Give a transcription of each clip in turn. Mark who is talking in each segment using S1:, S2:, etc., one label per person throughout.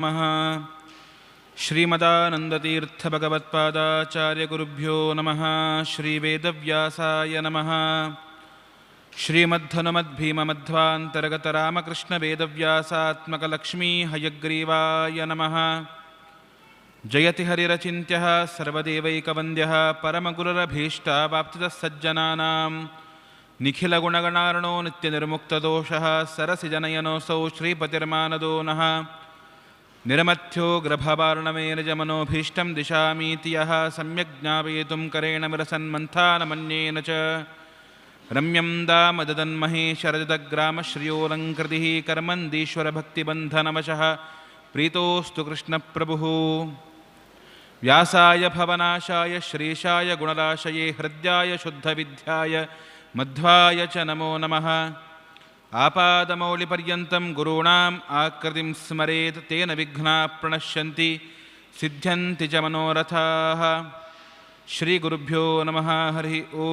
S1: नमः। श्रीमदानन्दतीर्थभगवत्पादाचार्यगुरुभ्यो नमः। श्रीवेदव्यासाय नमः। श्रीमद्धनुमद्भीममध्वान्तर्गतरामकृष्णवेदव्यासात्मकलक्ष्मी हयग्रीवाय नमः। जयति हरिरचिन्त्यः सर्वदेवैकवन्द्यः परमगुरुरभीष्टावाप्तितः सज्जनानां निखिलगुणगणार्णो नित्यनिर्मुक्तदोषः सरसिजनयनोऽसौ श्रीपतिर्मानदो नः। निरमथ्यो ग्रभवार्णवेन जमनोभीष्टं दिशामीति यः सम्यक् ज्ञापयितुं करेण विरसन्मन्थानमन्येन च रम्यं दामददन्महे शरदग्रामश्रियोऽलङ्कृतिः कर्मन्दीश्वरभक्तिबन्धनवशः प्रीतोऽस्तु कृष्णप्रभुः। व्यासाय भवनाशाय श्रीशाय गुणराशये हृद्याय शुद्धविद्याय मध्वाय च नमो नमः। आपादमौलिपर्यन्तं गुरूणाम् आकृतिं स्मरेत् तेन विघ्नाः प्रणश्यन्ति सिद्ध्यन्ति च मनोरथाः। श्रीगुरुभ्यो नमः। हरिः ॐ।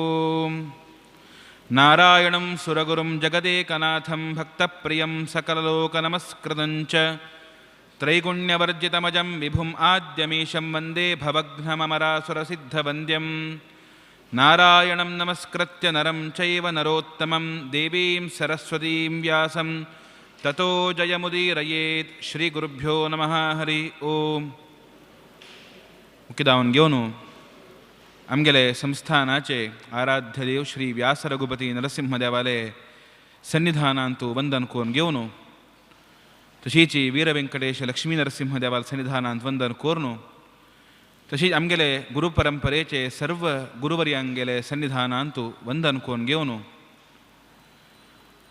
S1: नारायणं सुरगुरुं जगदेकनाथं भक्तप्रियं सकललोकनमस्कृतं च त्रैगुण्यवर्जितमजं विभुम् आद्यमीशं वन्दे भवघ्नमरासुरसिद्धवन्द्यं। नारायणं नमस्कृत्य नरं चैव नरोत्तमं देवीं सरस्वतीं व्यासं ततो जयमुदीरयेत्। श्रीगुरुभ्यो नमः। हरि ओम। मुख्यदावन घेवन आमगेले संस्थानाचे आराध्य देव श्री व्यास रघुपती नरसिंहदेवाले सन्निधानांतु वंदन करून घेवन तशीच वीर वेंकटेश लक्ष्मी नरसिंहदेवाल सन्निधानांत वंदन करून तशीच आमगेले गुरुपरंपरेचे सर्व गुरुवर्यांगेले सन्निधानांतु वंदन करून घेवन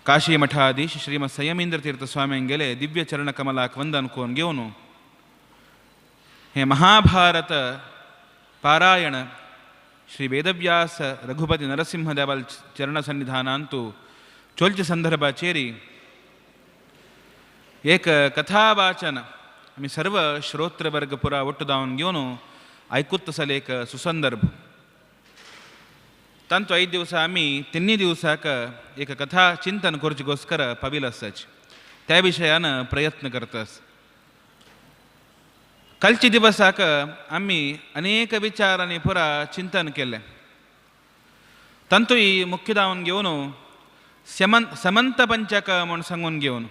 S1: काशी मठाधीश श्रीमद संयमींद्र तीर्थ स्वाम्यांगेले दिव्य चरण कमलाक वंदन करून घेवन हे महाभारत पारायण श्री वेदव्यास रघुपती नरसिंहदेवाल चरण सन्निधानांतु चोलचे संदर्भाचेरी एक कथावाचन आमी सर्व श्रोत्रवर्ग पुरा ಒಟ್ಟು दावन घेवन ऐकूत तसले एक सुसंदर्भ। तांतू 5 दिवस आमी 3 दिवसाक एक कथा चिंतन करचेगोस्कर पाविल आसाच त्या विशयान प्रयत्न करतास। कालचे दिवसाक आमी अनेक विचारांनी पुरा चिंतन केलें। तांतूय मुख्य दावन घेवन समंत पंचक म्हूण सांगून घेवन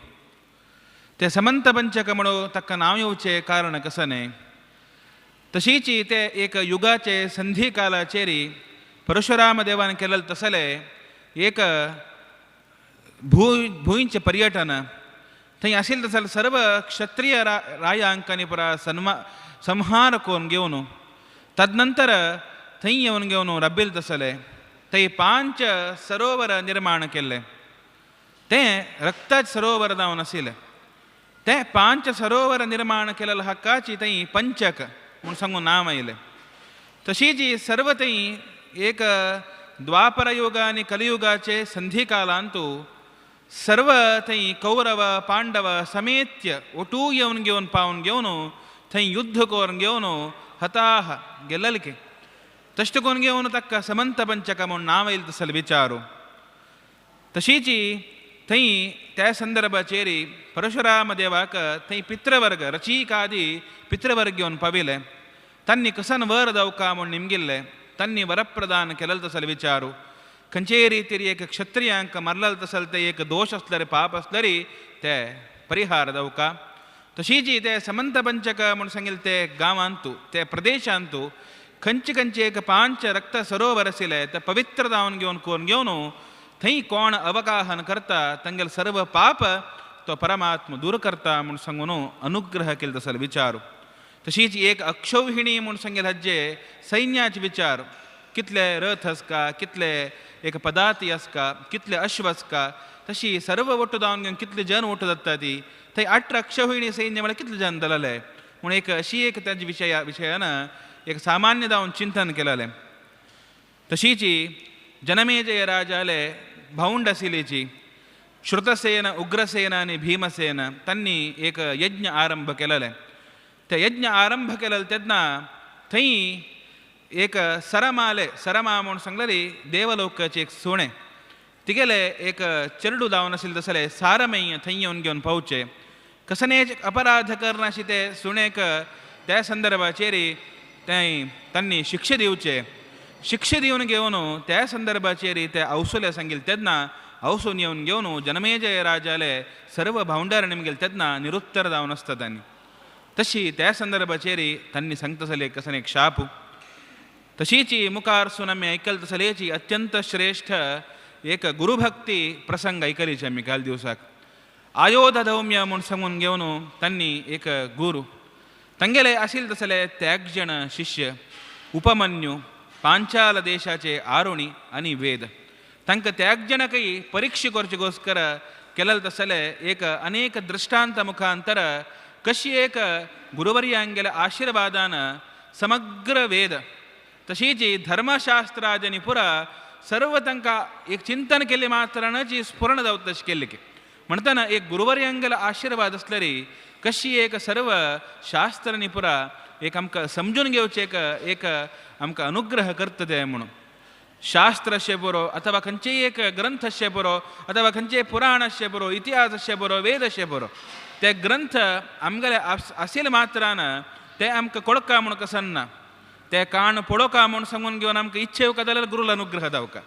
S1: ते समंत पंचक म्हणून ताका नांव येवचें कारण कसं न्हय, तशीच ते एक युगाचे संधी कालाचेरी परशुराम देवान केलें तसलें एक भूंयचें पर्यटन थंय आशिल्लें तसलें सर्व क्षत्रिय रायांकांनी पुरा संहार करून घेवन तदनंतर थंय येवन घेवन रब्बील तसलें थंय 5 सरोवर निर्माण केल्लें। तें रक्ताच सरोवर जावन आशिल्लें। तें 5 सरोवर निर्माण केलें हक्काची थंय पंचक म्हूण सांगून नांव आयलें। तशीच सर्व थंय एक द्वापर युग आनी कलियुगाचे संधी कालांतु सर्व थंय कौरव पांडव समेत्य ಒಟೂ येवन घेवन पावन घेवन थंय युद्ध करून घेवन हताह गेल्लके तश्ट करून घेवन ताका समंत पंचक म्हूण नांव आयलें तसले विचारू। तशीच थंय त्या संदर्भाचेर परशुराम देवाक थंय पितृवर्ग रचीकादी पितृवर्ग घेवन पाविले तांणी कसन वर जावका म्हूण निमगिल्लें तांणी वरप्रदान केलें तसले विचारू। खंयचेय रितीर एक क्षत्रियांक मारलें तसलें ते एक दोश आसल्यार पाप आसल्यार ते परिहार जावका। तशीच ते समंत पंचक म्हूण सांगिल्लें ते गांवांतू ते प्रदेशांतू खंयचे खंयचे एक 5 रक्त सरोवर आशिल्लें ते पवित्र जावन घेवन करून घेवन थंय कोण अवगाहन करता तांगेले सर्व पाप तो परमात्मा दूर करता म्हूण सांगून अनुग्रह केलो तसलो विचारू। तशीच एक अक्षौहिणी म्हूण सांगिल्लें हाजे सैन्याचे विचार कितले रथ आसका कितले एक पदाती आसका कितले अश्व आसका तशी सर्व ಒಟ್ಟು जावन घेवन कितले जन ಒಟ್ಟು जाता ती थंय 18 अक्षौहिणी सैन्य म्हळ्यार कितले जन जालेले म्हूण एक अशी एक ताजे विशयान एक सामान्य जावन चिंतन केलेलें। तशीच जनमेजय राजाले भावंड आशिल्लीची श्रुतसेन उग्रसेन आनी भीमसेन तांणी एक यज्ञ आरंभ केलेलें। ते यज्ञ आरंभ केलेले तेन्ना थंय एक सरमाले सरमा म्हूण सांगलेली देवलोकाचे एक सुणें तिगेले एक चेरडू जावन आशिल्लें तसलें सारमय थंय येवन घेवन पावचें। कसनेच अपराध करनाशी ते सुणेक त्या संदर्भाचेर ते तांणी शिक्षा दिवचे. शिक्षा दिवन घेवन त्या संदर्भाचेर ते औसुले सांगिल तेन्ना औसून येवन घेवन जनमेजय राजाले सर्व भावंडार निमगेल तेन्ना निरुत्तर जावन आसता तांणी. तशी त्या संदर्भाचेर तांणी सांगतसले कसन एक शाप. तशीची मुखारसून आमी आयकल तसलेची अत्यंत श्रेष्ठ एक गुरुभक्ती प्रसंग आयकलीची आमी काल दिवसाक. आयोध धौम्य म्हूण सांगून घेवन तांणी एक गुरू तांगेले आशिल्ले तसले त्यागजण शिष्य उपमन्यू पांचाल देशाचे आरुणी आनी वेद तांकां त्यागजणकय परीक्षा करचे गोस्कर केलेले तसले एक अनेक दृष्टांत मुखांतर कशी एक गुरुवर्यांगेले आशीर्वादान समग्र वेद तशीच धर्मशास्त्राजनी पुरा सर्व तांकां एक चिंतन केल्ले मात्रान जी स्फुरण जावता तशें केल्लें की म्हणटना एक गुरुवर्यांगेलो आशीर्वाद आसल्यार कशी एक सर्व शास्त्रांनी पुरा एक आमकां समजून घेवचें एक एक आमकां अनुग्रह करता ते म्हणून. शास्त्रस्य बरो अथवा खंयचेय एक ग्रंथस्य बरो अथवा खंयचेय पुराणस्य बरो इतिहासस्य बरो वेदस्य बरो ते ग्रंथ आमगेले आशिल्ले मात्रान ते आमकां कोळका म्हूण कसन ना, ते काण पडोका म्हूण सांगून घेवन आमकां इच्छा येवका जाल्यार गुरूल अनुग्रह जावका.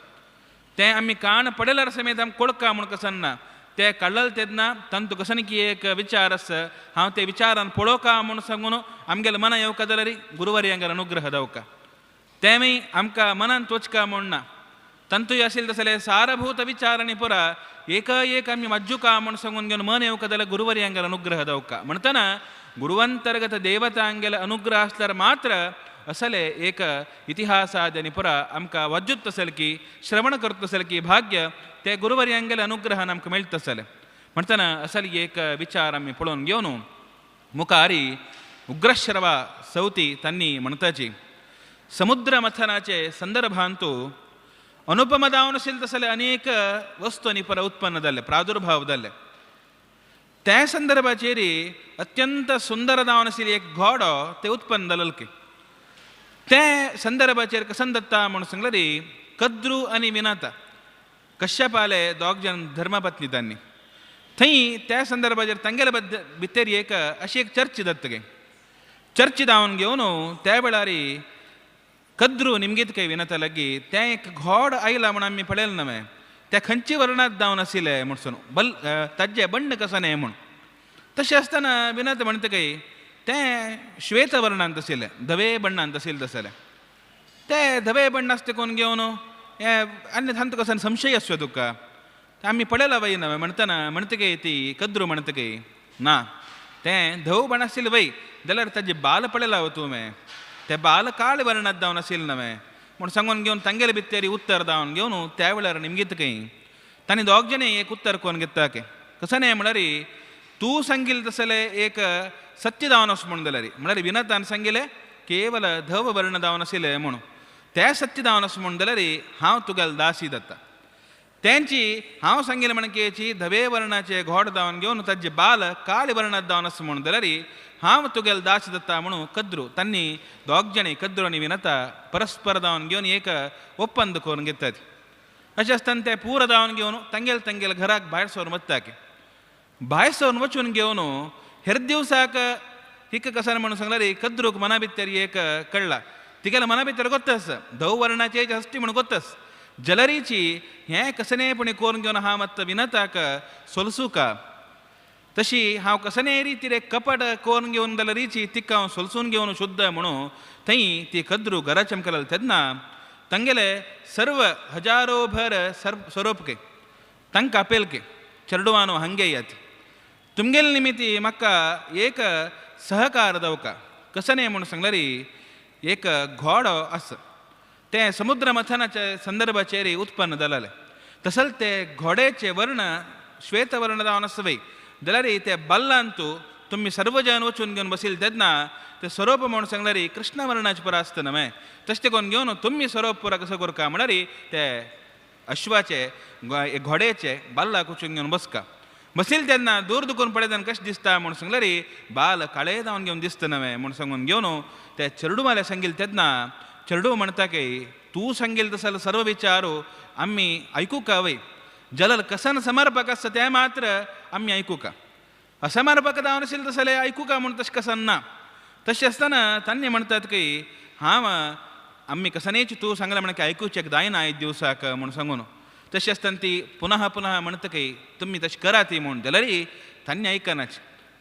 S1: ते आमी काण पडल्यार समेत आमकां कोळका म्हूण कसन ना, ते काडलेले तेन्ना तांतू कसन की एक विचार आसा हांव ते विचारान पळोवका म्हूण सांगून आमगेले मना येवका जाल्यार गुरुवर्यांगेलो अनुग्रह जावका. तेमी आमकां मनान तोचका म्हूण ना, तांतूय आशिल्ले तसले सारभूत विचारांनी पुरा एक एक आमी मज्जुका म्हूण सांगून घेवन मन येवका जाल्यार गुरुवर्यांगेलो अनुग्रह जावका. म्हणटना गुरुवंतर्गत देवतांगेलो अनुग्रह आसल्यार मात्र असले एक इतिहासादनी पुरा आमकां वाज्जुत आसल की श्रवण करता आसल की भाग्य ते गुरुवर्यांगेले अनुग्रहान आमकां मेळटा आसले. म्हणटना असली एक विचार आमी पळोवन घेवन मुखारी उग्रश्रवा सवती तांणी म्हणताची समुद्र मथनाचे संदर्भांतू अनुपम जावन आशिल्ले तसले अनेक वस्तू आनी पुरा उत्पन्न जाल्ले प्रादुर्भाव जाल्ले. त्या संदर्भाचेर अत्यंत सुंदर जावन आशिल्ली एक घोडो ते उत्पन्न जालें की ते संदर्भाचेर कसन दत्ता म्हूण सांगल्यार कद्रू आनी विनाता कश्यपाले दोग जण धर्मपत्नी तांणी थंय त्या संदर्भाचेर तांगेले भितर एक अशी एक चर्चा जाता गे. चर्चा जावन घेवन त्या वेळार कद्रू निमगीत काय विनाता लागी तें एक घोड आयला म्हूण आमी पळयलें न्हय त्या खंयचे वर्णांत जावन आशिल्लें म्हणसून बल ताजें बण्ण कसो न्हय म्हूण. तशें आसतना विनाता म्हणटा काय तें श्वेत वर्णांत आशिल्लें धवे बण्णांत आशिल्लें तसलें तें धवे बण्ण आसता कोण घेवन हें आनी तांतू कसो संशय आसचो तुका आमी पळयलां वय न्हय म्हणटना म्हणटा काय ती कद्रू म्हणटा काय ना तें धव बण आशिल्लें वय जाल्यार ताजें बाल पळयलां वो तुवें तें बाल काळ वर्णांत जावन आशिल्लें न्हय म्हूण सांगून घेवन तांगेले भितर उत्तर जावन घेवन त्या वेळार निमगीत काय तांणी दोग जाणें एक उत्तर कोण घेता के कसो न्हय म्हळ्यार तूं सांगिल्लें तसलें एक सत्य जावन आस म्हूण जाल्यार म्हळ्यार विनतान सांगिल्लें केवल धव वर्ण जावन आशिल्लें म्हूण तें सत्य जावन आस म्हूण जाल्यार हांव तुगेलो दासी जाता. तेंची हांव सांगिल्लें म्हणकेची धवे वर्णाचे घोड जावन घेवन ताजे बाल काळे वर्णांत जावन आस म्हूण जाल्यार हांव तुगेलो दासी जाता म्हणून कद्रू तांणी दोग जाणें कद्रू आनी विनता परस्पर जावन घेवन एक ಒಪ್ಪಂದ करून घेतात. अशें आसतना ते पूर जावन घेवन तांगेले तांगेले घराक भायर सरून वता की भायर सरून वचून घेवन हेर दिवसाक हिका कसान म्हणून सांगल्यार कद्रूक मना भितर एक कळ्ळा तिगेल्या मना भितर गोत्तस धव वर्णाचे हस्ती म्हणून गोत्तस जलरीची हें कसने पुणी कोरून घेवन हांव मात विनताक सोलसूका तशी हांव कसने रितीर एक कपट कोरून घेवन जाल्यारीची तिका हांव सोलसून घेवन शुद्ध म्हणून थंय ती कद्रू घरा चमकले तेन्ना तांगेले सर्व हजारो भर स्वरूपके तांकां आपेलके चेडवानो हांगे यात तुमगेले निमित्ती म्हाका एक सहकार दवका कसने म्हणून सांगल्यार एक घोडो आसा तें समुद्र मथनाच्या संदर्भाचेर उत्पन्न जालें तसलें ते घोड्याचे वर्ण श्वेत वर्ण जावन आसा वय जाल्यार ते बल्लांतू तुमी सर्व जन वचून घेवन बशिल्ले तेन्ना ते स्वरूप म्हणून सांगल्यार कृष्ण वर्णाचे पुरा आसता न्हय तशें ते करून घेवन तुमी स्वरूप पुरा कसो करका म्हळ्यार ते अश्वाचे घोड्याचे बाल्लाक वचून घेवन बसका बशिल्ले तेन्ना दूर दुखून पळयतना कशें दिसता म्हणून सांगल्यार बाल काळे जावन घेवन दिसता न्हय म्हणून सांगून घेवन ते चेडूमाले सांगिल्लें तेन्ना चेडू म्हणटा की तूं सांगिल्लें तसो सर्व विचारू आमी आयकुका वय जलल कसन समर्पक आसता तें मात्र आमी आयकुका. असमर्पक जावन आशिल्लें तशें जाल्यार आयकूंक म्हूण तशें कसन ना. तशें आसतना तांणी म्हणटात की हांव आमी कसनेच तूं सांगलें म्हण की आयकुचें जायना आयज दिवसाक म्हूण सांगून. तशें आसतना ती पुनः पुनः म्हणटा की तुमी तशें करात ती म्हूण जाल्यार तांणी आयकनाच.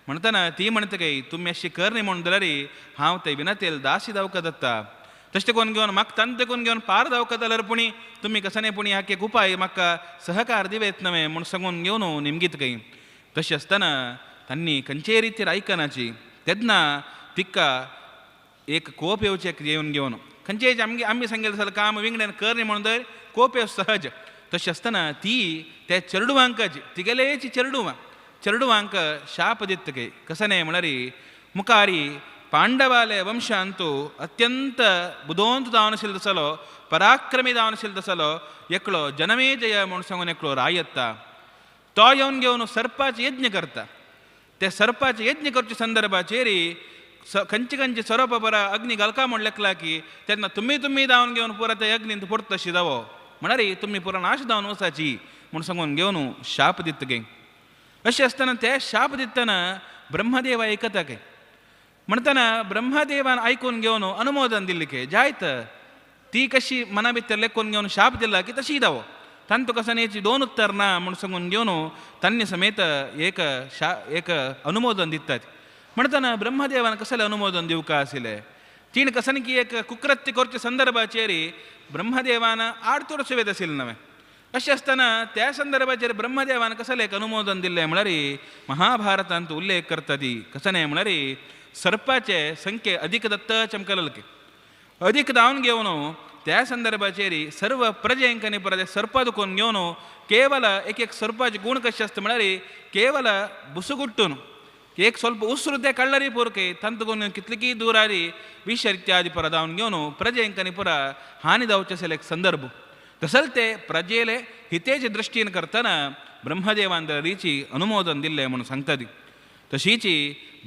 S1: म्हणटना ती म्हणटा की तुमी अशी कर न्ही म्हूण जाल्यार हांव ते विनतेल दासी दावका दत्ता तशें कोण घेवन म्हाका तांते कोण घेवन पार दावका जाल्यार पुणी तुमी कसने पुणी हाके उपाय म्हाका सहकार दिवेत नवे म्हूण सांगून घेवन निमगीत कही. तशें आसतना तांणी खंयचेय रितीर आयकनाची. तेन्ना तिका एक कोप येवचें येवन घेवन खंयचेय आमगे आमी सांगेलें जाल्यार काम विंगड्यान कर न्ही म्हणून तर कोप येवप सहज. तशें आसतना ती त्या चेडवांकच तिगेलेच चेडवां चेडवांक शाप दिता कही. कसने म्हळ्यार मुखारी पांडवाले वंशांतु अत्यंत बुदवंत जावन आशिल्लो तसलो पराक्रमी जावन आशिल्लो तसलो एकलो जनमेजय म्हूण सांगून एकलो रायत्ता तो येवन घेवन सर्पाचे यज्ञ करता. ते सर्पाचे यज्ञ करचे संदर्भाचेर खंयचे खंयचे सोरोप बरा अग्नी घालका म्हूण लेखला की तेन्ना तुमी तुमी जावन घेवन पुरा ते अग्नींत पडटा तशी जावो म्हळ्यार तुमी पुरा नाश जावन वचाची म्हूण सांगून घेवन शाप दिता गे. अशें आसतना ते शाप दितना ब्रह्मदेव आयकता गे. म्हणटना ब्रह्मदेवान आयकून घेवन अनुमोदन दिल्लें की जायत ती कशी मना भितर लेखून घेवन शाप दिला की तशी जावो तांतू कसनेची दोन उत्तर ना म्हूण सांगून घेवन तांणी समेत एक शा एक अनुमोदन दितात. म्हणटना ब्रह्मदेवान कसलें अनुमोदन दिवका आशिल्लें तिणें कसने की एक कुकृत्य करच्या संदर्भाचेर ब्रह्मदेवान आडतोड सुवेद आशिल्लें नवें. अशें आसतना त्या संदर्भाचेर ब्रह्मदेवान कसलें एक अनुमोदन दिल्लें म्हळ्यार महाभारतांत उल्लेख करता ती कसने म्हळ्यार सर्पाचे संख्ये अधिक दत्त चमकलके अधिक धावन घेवन त्या संदर्भाचेर सर्व प्रजेंकांनी परत सर्पा दुखून घेवन केवल एक एक सर्पाचे गुण कशें आसता म्हळ्यार केवल बुसुगुट्टून एक ಸ್ವಲ್ಪ ಉಸಿರು ते कळ्ळरी पुरके तांतून कितलीकी दूरारी विष इत्यादी ಪರ धावन घेवन प्रजेंकांनी पुरा हानी जावचे आशिल्ले एक संदर्भ. तसले ते प्रजेले हितेचे दृश्टीन करतना ब्रह्मदेवान रीची अनुमोदन दिल्लें म्हणून सांगता ती. तशीच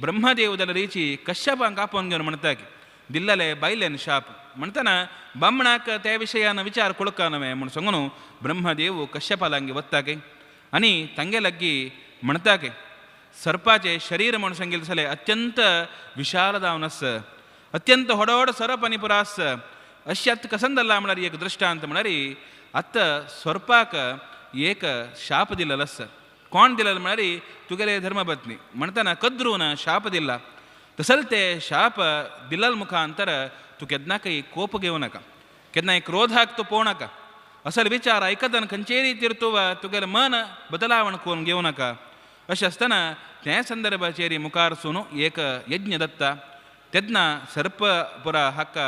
S1: ब्रह्मदेव जाल्यार रीची कश्यपांक आपोवन घेवन म्हणटा की दिल्लले बायलेन शाप म्हणटना बामणाक त्या विशयान विचार कोळका नवे म्हूण सांगून ब्रह्मदेव कश्यपा लागीं वता की आनी तांगे लागीं म्हणटा की सर्पाचे शरीर म्हूण सांगिल्लें जाल्यार अत्यंत विशाल जावन आस अत्यंत व्हड व्हड सरप आनी पुरा आस. अशें आतां कसन जालां म्हळ्यार एक दृश्टांत म्हळ्यार आतां सर्पाक एक शाप दिलेलो आसा. कोण दिलेलो म्हळ्यार तुगेले धर्मपत्नी म्हणटना कद्रून शाप दिला. तसले ते शाप दिल्ल मुखांतर तूं केन्नाकय कोप घेवं नाका केन्नाय क्रोधाक तूं पळोवं नाका असल विचार आयकतना खंयचेय रितीर तूं तुगेलें मन बदलावण करून घेवं नाका. अशें आसतना त्या संदर्भाचेर मुखार सून एक यज्ञ दत्ता तेन्ना सर्प पुरा हाका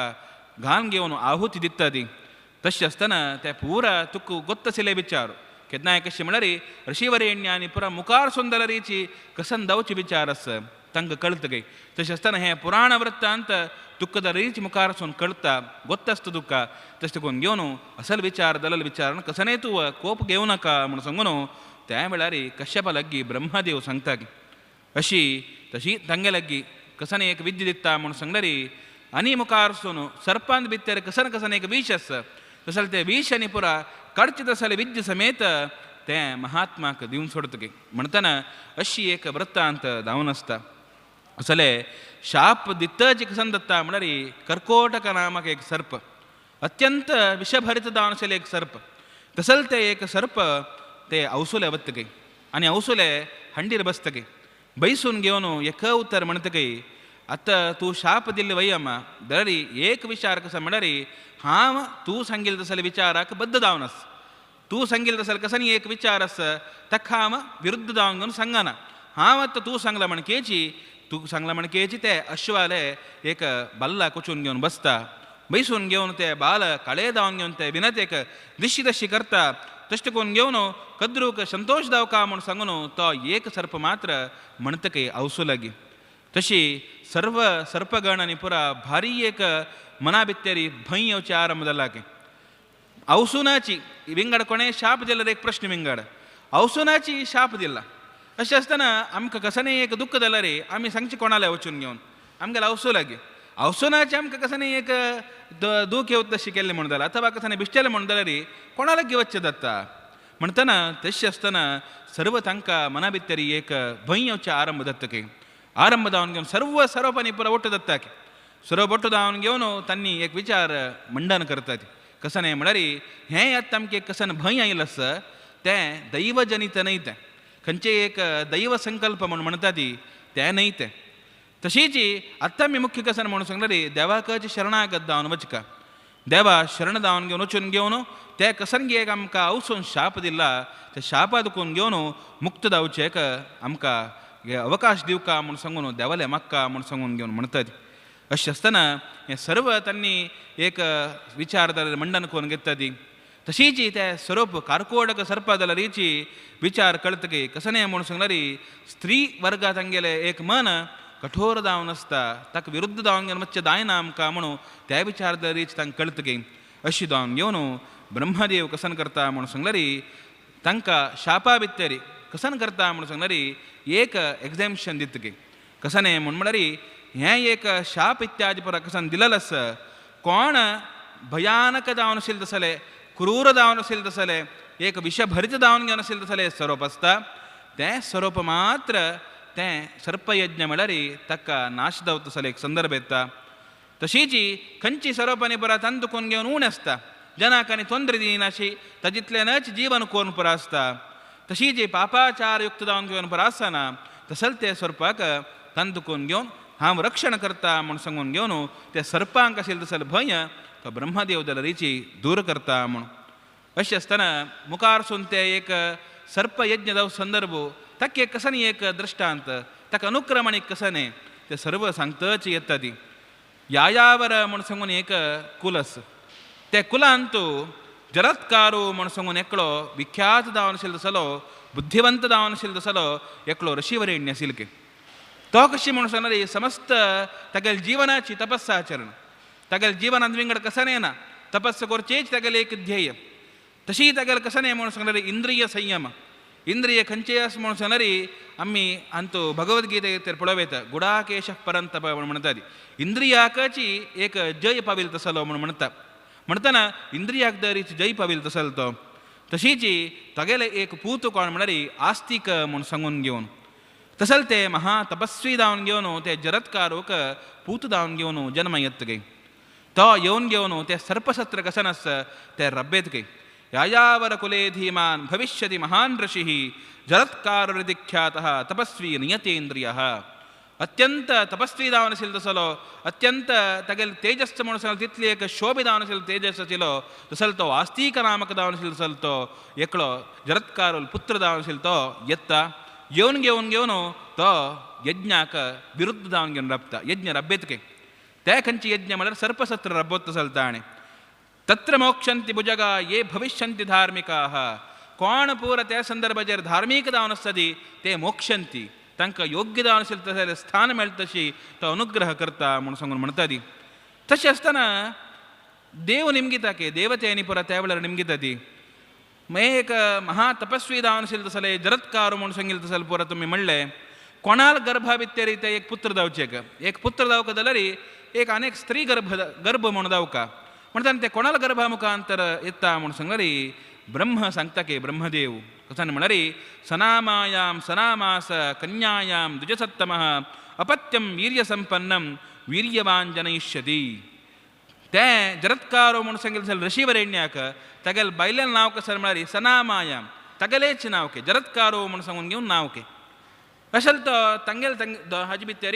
S1: घाण घेवन आहुती दिता ती. तशें आसतना ते पुरा तुका गोत्त आशिल्ले विचार केन्नाय कशें म्हळ्यार ऋषिवरेण्यानी पुरा मुखार सून जाल्यार कसन जावचे विचार आसा तांकां कळटा गे. तशें आसतना हें पुराण वृत्तांत तुका जाल्यार मुखार सून कळटा गोत्त आसता तुका. तशें करून घेवन असल विचार दलल विचार कसनय तूं कोप घेवं नाका म्हूण सांगून त्या वेळार कश्यपा लागीं ब्रह्मदेव सांगता की अशी तशी तांगे लागीं कसने एक विद्या दिता म्हूण सांगल्यार आनी मुखार सून सर्पांत भितर कसन कसन एक विश आसा तसले ते विश आनी पुरा काडचे तसले विद्या समेत तें महात्माक दिवन सोडटा की. म्हणटना अशी एक वृत्तांत धांवन आसता. असले शाप दितच कसन दत्ता म्हळ्यार कर्कोटक नामक एक सर्प अत्यंत विषभरित जावन आशिल्लें एक सर्प तसले ते एक सर्प ते अवसुले वतकय आनी अवसुले हंडीर बसतकय बैसून घेवन एक उतर म्हणटकय आतां तूं शाप दिल्ले वय अम्मा जाल्यार एक विचार कसो म्हळ्यार हांव तूं सांगिल्लें तसले विचाराक बद्द जावन आसा तूं सांगिल्लें तसलें कसो न्ही एक विचार आसा ताका हांव विरुद्ध जावन घेवन सांगना. हांव आतां तूं सांगलां म्हणकेची तूं सांगलां म्हणकेची ते अश्वाले एक बाल्ला कोचून घेवन बसता बैसून घेवन ते बाल काळे जावन घेवन ते विनतेक दिशी तशी करता. तशें करून घेवन कद्रूक संतोश दावका म्हूण सांगून तो एक सर्प मात्र म्हणटकय आवसू लागी. तशी सर्व सर्पगण आनी पुरा भारी एक मना भितर भंय येवचे आरंभ जाला की अवसुनाची विंगड कोणें शाप दिल्यार एक प्रश्न विंगड अवसुनाची शाप दिला. अशें आसतना आमकां कसनेय एक दुख्ख जाल्यार आमी सांगचें कोणाले वचून घेवन आमगेले अवसू लागी अवसुनाची आमकां कसनेय एक दूख येवता तशी केल्लें म्हूण जाल्यार अथवा कसने बिश्टेलें म्हूण जाल्यार कोणाला वच्चें जाता. म्हणटना तशें आसतना सर्व तांकां मना भितरी एक भंय येवचें आरंभ जाता की आरंभ जावन घेवन सर्व सर्वपानी पुरा ಒಟ್ಟು ದತ್ತಾಕೆ सर्व ಒಟ್ಟು जावन घेवन तांणी एक विचार मंडन करतात. कसन म्हळ्यार हें आतां आमकां एक कसन भंय आयिल्लो आसा तें दैवजनित न्हय, तें खंयचें एक दैव संकल्प म्हूण म्हणटा ती तें न्हय. तें तशीच आतां आमी मुख्य कसन म्हणून सांगल्यार देवाकच शरणागत जावन वचका, देवा शरण जावन घेवन वचून घेवन ते कसन एक आमकां अवसून शाप दिला त्या शापा दुखून घेवन मुक्त जावचें एक आमकां अवकाश दिवका म्हूण सांगून देवाले मागका म्हूण सांगून घेवन म्हणटात. अशें आसतना हें सर्व तांणी एक विचार जाल्यार मंडन करून घेता ती. तशीच ते स्वरूप कारकोडक सर्पा जाल्यारीची विचार कळतकी कसने म्हूण सांगल्यार स्त्री वर्गा तांगेलें एक मन कठोर जावन आसता, ताका विरुद्ध जावन घेवन मातशें जायना आमकां म्हणून त्या विचार जाल्यारीच तांकां कळतकी. अशी जावन घेवन ब्रह्मदेव कसन करता म्हूण सांगल्यार तांकां शापा भितरी कसन करता म्हूण सांगल्यार एक एग्झाम्शन दितकी. कसने म्हूण म्हळ्यार हें एक शाप इत्यादी परा कसन दिलेलो आसा कोण भयानक जावन आशिल्लें तसलें, क्रूर जावन आशिल्लें तसलें, एक विशभरीत जावन घेवन आशिल्लें तसलें स्वरूप आसता तें स्वरूप मात्र तें सर्पयज्ञ म्हळ्यार ताका नाश जावता तसलो एक संदर्भ येता. तशीच खंयची स्वरूपांनी परा तांकां दुखून घेवन उणें आसता, जनाक आनी तोंदरे दिनाशी ताजितल्यानच जीवन कोरून परा आसता. तशीच पापाचार युक्त जावन घेवन परा आसना तसलें ते स्वरूपाक तांकां दुखून घेवन हांव रक्षण करता म्हूण सांगून घेवन ते सर्पांक आशिल्लें तसलें भंय तो ब्रह्मदेव जाल्यारीची दूर करता म्हूण. अशें आसतना मुखारसून ते एक सर्पयज्ञ जावं संदर्भ ताका एक कसनी एक दृश्टांत ताका अनुक्रमण एक कसने ते सर्व सांगतच येता ती. यायावर म्हूण सांगून एक कुल आसा, त्या कुलांत जरत्कारू म्हूण सांगून एकलो विख्यात जावन आशिल्लो तसलो बुद्धिवंत जावन आशिल्लो तसलो एकलो ऋषीवरेण्य आशिल्लो की तो कशी म्हणून सांगल्यार समस्त तागेल्या जिवनाची तपस्साचरण, तागेल्या जिवनांत विंगड कसने ना तपस्या करचेच तागेलें एक ध्येय. तशी तागेलें कसने म्हणून सांगल्यार इंद्रिय संयम, इंद्रिय खंयचें आसा म्हणून सांगल्यार आमी हातूंत भगवद्गीतेचेर पळोवं येता गुडाकेश परंतप म्हूण म्हणटा ती इंद्रियाकची एक जय पाविल तसलो म्हूण म्हणटा. म्हणटना इंद्रियाक दरीच जय पाविल तसलो तो. तशीच तागेलें एक पूत कोण म्हळ्यार आस्तिक म्हूण सांगून घेवन तसलें ते महा तपस्वी जावन घेवन ते जरत्कारूक पूत जावन घेवन जन्म येत गे. तो येवन घेवन ते सर्पसत्र कसन आसा ते रब्बेत गे. यायावर कुले धीमान भविष्यति महान ऋषिः जरत्कारुरिख्यातः तपस्वी नियतेन्द्रियः. अत्यंत तपस्वी जावन आशिल्लो तसलो अत्यंत तागेले तेजस्स म्हणून सांगलो तितली एक शोभे जावन आशिल्लो तेजस आशिल्लो तसलो तो आस्तिक नामक जावन आशिल्लो तसलो तो एकलो जरत्कारुल पुत्र जावन आशिल्लो तो येता येवन घेवन घेवन तो यज्ञाक विरुद्ध जावन घेवन राबता यज्ञ रब्बेत के. ते खंयचे यज्ञ म्हळ्यार सर्पसत्र रब्बोत तसलो ताणें. तत्र मोक्षंति भुजगा ये भविष्यन्ति धार्मिकाः कोण पूर त्या संदर्भाचेर धार्मीक जावन आसता ती ते मोक्षंती तांकां योग्य जावन आशिल्लें तशें स्थान मेळटा तशी तो अनुग्रह करता म्हूण सांगून म्हणटा ती. तशें आसतना देव निमगिता की देवते आनी पुरा त्या वेळार निमगिता ती मागीर एक महा तपस्वी जावन आशिल्लें तसलें जरत्कारू म्हूण सांगिल्लें तसलें पुरा तुमी म्हणलें कोणाल गर्भा भितर ते एक पुत्र जावचें एक पुत्र जावका जाल्यार एक आनी एक स्त्री गर्भ गर्भ म्हूण जावका म्हणटा ते कोणाल गर्भा मुखांतर येता म्हूण सांगल्यार ब्रह्म सांगता की ब्रह्मदेव कसन म्हळ्यार सनामायां सनामास कन्यायां द्विजसत्तमः अपत्यं वीर्यसंपन्नं वीर्यवान जनयिष्यति. तें जरत्कारो म्हूण सांगिल्लें जाल्यार ऋषीवरेण्याक तागेले बायल्यान नांव कशें म्हळ्यार सनामायां तागेलेच नांव के जरत्कारो म्हूण सांगून घेवन नांव के अशें तो तांगेले तांगे हाजे भितर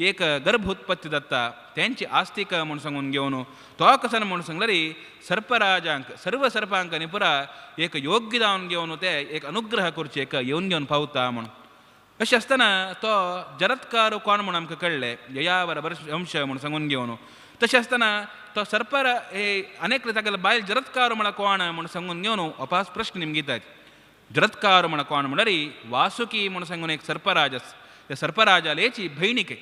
S1: एक गर्भ उत्पत्ती जाता तेंची आस्तिक म्हूण सांगून घेवन तो कसन म्हूण सांगल्यार सर्पराजांक सर्व सर्पांक न्ही पुरा एक योग्य जावन घेवन ते एक अनुग्रह करचे एक येवन घेवन पावता म्हूण. अशें आसतना तो जरत्कारो कोण म्हूण आमकां कळ्ळें ययावर वंश म्हूण सांगून घेवन. तशें आसतना तो सर्पर हे अनेक तागेले बायल जरत्कारो म्हळ्यार कोण म्हूण सांगून घेवन अपास प्रश्न निमगितात. जरत्कारो म्हण कोण म्हळ्यार वासुकी म्हूण सांगून एक सर्पराज त्या सर्पराजालेची भयणीके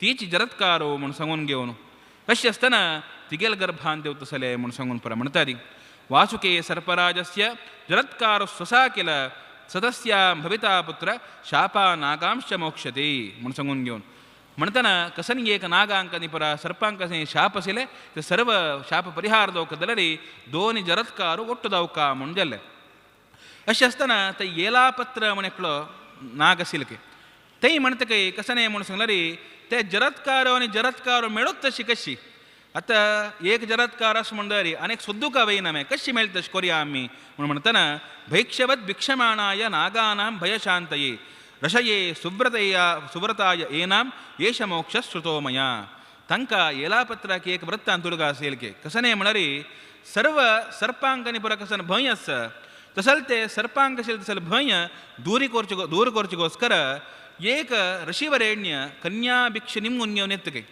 S1: तीची जरत्कारो म्हूण सांगून घेवन. अशें आसतना तिगेल गर्भान देव तसले म्हूण सांगून परा म्हणटा ती वासुके सर्पराजस्य जरत्कारो स्वसा किल सदस्या भविता पुत्र शापा नागांश मोक्षते म्हूण सांगून घेवन. म्हणटना कसन एक नागांक निपरा सर्पांक शाप आशिल्ले ते सर्व शाप परिहार जावका जाल्यार दोन जरत्कारो ಒಟ್ಟು जावका म्हूण जालें. अशें आसतना ते येलापत्र म्हण एकलो नाग आशिल्ले तेय म्हणटा काय कशें न्हय म्हणून सांगल्यार ते जरत्कार आनी जरत्कार मेळत तशी कशी आतां एक जरत्कार अशें म्हणल्यार आनी एक सोदूका वयना मे कशी मेळटा तशें करुया आमी म्हूण म्हणटना भैक्षवत भिक्षमाणाय नागानां भयशांतये रशये सुव्रतया सुव्रताय येनाम येश मोक्ष श्रुतो मया. तांकां येलापत्राक एक वृत्तांत दुर्गा आसेल के कशें न्हय म्हळ्यार सर्व सर्पांक आनी पुरा कसन भंय आसा तसल ते सर्पांक आशिल्ले तसल भंय दूर करचे दूर करचेगोस्कर एक ऋषिवरेण्य कन्या भिक्ष निमगून घेवन येता काय.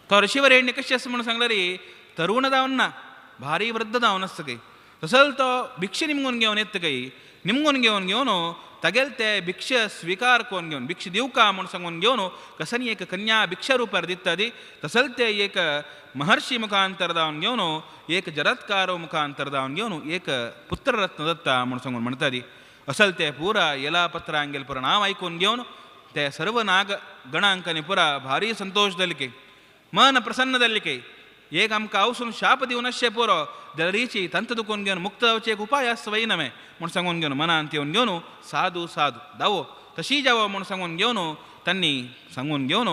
S1: तो ऋषिवरेण्य कशें आसा म्हणून सांगल्यार तरुण जावन ना भारी वृद्ध जावन आसता काय तसल तो भिक्ष निमगून घेवन येता काय निमगून घेवन घेवन तागेल ते भिक्ष स्वीकार करून घेवन भिक्ष दिवका म्हूण सांगून घेवन कसनी एक कन्या भिक्षा रुपार दिता ती तसल ते एक महर्षी मुखांतर जावन घेवन एक जरत्कारो मुखांतर जावन घेवन एक पुत्ररत्न दत्ता म्हूण सांगून म्हणटा ती. असल ते पुरा येलापत्रांगेल पुरा नांव आयकून घेवन ते सर्व नाग गणांकांनी पुरा भारी संतोश जाले मन प्रसन्न जाल्ले एक आमकां आवसून शाप दिवन अशें पुरो जाल्यार तंत दुखून घेवन मुक्त जावचें एक उपाय आसता वय नवें म्हूण सांगून घेवन मनांत येवन घेवन साधू साधू दावो तशी जावो म्हूण सांगून घेवन तांणी सांगून घेवन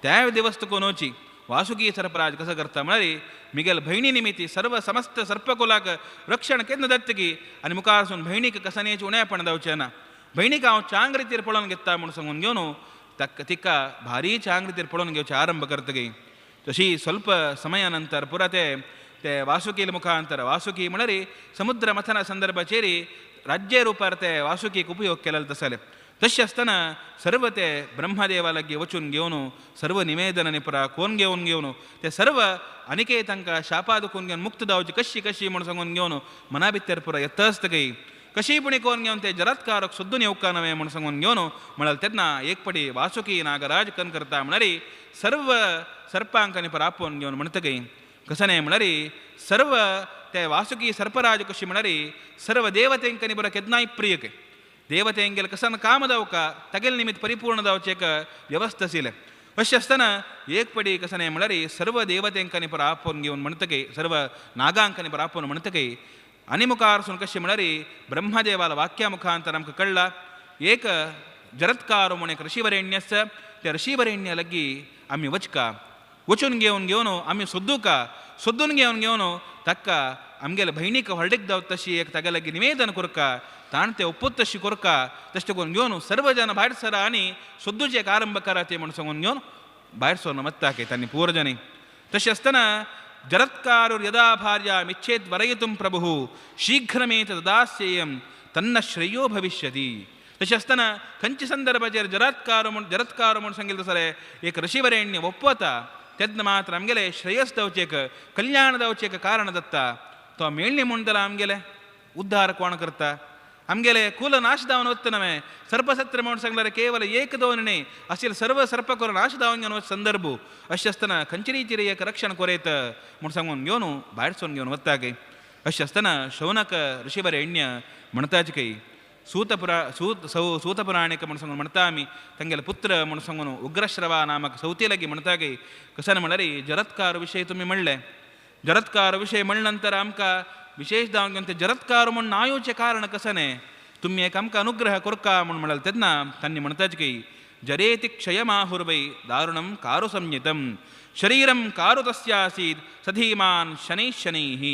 S1: त्या दिवस तुकून वची वासुकी सर्पराज कसो करता म्हळ्यार मिगेल भयणी निमित्ती सर्व समस्त सर्पकुलाक रक्षण केन्ना जातकी आनी मुखार भयणीक कसनेच उणेपण जावचें ना भयणीक हांव चांग रितीर पळोवन घेता म्हूण सांगून घेवन ताका तिका भारी चांग रितीर पळोवन घेवचें आरंभ करतकी. तशी ಸ್ವಲ್ಪ ಸಮಯ ನಂತರ ಪುರ ते ते वासुकील मुखांतर वासुकी म्हळ्यार समुद्र मथना संदर्भाचेर राज्य रूपार ते वासुकीक उपयोग केलेलो तसले. तशें आसतना सर्व ते ब्रह्मदेवा लागीं वचून घेवन सर्व निवेदनांनी पुरा कोन घेवन घेवन ते सर्व आनीकय तांकां शापा दुखून घेवन मुक्त जावची कशी कशी म्हूण सांगून घेवन मना भितर पुरा येता आसता काय कशी पुणी कोन घेवन ते जरत्कारक सोदून येवका नवें म्हूण सांगून घेवन म्हळ्यार तेन्ना एक पटी वासुकी नागराज कन करता म्हळ्यार सर्व सर्पांक आनी परा आपोवन घेवन म्हणटा काय कशें न्हय म्हळ्यार सर्व ते वासुकी सर्पराज कशी म्हळ्यार सर्व देवतेंक आनी बरो केन्नाय प्रिय काय देवतेंगेल कसन काम जावका तागेले निमित्त परिपूर्ण जावचें एक व्यवस्था आशिल्लें. अशें आसतना एक पटी कशें न्हय म्हळ्यार सर्व देवतेंक आनी परा आपोवन घेवन म्हणटा काय सर्व नागांक आनी परा आपोवन म्हणटा काय आनी मुखार सून कशें म्हळ्यार ब्रह्मदेवाला वाक्या मुखांतर आमकां कळ्ळा एक जरत्कार म्हूण एक ऋषिवरेण्य आसा त्या ऋषिवरेण्य लागीं आमी वचका वचून घेवन घेवन आमी सोदूका सोदून घेवन घेवन ताका आमगेले भयणीक व्हडलीक जावं तशी एक तागे लागीं निवेदन करका ताण ते ओप्पोत तशी करका तशें करून घेवन सर्व जन भायर सरा आनी सोदूचें एक आरंभ करा ते म्हूण सांगून घेवन भायर सरून वता की तांणी पूर्वजनी. तशें आसतना जरत्कारुर् यदा भार्याम् इच्छेत् वरयितुं प्रभुः शीघ्रमेत तदास्येयं तन्न श्रेयो भविष्यति. तशें आसतना खंयच्या संदर्भाचेर जरत्कार म्हूण जरत्कार म्हूण सांगिल्लें तसलें एक ऋषिवरेण्य ओप्पता तेन्ना मात्र आमगेलें श्रेयस जावचें एक कल्याण जावचें एक कारण जाता तो मेळ्ळी म्हूण जाल्यार आमगेलें उद्धार कोण करता आमगेले कुल नाश जावन वता नवें सर्पसत्र म्हूण सांगल्यार केवल एक दोन न्हय आशिल्ले सर्व सर्प करून नाश जावन घेवन वच संदर्भ अशें आसतना खंयचे रितीर एक रक्षण कोरेत म्हूण सांगून घेवन भायर सरून घेवन वता काय. अशें आसतना शौनक ऋषिवरेण्य म्हणटाच काय सूतपुरा सूत सौ सूतपुराणिक म्हूण सांगून म्हणटा आमी तांगेले पुत्र म्हूण सांगून उग्रश्रवा नामक सौती लागीं म्हणटा काय कशें म्हळ्यार जरत्कार विशय तुमी म्हणलें जरत्कार विशय म्हणले नंतर आमकां विशेष जावन घेवन ते जरत्कार म्हूण नांव येवचें कारण कशें न्हय तुमी एक आमकां अनुग्रह करका म्हूण म्हणलें तेन्ना तांणी म्हणटाच की जरेति क्षयमाहुर्वै दारुणं कारुसंज्ञितं शरीरं कारु तस्यासीत् सधीमान शनैः शनैः.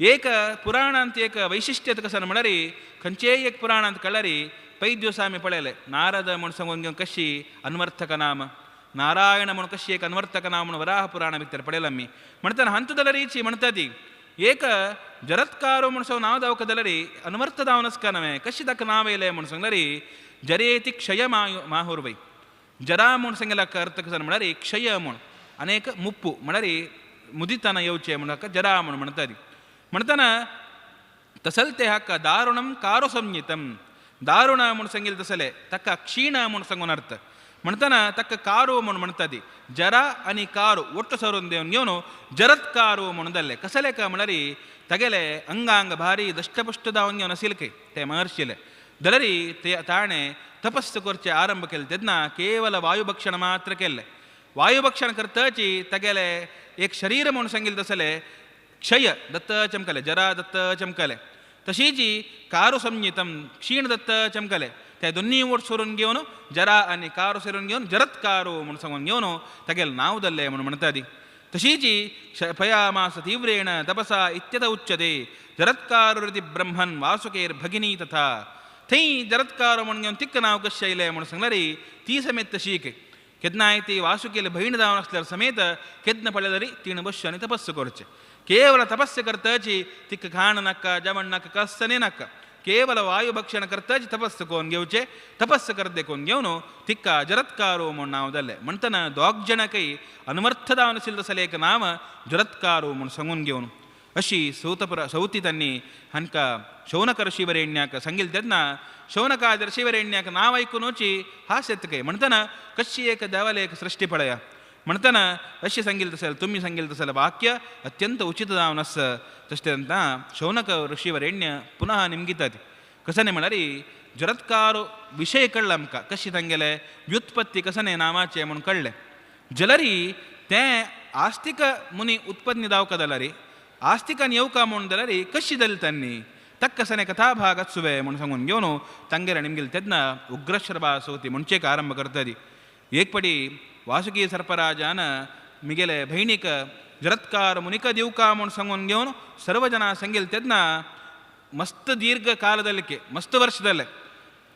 S1: एक पुराणांत एक वैशिष्ट्य कशें म्हळ्यार खंयचेय एक पुराणांत कळ्ळ्यार पै दिवसा आमी पळयलें नारद म्हूण सांगून घेवन कशी अन्वर्थक नाम नारायण म्हूण कशी एक अन्वर्थक नाम म्हूण वराह पुराणा भितर पळयलां आमी म्हणटना हांतू जाल्यार रिची म्हणटा ती एक जरत्कारो म्हूण सांगून नांव जावका जाल्यार अन्वर्थ जावन आसका नवें कशी ताका नांव येयलें म्हूण सांगल्यार जरेति क्षय माहुर्वै जरा म्हूण सांगल्या अर्थ कशें म्हळ्यार क्षय म्हूण आनी एक मुप्पू म्हळ्यार मुदिताना येवचें म्हूण हाका जरा म्हूण म्हणटा ती. म्हणटना तसल ते हाका दारुणं कारुसंज्ञितं दारुण म्हूण सांगिल्लें तसलें ताका क्षीण म्हूण सांगून अर्थ म्हणटना ताका कारू म्हूण म्हणटा ती जरा आनी कारू ಒಟ್ಟು सरून देवन घेवन जरत्कारू म्हूण जाल्लें कसलें काय म्हळ्यार तागेले अंगांग भारी दष्टपुष्ट जावन घेवन आशिल्लें खंय ते महर्षीले जाल्यार ते ताणें तपस्स करचें आरंभ केलें तेन्ना केवल वायुभक्षण मात्र केल्लें. वायुभक्षण करताची तागेलें एक शरीर म्हूण सांगिल्लें तसलें क्षय दत्त चमकलें जरा दत्त चमकलें. तशीची कारू संहितम क्षीणदत्त चमकले ते दोन्ही वोट सोरून घेवन जरा आनी कारू सरून घेवन जरत्कारू म्हूण सांगून घेवन तागेलें नांव दल्लें म्हूण म्हणटा ती. तशीची क्षपयामास तीव्रेण तपसा इत्यत उच्यते जरत्कारुरिति ब्रह्मन वासुकेर भगिनी तथा. थंय जरत्कारू म्हूण घेवन तिक्क नांव कशें आयलें म्हूण सांगल्यार ती समेत तशीक केन्नाय ती वासुकेले भयण जावन आसल्यार समेत केन्ना पळयल्यार तरी तिणें बसचें आनी तपस्स करचें. केवल तपस्य करताची तिका खाण नाका जेवण नाका कसने नाका केवल वायुभक्षण करताची तपस्स कोन घेवचे तपस्स करत देखून घेवन तिका जरत्कारो म्हूण नांव जालें. म्हणटना दोग जाणांकय अनवर्थ जावन आशिल्लें तसलें एक नांव जरत्कारो म्हूण सांगून घेवन अशी सौतपुर सौती तांणी हांकां शौनक ऋषिवरेण्याक सांगिल्लें तेन्ना शौनकाद ऋषिवरेण्याक नांव आयकुनूची हास येत काय म्हणटना कशी एक देवाले एक सृष्टी पळया म्हणटना अशें सांगिल्लें तसलें तुमी सांगिल्लें तसलें वाक्य अत्यंत उचित जावन आसा. तशें तेन्ना शौनक ऋषिवरेण्य पुनः निमगितात कसने म्हळ्यार जरत्कार विशय कळ्ळो आमकां कशें तांगेलें व्युत्पत्ती कसने नांवाचें म्हूण कळ्ळें. जलरी तें आस्तिक मुनी उत्पन्न जावका जाल्यार आस्तिकान येवका म्हूण जाल्यार कशी जाली तांणी तक्कसने कथाभागात सुवे म्हूण सांगून घेवन तांगेर निमगेले तेन्ना उग्रश्रवा सवती म्हणचेक आरंभ करतली. एक पडी वासुकी सर्पराजान मिगेले भयणीक जरत्कार मुनिक दिवका म्हूण सांगून घेवन सर्व जनां सांगिल्लें तेन्ना मस्त दीर्घ काल जालें मस्त वर्ष जालें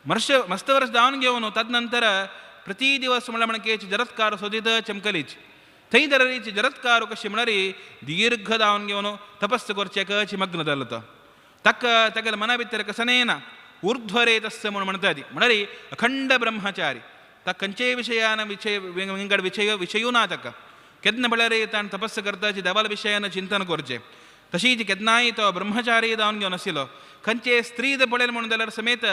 S1: मस्त वर्ष जावन घेवन तदनंतर प्रति दिवस म्हणल्यार म्हणकेच जरत्कार सोदीत चमकलीच थंय दररीच जरत्कार कशें म्हळ्यार दीर्घ जावन घेवन तपस्स करचेकच मग्न जालो तो. ताका तागेल्या मना भितर कसनेना ऊर्ध्वरेतस्य म्हूण म्हणटा ती म्हळ्यार अखंड ब्रह्मचारी ताका खंयचेय विशयान विशय विंगड विशय विशयू ना ताका केन्ना म्हळ्यार ताणें तपस्स करताची देवाल्या विशयान चिंतन करचें. तशीच केन्नाय तो ब्रह्मचारी जावन घेवन आशिल्लो खंयचे स्त्री जर पळयलें म्हणून जाल्यार समेत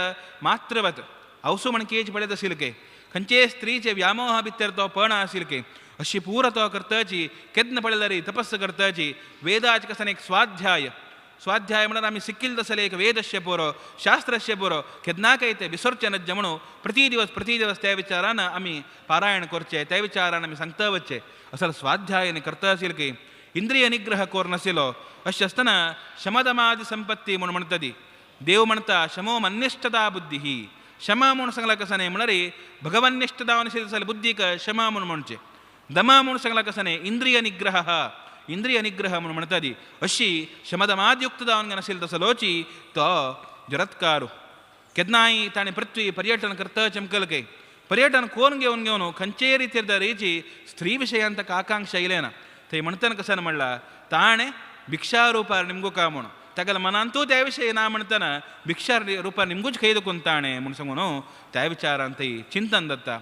S1: मातृवत आवसू म्हणकेच पळयत आशिल्ले के खंयचे स्त्रीचे व्यामोहा भितर तो पण आशिल्ले के अशी पूरा तो करताची केन्ना पळयल्यार तपस्स करताची वेदाच कसन एक स्वाध्याय स्वाध्याय म्हणल्यार आमी शिकिल्लें तसलें एक वेदस्य पुरो शास्त्रस्य पुरो केन्ना काय ते विसरचें नज्ज म्हणून प्रति दिवस प्रति दिवस त्या विचारान आमी पारायण करचें त्या विचारान आमी सांगता वचचें असो स्वाध्यायन करता आशिल्लें की इंद्रिय निग्रह कोरनाशिल्लो. अशें आसतना शमदमादि संपत्ती म्हूण म्हणटा ती देव म्हणटा शमो मन्निष्ठता बुद्धी शमा म्हूण सांगला कसं न्ही म्हळ्यार भगवन्निष्ठ जावन आशिल्लें जाल्यार बुद्धीक शमा म्हूण म्हणचें. दमा म्हूण सांगला कसं न्ही इंद्रिय निग्रह इंद्रिय निग्रह म्हूण म्हणटा ती अशी शमदमादयुक्त जावन नाशिल्लो तसलोची तो जरत्कारू केन्नाय ताणें पृथ्वी पर्यटन करता चमकल काय पर्यटन कोण घेवन घेवन खंयचेय रितीर दरेची स्त्री विशयान ताका आकांक्षा येयलें ना. थंय म्हणटना कसं म्हणलां ताणें भिक्षा रुपार निमगुका म्हूण तागेल्या मनांतू त्या विशय ना म्हणटना भिक्षा रुपार निमगूच खंय दुखून ताणें म्हूण सांगून त्या विचारान थंय चिंतन जाता.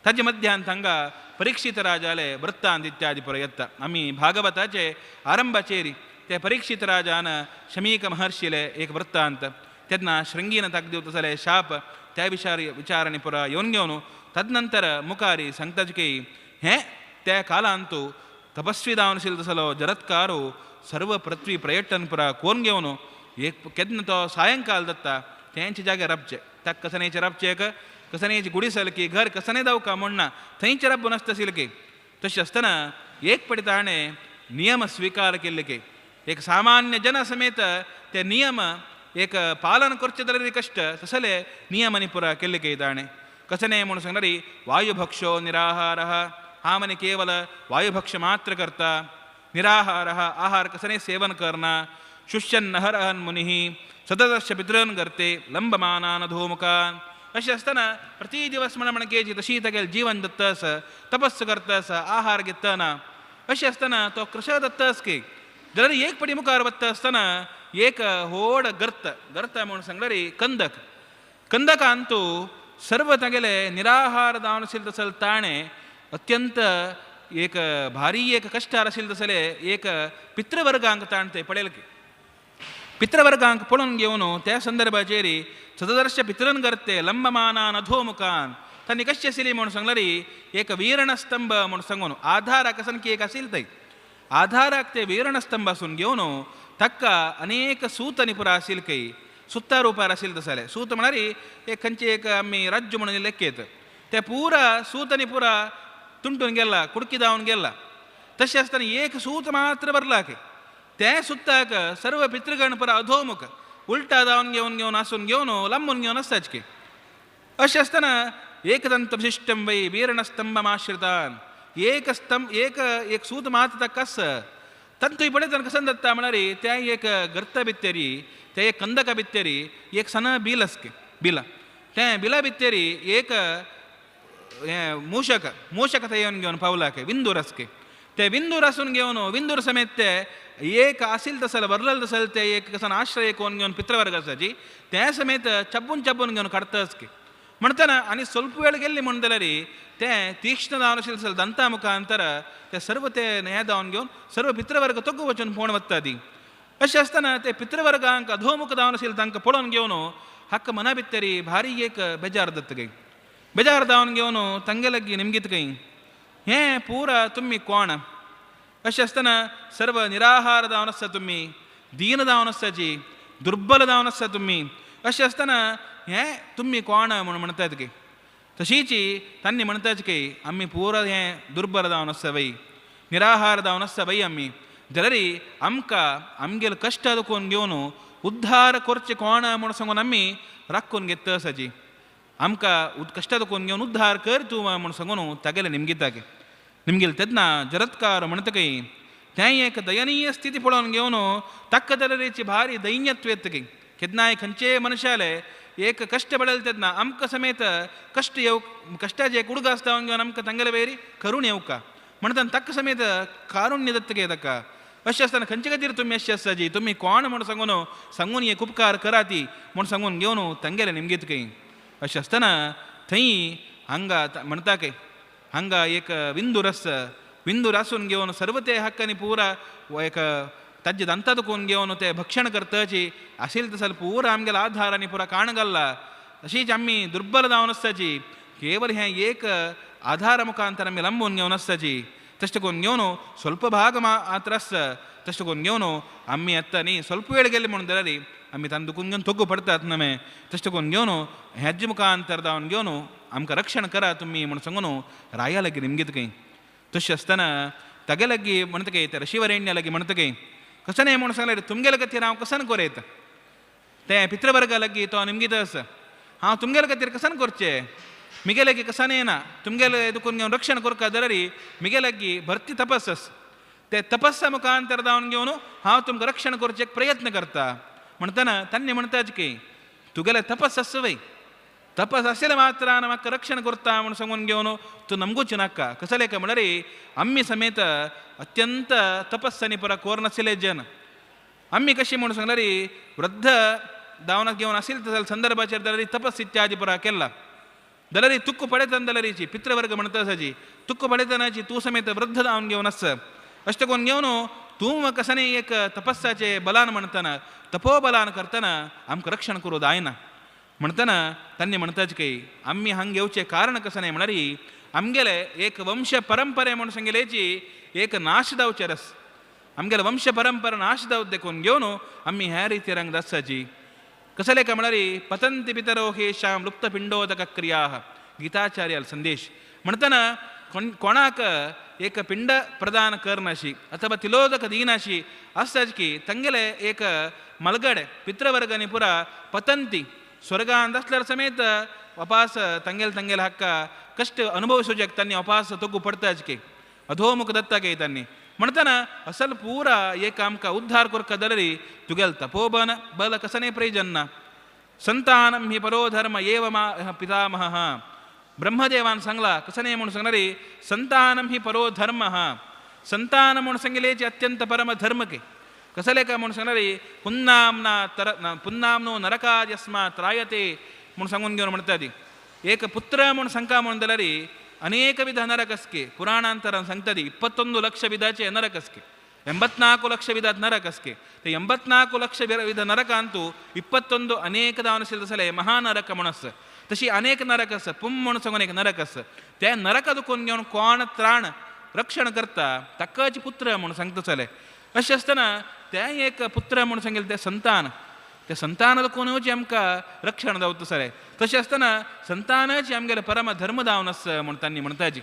S1: ताजे मध्यान हांगा परीक्षित राजाले वृत्तांत इत्यादी पळय येता. आमी भागवताचे आरंभाचेर ते परीक्षित राजान शमीक महर्षिले एक वृत्तांत तेन्ना शृंगीन ताका दिवता जाल्यार शाप त्या विचारांनी पुरा येवन घेवन तदनंतर मुखारी सांगता की हें त्या कालांतू तपस्वी जावन आशिल्लो तसलो जरत्कारू सर्व पृथ्वी पर्यटन पुरा कोण घेवन एक केन्ना तो सायंकाल जाता तेंचे जाग्यार राबचें ताका कसनेचे राबचें कसनेची गुडी सलकी घर कसने जावका म्हूण ना थंयचे राबून आसता आशिल्लें की. तशें आसतना एक पटी ताणें नियम स्विकार केल्ले की एक सामान्य जन समेत ते नियम एक पालन करचें जाल्यार कश्ट तसले नियमांनी पुरा केल्ले की ताणें कसने म्हूण सांगल्यार वायुभक्षो निराहारः हा मने केवल वायुभक्ष मात्र करता निराहारः आहार कसने सेवन करना शुष्यन्नहरहन् मुनिः सततस्य पितॄन् करते लंबमानान धूमुखान् अशें आसतना प्रति दिवस म्हण म्हणकेची तशी तागेलें जीवन दत्त आसा तपस्स करता आसा आहार घेतना अशें आसतना तो कृश दत्त आस की जाल्यार एक पटी मुखार वता आसतना एक व्हड गर्त गर्त म्हूण सांगल्यार कंदक कंदकांतू सर्व तागेले निराहार जावन आशिल्लें तसलें ताणें अत्यंत एक भारी एक कश्टार आशिल्लें तसलें एक पितृवर्गांक ताणें थंय पळयलें की पितृवर्गांक पळोवन घेवन त्या संदर्भाचेर सददर्श पितृन करते लंबमानान अधोमुखान तांणी कशें आशिल्ली म्हूण सांगल्यार एक वीरणस्तंभ म्हूण सांगून आधाराक आसन की एक आशिल्लें थंय आधाराक ते वीरणस्तंभ आसून घेवन ताका अनेक सूत पुरा आशिल्लें खंय सुत्ता रुपार आशिल्लें तसलें सूत म्हळ्यार एक खंयचें एक आमी राज्य म्हणून लेखयत ते पुरा सूत आनी पुरा तुंटून गेला कुडकी जावन गेला. तशें आसतना एक सूत मात्र बरला की तें सुत्ताक सर्व पितृगण पुरा अधोमुख उलटा जावन घेवन घेवन आसून घेवन लांबून घेवन आसताच की. अशें आसतना एकदंत विशिश्टम वै वीरणस्तंभमाश्रितान एक स्तंभ एक एक सूत मात ताका आस तंतूय पळयतना कसन जाता म्हळ्यार त्या एक गर्त भित्तेरी ते एक कंदका भित्तेरी एक सण बिल आसके बिला तें बिला भित्तेरी एक हें मूषक मूषक थंय येवन घेवन पावला के विंदूर आसके ते विंदूर आसून घेवन विंदूर समेत ते एक आसील तसल वरलल तसल ते एक कसन आश्रय कोन घेवन पित्रवर्ग आसाची ते समेत चब्बून चब्बून घेवन काडताच की. म्हणटना आनी ಸ್ವಲ್ಪ ವೇळ गेल्ली म्हण जाल्यार ते तीक्ष्ण जावन आशिल्ले तसल दंता मुखांतर ते सर्व ते हें जावन घेवन सर्व पित्रवर्ग तोगू वचून पोण वता ती. अशें आसतना ते पित्रवर्गांक अधोमुख जावन आशिल्ले तांकां पळोवन घेवन हाका मना भितरी भारी एक बेजार जाता काय बेजार जावन घेवन तांगे लागीं निमगीत काय हें पुरा तुमी कोण. अशें आसतना सर्व निराहार जावन आसता तुमी, दीन जावन आसताची, दुर्बल जावन आसता तुमी. अशें आसतना हें तुमी कोण म्हूण म्हणटात की तशीची तांणी म्हणटात की आमी पुरा हें दुर्बल जावन आसता वय, निराहार जावन आसता वय आमी, जाल्यार आमकां आमगेले कश्ट दुखोवन घेवन उद्धार करचे कोण म्हूण सांगून आमी राखून घेता आसाची, आमकां कश्ट दुखोवन घेवन उद्धार कर तूं म्हूण सांगून तागेले निमगिता की निमगेले तेन्ना जरत्कार म्हणटा की तें एक दयनीय स्थिती पळोवन घेवन ताका जाल्यार भारी दैन्यत्व येता की केन्नाय खंयचेय मनशाले एक कश्ट पडले तेन्ना आमकां समेत कश्ट येव कश्टाचे एक उडगास जावन घेवन आमकां तांगेले वयर करून येवका म्हणटा ताका समेत कारुण्य दत्त गे ताका. अशें आसतना खंयचे खातीर तुमी अशें आसताची तुमी कोण म्हूण सांगून सांगून एक उपकार कराती म्हूण सांगून घेवन तांगेले निमगीत खंय. अशें आसतना थंय हांगा म्हणटा खंय हांगा एक विंदूर आसा, विंदूर आसून घेवन सर्व ते हक्कांनी पुरा एक ताजे दंता दुखोवन घेवन ते भक्षण करताची आशिल्ले तसो पुरा आमगेल्या आधार आनी पुरा काण घाल्ला तशीच आमी दुर्बल जावन आसताची केवल हें एक आधार मुखांतर आमी लांबून घेवन आसताची तशें करून घेवन ಸ್ವಲ್ಪ भाग मात्र आसता तशें करून घेवन आमी आतां न्ही ಸ್ವಲ್ಪ वेळ गेले म्हणून जाल्यार आमी तांकां दुखून घेवन तोगू पडटात न्हय तशें करून घेवन हेजे मुखांतर जावन घेवन आमकां रक्षण करा तुमी म्हूण सांगून राया लागीं निमगीत खंय. तशें आसतना तागे लागीं म्हणटा खंय त्या ऋषिवरेण्या लागीं म्हणटा खंय कशें न्हय म्हूण सांगल्यार तुमगेले खातीर हांव कसन कोरेत तें पित्रवर्गा लागीं तो निमगीत आसा हांव तुमगेले खातीर कसन करचें मिगे लागीं कसन येना तुमगेले दुखून घेवन रक्षण करका जाल्यार मिगे लागीं भरती तपस आसा ते तपस्सा मुखांतर जावन घेवन हांव तुमकां रक्षण करचें एक प्रयत्न करता म्हणटना तांणी म्हणटाच की तुगेलें तपस आसा वय तपस आशिल्ले मात्रान म्हाका रक्षण करता म्हूण सांगून घेवन तूं नमगूच नाका. कसलें काय म्हणल्यार आमी समेत अत्यंत तपस्सांनी पुरा कोर नाशिल्ले जन आमी कशी म्हूण सांगल्यार वृद्ध दावनाक घेवन आशिल्ले तसले संदर्भाचेर जाल्यार तपस इत्यादी पुरा केला जाल्यार तुक्क पळयतना जाल्यार पित्रवर्ग म्हणटा आसाची तुक्क पळयतनाची तूं समेत वृद्ध जावन घेवन आसा अशें करून घेवन तूं म्हाका कशें एक तपस्साचे बलान म्हणटना तपोबलान करतना आमकां रक्षण करूं जायना म्हणटना तांणी म्हणटाच की आमी हांगा येवचें कारण कशें न्हय म्हणल्यार आमगेले एक वंश परंपरे म्हूण सांगलेची एक नाश जावचें रस आमगेले वंश परंपरा नाश जावं देखून घेवन आमी ह्या रितीर हांगा आसाची. कसलें काय म्हणल्यार पतंती पितरो हेशाम लुप्त पिंडोदक क्रिया गीताचार्याल संदेश म्हणटना कोणाक एक पिंड प्रदान करनाशी अथवा तिलोदक दिनाशी आसताच की तांगेले एक मलगडे पितृवर्गांनी पुरा पतंती स्वर्गांत आसल्यार समेत अपास तांगेले तांगेले हक्का कश्ट अनुभविसोवचें तांणी अपास तोगू पडटाच की अधोमुख दत्ता गे तांणी म्हणटना असल पुरा एक आमकां उद्धार करका जाल्यार तुगेल तपोबन बल कसने प्रयोजन ना. संतानम ही परो धर्म एव मा पितामह ब्रह्मदेवान सांगला कसने म्हूण सांगणार संतानम ही परो धर्म संतान म्हूण सांगिल्लेची अत्यंत परम धर्म के कसले काय म्हूण सांगणार पुन्नामना तर पुन्नामनो नरकाद यस्मात् त्रायते म्हूण सांगून घेवन म्हणटा ती एक पुत्र म्हूण सांगका म्हूण जाल्यार ಅನೇಕ ವಿಧ ನರಕಸ್ಕೆ ಪುರಾಣಾಂತರ सांगता 21 ಲಕ್ಷ ವಿಧಾಚೆ ನರಕಸ್ಕೆ 84 ಲಕ್ಷ ವಿಧ ನರಕಸ್ಕೆ 84 ಲಕ್ಷ ವಿಧ ನರಕ ಅಂತೂ 21 ಅನೇಕ ದಾವನಶೀಲ ಸಲೆ ಮಹಾನರಕ म्हणस तशी अनेक नरक आसा पुम म्हणून सांगून एक नरक आसा त्या नरका दुखून घेवन कोण त्राण रक्षण करता ताकाच पुत्र म्हणून सांगता चले. अशें आसतना तें एक पुत्र म्हणून सांगिल्लें तें संतान त्या संतान दुखूनच आमकां रक्षण जावता सरे. तशें आसतना संतानाची आमगेलें परम धर्म जावन आसा म्हूण तांणी म्हणटाची.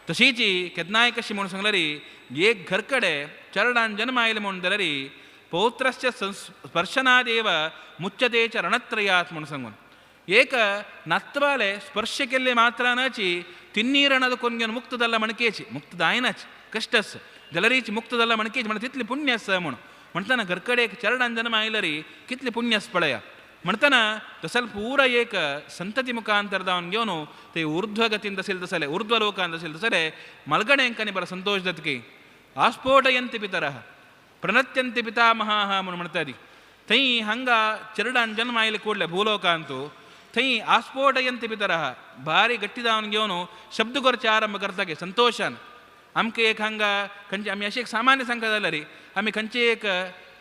S1: तशीची केन्नाय कशी म्हणून सांगल्यार एक घरकडे चरडान जन्म आयले म्हणून जाल्यार पौत्रस्य स्पर्शनादेव मुच्यते च रणत्रयात् म्हणून सांगून एक नातवाले स्पर्श केल्ले मात्रानाची तिन्नीरणದ कोण घेवन मुक्त जाल्ला म्हणकेची मुक्त जायनाच कश्ट आसा जाल्यारीच मुक्त जाल्ला म्हणकेची म्हणटा तितली पुण्य आसा म्हणून म्हणटना घरकडे एक चरणान जन्म आयलरी कितली पुण्य आसा पळया म्हणटना तसल पुरा एक संतती मुखांतर जावन घेवन ते ऊर्ध्वगतीन तसेल तसले ऊर्ध्वलोकान तसेल तसले मलगण्यांकांनी बरो संतोश जातकी आस्फोटयंती पितरः प्रणत्यंती पितामहाः म्हणून म्हणटा ती थंय हांगा चरडान जन्म आयले ಕೂಡಲೇ ಭೂಲೋಕಾಂತು थंय आस्फोटयंती पितरः भारी गट्टी जावन घेवन शब्द करचे आरंभ करता संतोशान आमकां एक हांगा खंयचे आमी अशें एक सामान्य सांगता जाल्यार आमी खंयचे एक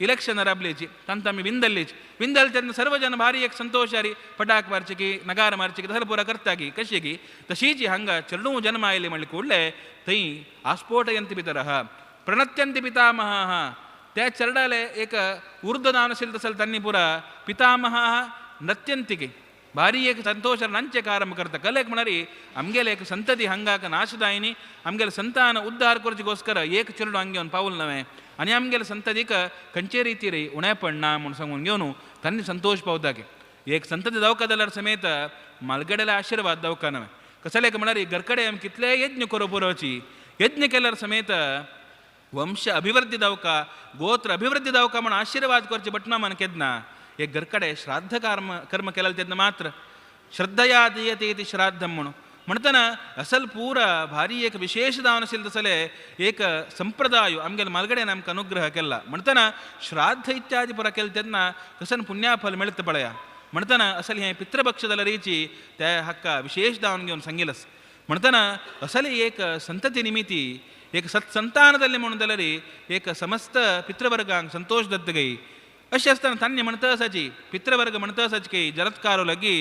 S1: इलेक्शन राबलेची तांकां आमी विंदल्लेची विंदल तेन्ना सर्व जन भारी एक संतोशारी पटाक मारचे की नगार मारचे की तसले पुरा करता की कशें की तशीच हांगा चेडूं जन्म आयले म्हणले ಕೂಡಲೇ थंय आस्फोटयंती पितरः प्रणत्यंती पितामहाः त्या चरडाले एक उर्द नाव आशिल्लें तसले तांणी पुरा पितामहाः नृत्यंती भारी एक संतोष नांचेक आरंभ करता कलेक म्हळ्यार आमगेले एक संतती हांगाक नाश जायनी आमगेले संतान उद्धार करचेगोस्कर एक चेडूं हांगा घेवन पावल नवें आनी आमगेले संततीक खंयचे रितीर उणेपण ना म्हूण सांगून घेवन तांणी संतोश पावता की एक संतती जावका जाल्यार समेत मालगडेले आशिर्वाद जावका नवें कसलेक म्हळ्यार घरकडे आमी कितलेय यज्ञ करूं पुरोची यज्ञ केल्यार समेत वंश अभिवृद्धी जावका गोत्र अभिवृद्धी जावका म्हूण आशिर्वाद करचे बटना मन केन्ना एक घरकडे श्राद्ध कर्म कर्म केलें तेन्ना मात्र श्रद्धया दीयते इति श्राद्धं म्हणून म्हणटना असल पुरा भारी एक विशेष जावन आशिल्लें तसले एक संप्रदाय आमगेले मालगडेन आमकां अनुग्रह केला म्हणटना श्राद्ध इत्यादी पुरा केलें तेन्ना कसन पुण्याफल मेळटा पळया म्हणटना असल हें पितृपक्ष जाल्यारीची त्या हाका विशेष जावन घेवन सांगिल्लें म्हणटना असली एक संतती निमिती एक सत्संतान जाल्लें म्हणून जाल्यार एक समस्त पितृवर्गांक संतोश दत्त गई अशें आसतना तांणी म्हणटा आसाची पितृवर्ग म्हणटा आसाची की जरत्कारो लगी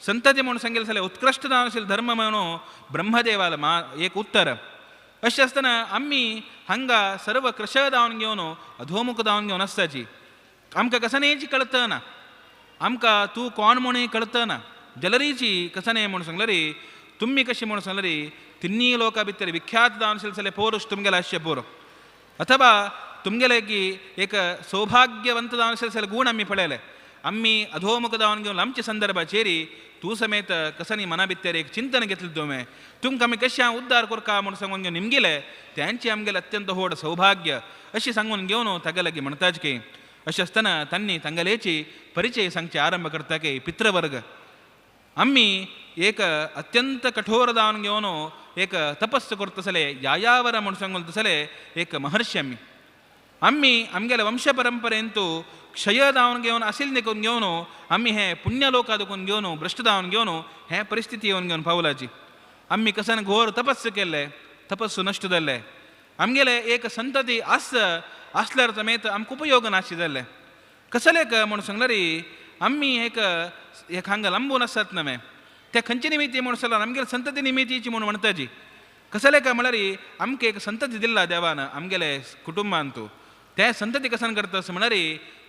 S1: संतती म्हणून सांगिल्लें जाल्यार उत्कृश्ट जावन आशिल्लो धर्म म्हणून ब्रह्मदेवाल मा एक उत्तर अशें आसतना आमी हांगा सर्व कृश जावन घेवन अधोमुख जावन घेवन आसताची आमकां कसनेची कळतना आमकां तूं कोण म्हणून कळतना जलरीची कसने म्हणून सांगल्यार तुमी कशी म्हणून सांगल्यार तिन्ही लोका भितर विख्यात जावन आशिल्ले जाल्यार पोरुश तुमगेले आसचे पोर अथवा तुमगेले की एक सौभाग्यवंत जावन आशिल्ले जाल्यार गूण आमी पळयले आमी अधोमुख जावन घेवन आमचे संदर्भाचेर तूं समेत कसनी मना भितर एक चिंतन घेतलें तुवें तुमकां आमी कशें उद्धार करका म्हूण सांगून घेवन निमगिले त्यांचे आमगेलें अत्यंत व्हड सौभाग्य अशें सांगून घेवन तागे लागीं म्हणटाच की अशें आसतना तांणी तांगेलेची परिचय सांगचे आरंभ करता की पितृवर्ग आमी एक अत्यंत कठोर जावन घेवन एक तपस्स करतसले यायावर म्हूण सांगून तसले एक महर्षी आमी आमी आमगेले वंश परंपरेंतू क्षय जावन घेवन आशिल्लें देखून घेवन आमी हें पुण्यलोका देखून घेवन भ्रश्ट जावन घेवन हें परिस्थिती येवन घेवन पावलाची आमी कसन घोर तपस्स केल्ले तपस्सु नश्ट जाल्ले आमगेले एक संतती आस आसल्यार समेत आमकां उपयोग नाशी जाल्ले कसलेक म्हूण सांगल्यार आमी एक एक हांगा लांबून आसात नवें त्या खंयचे निमित्ती म्हूण सांगल्यार आमगेले संतती निमित्तीची म्हूण म्हणटाची कसलें काय म्हळ्यार आमकां एक संतती दिल्ला देवान आमगेले कुटुंबांतू त्या संतती कसन करता अशें म्हळ्यार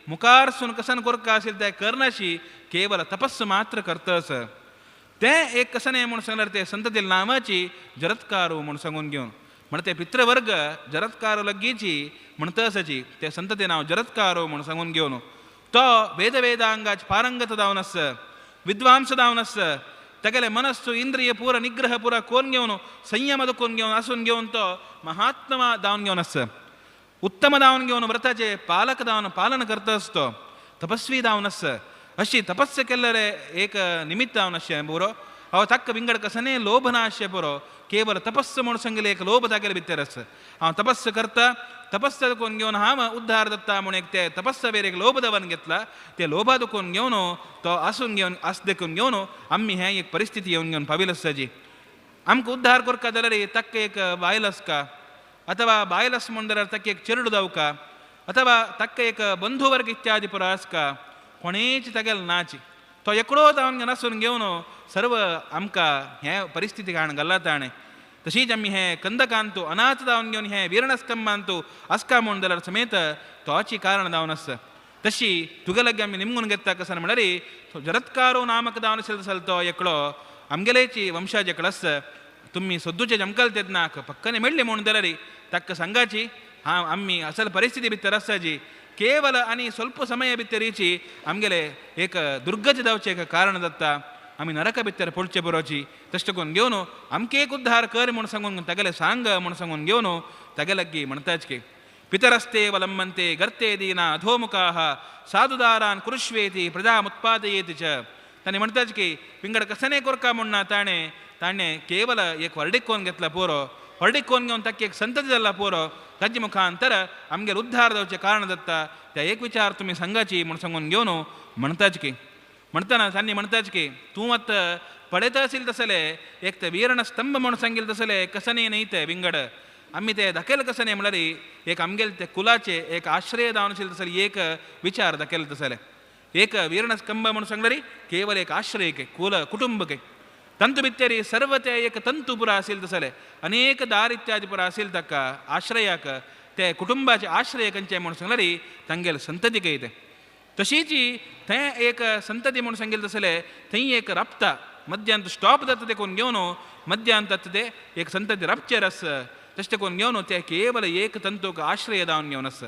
S1: मुखारसून कसन करका आशिल्लें तें करनाशी केवल तपस्स मात्र करता आसा तें एक कसनें म्हूण सांगल्यार ते संतती नांवाची जरत्कारू म्हूण सांगून घेवन म्हण ते पितृवर्ग जरत्कारू लगीची म्हणटा आसाची ते संतती नांव जरत्कारू म्हूण सांगून घेवन तो वेदवेदांगाच पारंगत जावन आसा विद्वांस जावन आसा तागेले मनस्सु इंद्रिय पुरा निग्रह पुरा कोन घेवन संयम कोन घेवन आसून घेवन तो महात्मा जावन घेवन आसा उत्तम जावन घेवन व्रताचे पालक जावन पालन करता आसतो तपस्वी जावन आसा अशी तपस्या केल्ले एक निमित्त जावन आसचें पुरो हांव ताका विंगड कसने लोभ ना आसचें पुरो केवल तपस्स म्हूण सांगले एक लोभ तागेले भितर आसा हांव तपस्स करता तपस्या कोण घेवन हांव उद्धार दत्ता म्हूण एक ते तपस्या वेर एक लोभ दवन घेतला ते लोभा दुखून घेवन तो आसून घेवन आस देखून घेवन आमी हें एक परिस्थिती येवन घेवन पाविल आसताची आमकां उद्धार करका जाल्यार ताका एक बायल आसका अथवा बायल आस म्हूण जाल्यार ताका एक चेडूं जावका अथवा ताका एक बंधुवर्ग इत्यादी पुरो आसका कोणेच तागेले नाची तो एकडो जावन घेवन आसून घेवन सर्व आमकां हें परिस्थिती हाण घाल्ला ताणें तशीच आमी हें कंदकांतू अनाथ जावन घेवन हें वीरणस्तंभांतू आसका म्हूण जाल्यार समेत तोची कारण जावन आसा तशी तुगे लागीं आमी निमगून घेता कसन म्हळ्यार जरत्कारो नामक जावन आशिल्लो तसो तो एकलो आमगेलेची वंशाज एकलो आसा तुमी सद्दूचे जमकल तेन्ना पक्कने मेळ्ळी म्हूण जाल्यार ताका सांगाची हांव आमी असल परिस्थिती भितर आसाची केवल आनी ಸ್ವಲ್ಪ ಸಮಯ भितर आमगेले एक दुर्गती जावचें एक कारण जाता आमी नरका भितर पडचे बरोवची तशें करून घेवन आमकां एक उद्धार कर म्हूण सांगून तागेलें सांग म्हूण सांगून घेवन तागे लागीं म्हणटाच की पितरस्ते वलंबन्ते गर्ते दीना अधोमुखाः साधुदारान कुरुष्वेति प्रजामुत्पादयेति च. ताणें म्हणटाच की विंगड कसने कोरका म्हूण ना ताणें ताणें केवल एक व्हडीक कोन घेतला पुरो व्हडीक कोन घेवन ताका एक संतती जाल्ला पुरो ताजे मुखांतर आमगेर उद्धार जावचें कारण जाता त्या एक विचार तुमी सांगाची म्हूण सांगून घेवन म्हणटाच की म्हणटना तांणी म्हणटाच की तूं आतां पळयता आशिल्लें तसलें एक ते वीरण स्तंभ म्हूण सांगिल्लें तसलें कसने न्ही तें विंगड आमी ते दाखयलें कसने म्हणल्यार एक आमगेले ते कुलाचे एक आश्रय जावन आशिल्लें तसलें एक विचार दाखयले तसलें एक वीरण स्तंभ म्हूण सांगल्यार केवल एक आश्रय कुल कुटुंब तंतु भितर सर्व ते एक तंतु पुरा आशिल्लें तसलें अनेक दार इत्यादी पुरा आशिल्लें ताका आश्रयाक ते कुटुंबाचे आश्रय खंयचें म्हूण सांगल्यार तांगेले संतती कय तें तशीच थंय एक संतती म्हूण सांगिल्लें तसलें थंय एक राबता मध्यांत स्टॉप जाता ते कोण घेवन मध्यांत जाता ते एक संतती राबचेर आसा तशें कोण घेवन ते केवल एक तंतूक आश्रय जावन घेवन आसा.